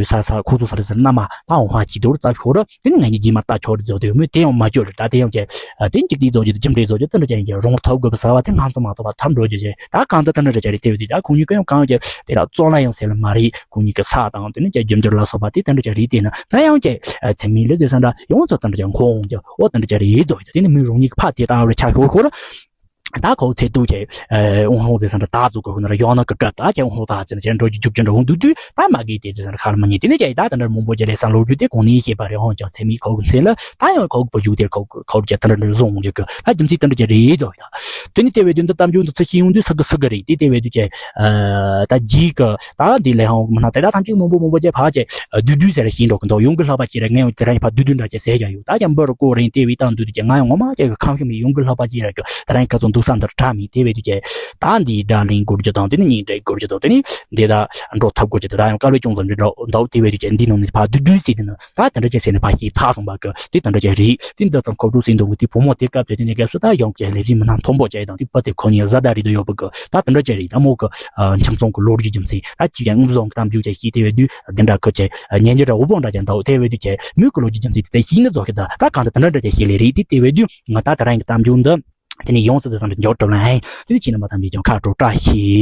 ས་ས་ཁོ་ཚོ་ས་རེད་ཟེར་ན་མ་ད་འོང་ཧ་ཅི་དོར་ཙམ་ཤོར་ར། དེ་ནི་ང་གཉིས་རྗེས་མ་ལྟ་ཆོག་རེད་ཟེར་དུས་མོས་དེ་ཡང་མ་བཅོལ་རེད། ད་དེ་ཡང་ཀྱེ་དེ་འཇིག་རྟེན་རྫོགས་རྒྱུ་དང་རྒྱུ་འབྲས་རྫོགས་རྒྱུ་དེ་འདྲ་ཅན་གྱི་རང་ཐོབ་དགོས་པ་ཟེར་བ་དེ་ང་ཚོ་མ་ཐོབ་པ་ཐབས་འགྲོ་རྒྱུ་ཅན་ད་གང་ལྟར་དེ་འདྲ་རེད་ཅག་རེད། དེ་བས་དུས་ད་ཁོང་གཉིས་ཀ་ཡང་གང་ཡང་ཀྱེ་དེ་ལ་བཙོན་ལ་ཡང་ཟེར་ལ་མ་རེད། ཁོང་གཉིས་ཀྱི་ས་དང་དེ་ནི་ཀྱེ་རྒྱུ་འབྲས་ལ་སོགས་པ་དེ་དེ་འདྲ་ཅན་རེད། དེ་ན་ད་ཡང་ཀྱེ་ཚེ་མི་ལ་ཟེར་ས་འདྲ་ཡོངས་སུ་དེ་འདྲ་ཅན་ཁོང་ཀྱེ་འོ་དེ་འདྲ་ཅན་རེད་རྫོགས་རྒྱུ་དེ་ནི་མི་རང་ཉིད་ཀྱི་ཕ་དེ་ད་བར་ཆ་ཤོར་ཤོར། ད་ཁོ་ཚེ་ཏུ་ཆེ་ཨོང་ཧོང་ཟེར་ས་འདྲ་ད་ཟུག་གི་ཧུ་ན་ར་ཡོང་ན་ཀི་ཀ་ད་ཆེ་ཨོང་ཧོང་ད་ཟེར་ན་ཆེ་འགྲོ་རྒྱུ་རྒྱུག་ཅན་འདྲ་འོང་དུས་དུས་ད་མ་གི་དེ་ཟེར་ས་འདྲ་ཁ་ལ་མ་ཉེ་དེ་ནས་ཆེ་ད་ད་འདྲ་མང་པོ་ཆེ་ལས་སང་ལོ་རྒྱུ་དེ་གོང་ནས་ཤེས་པ་རེད། ཧོང་ཅང་ཚེ་མི་ཁོ་གི་མཚན་ལ་ད་ཡང་ཁོ་གི་བུ་རྒྱུག་དེ་ཁོ་ཁོ་རྒྱ་ད་འདྲ་འདྲ་བཟུང་རྒྱུ་གི་ད་རྒྱུ་མཚན་ད་འདྲ་ཅེ་རེད་ཟོ་ཡ། དེ་ནས་དེ་བས་དུས་འདི་གཏམ་རྒྱུད་འདི་ཚེ་ཤེས་ཡོང་དུས་ས་གི་ས་གི་རེད། དེ་དེ་བས་དུས་ཆེ་ད་རྒྱུག་གི་ད་འདི་ལས་ཧོང་མི་སྣ་དེ་ད་ཐམས་ཅད་མང་པོ་མང་པོ་ཆེ་ཕ་ཆེ་བདུད་བདུད་ཟེར་ཤེས་འགྲོ་གི་འདུག་ཡོང་གི་ལྷག་པ་ཅི་རེད། ངས་ཡང་དེ་རིང་ཕ་བདུད་བདུད་འདྲ་ཅེ་ཟེར་ཡ་ཡོད། ད་ཀྱང་འབུ་རུ་ཀོ་རིང་དེ་བས་ད་འདུག་དུས་ཀྱང་ང་ཡང་ངོ་མ་ཀྱང་ཁམས་ཤུགས་མི་ཡོང་གི་ལྷག་པ་ཅི་རེད་གི། དེ་རིང་ཁ་ཚོ་འདུག་ས་འདིར་གྲ་མི་དེ་བས་དུས་ཀྱི་ད་འདི་སྒྲ་ལེན་དགོས་རྒྱུ་དང་དེ་ནི་ཉིན་དྲན་དགོས་རྒྱུ་དང་དེ་ནི་འདི་ད་འགྲོ་ཐབས་དགོས་རྒྱུ་དེ་ད་ཡང་དཀའ་ལས་ཅུང་ཙམ་ཅིག་འདྲ་འདུག་དེ་བས་དུས་ཀྱི་འདི་ནང་ནས་ཕ་བདུད་བདུད་ཟེར་དེ་ནི་ད་དེ་འདྲ་ཅེ་ཟེར་ནས་ཕ་ཤེས་ཚར་སོང་བ་གི་དེ་དེ་འདྲ་ཅེ་རེད། དེ་འདི་ཙམ་ཁོ་ཕྲུག་ཟིན་འདུག་གི་དེ་བུ་མོ་དེ་སྐབས་དེ་དེ་ནས་སྐབས་སུ་ད་ཡང་ཀྱི་ལས་བྱེད་མི་སྣ་མཐོན་པོ་ཅེ་དང་དེ་ཕ་དེ་ཁོ་གཉིས་བཟའ་ཟླ་རེད་དུ་ཡོད་པ་གི་ད་དེ་འདྲ་ཅེ་རེད། ད་མོ་གི་ཁྱིམ་ཚང་གི་ལོ་རྒྱུས་རྒྱུ་མཚན་ད་ཅི་ཡང་ངུ་བཟང་གི་གཏམ་རྒྱུད་ཅེ་ཤེས་དེ་བས་དུས་འདི་འདྲ་ཁོ་ཅེ་ཉན་རྒྱུ་འདྲ་འུ་བོ་འདྲ་ཅན་འདུག་དེ་བས་དུས་ཅེ་མོས་གི་ལོ་རྒྱུས་རྒྱུ་མཚན་དེ་ཚེ་ཤེས་ནི་རྫོགས་ཤི་ད་ད་གང་དུ་དེ་འདྲ་འདྲ་ཅེ་ཤེས་ལས་རེད། དེ་དེ་བས་དུས་ང་ད་དེ་རིང་གི་གཏམ་རྒྱུད་འདི། དེ་ནས་ཡོངས་སུ་དེ་ཙམ་དུ་འཇོག་གྲུབ་ལ་ཧེ། དེ་ནས་ཁྱེད་རྣམ་པ་ཐམས་ཅད་ཀྱང་ཁ་དྲོ་བཀྲ་ཤིས།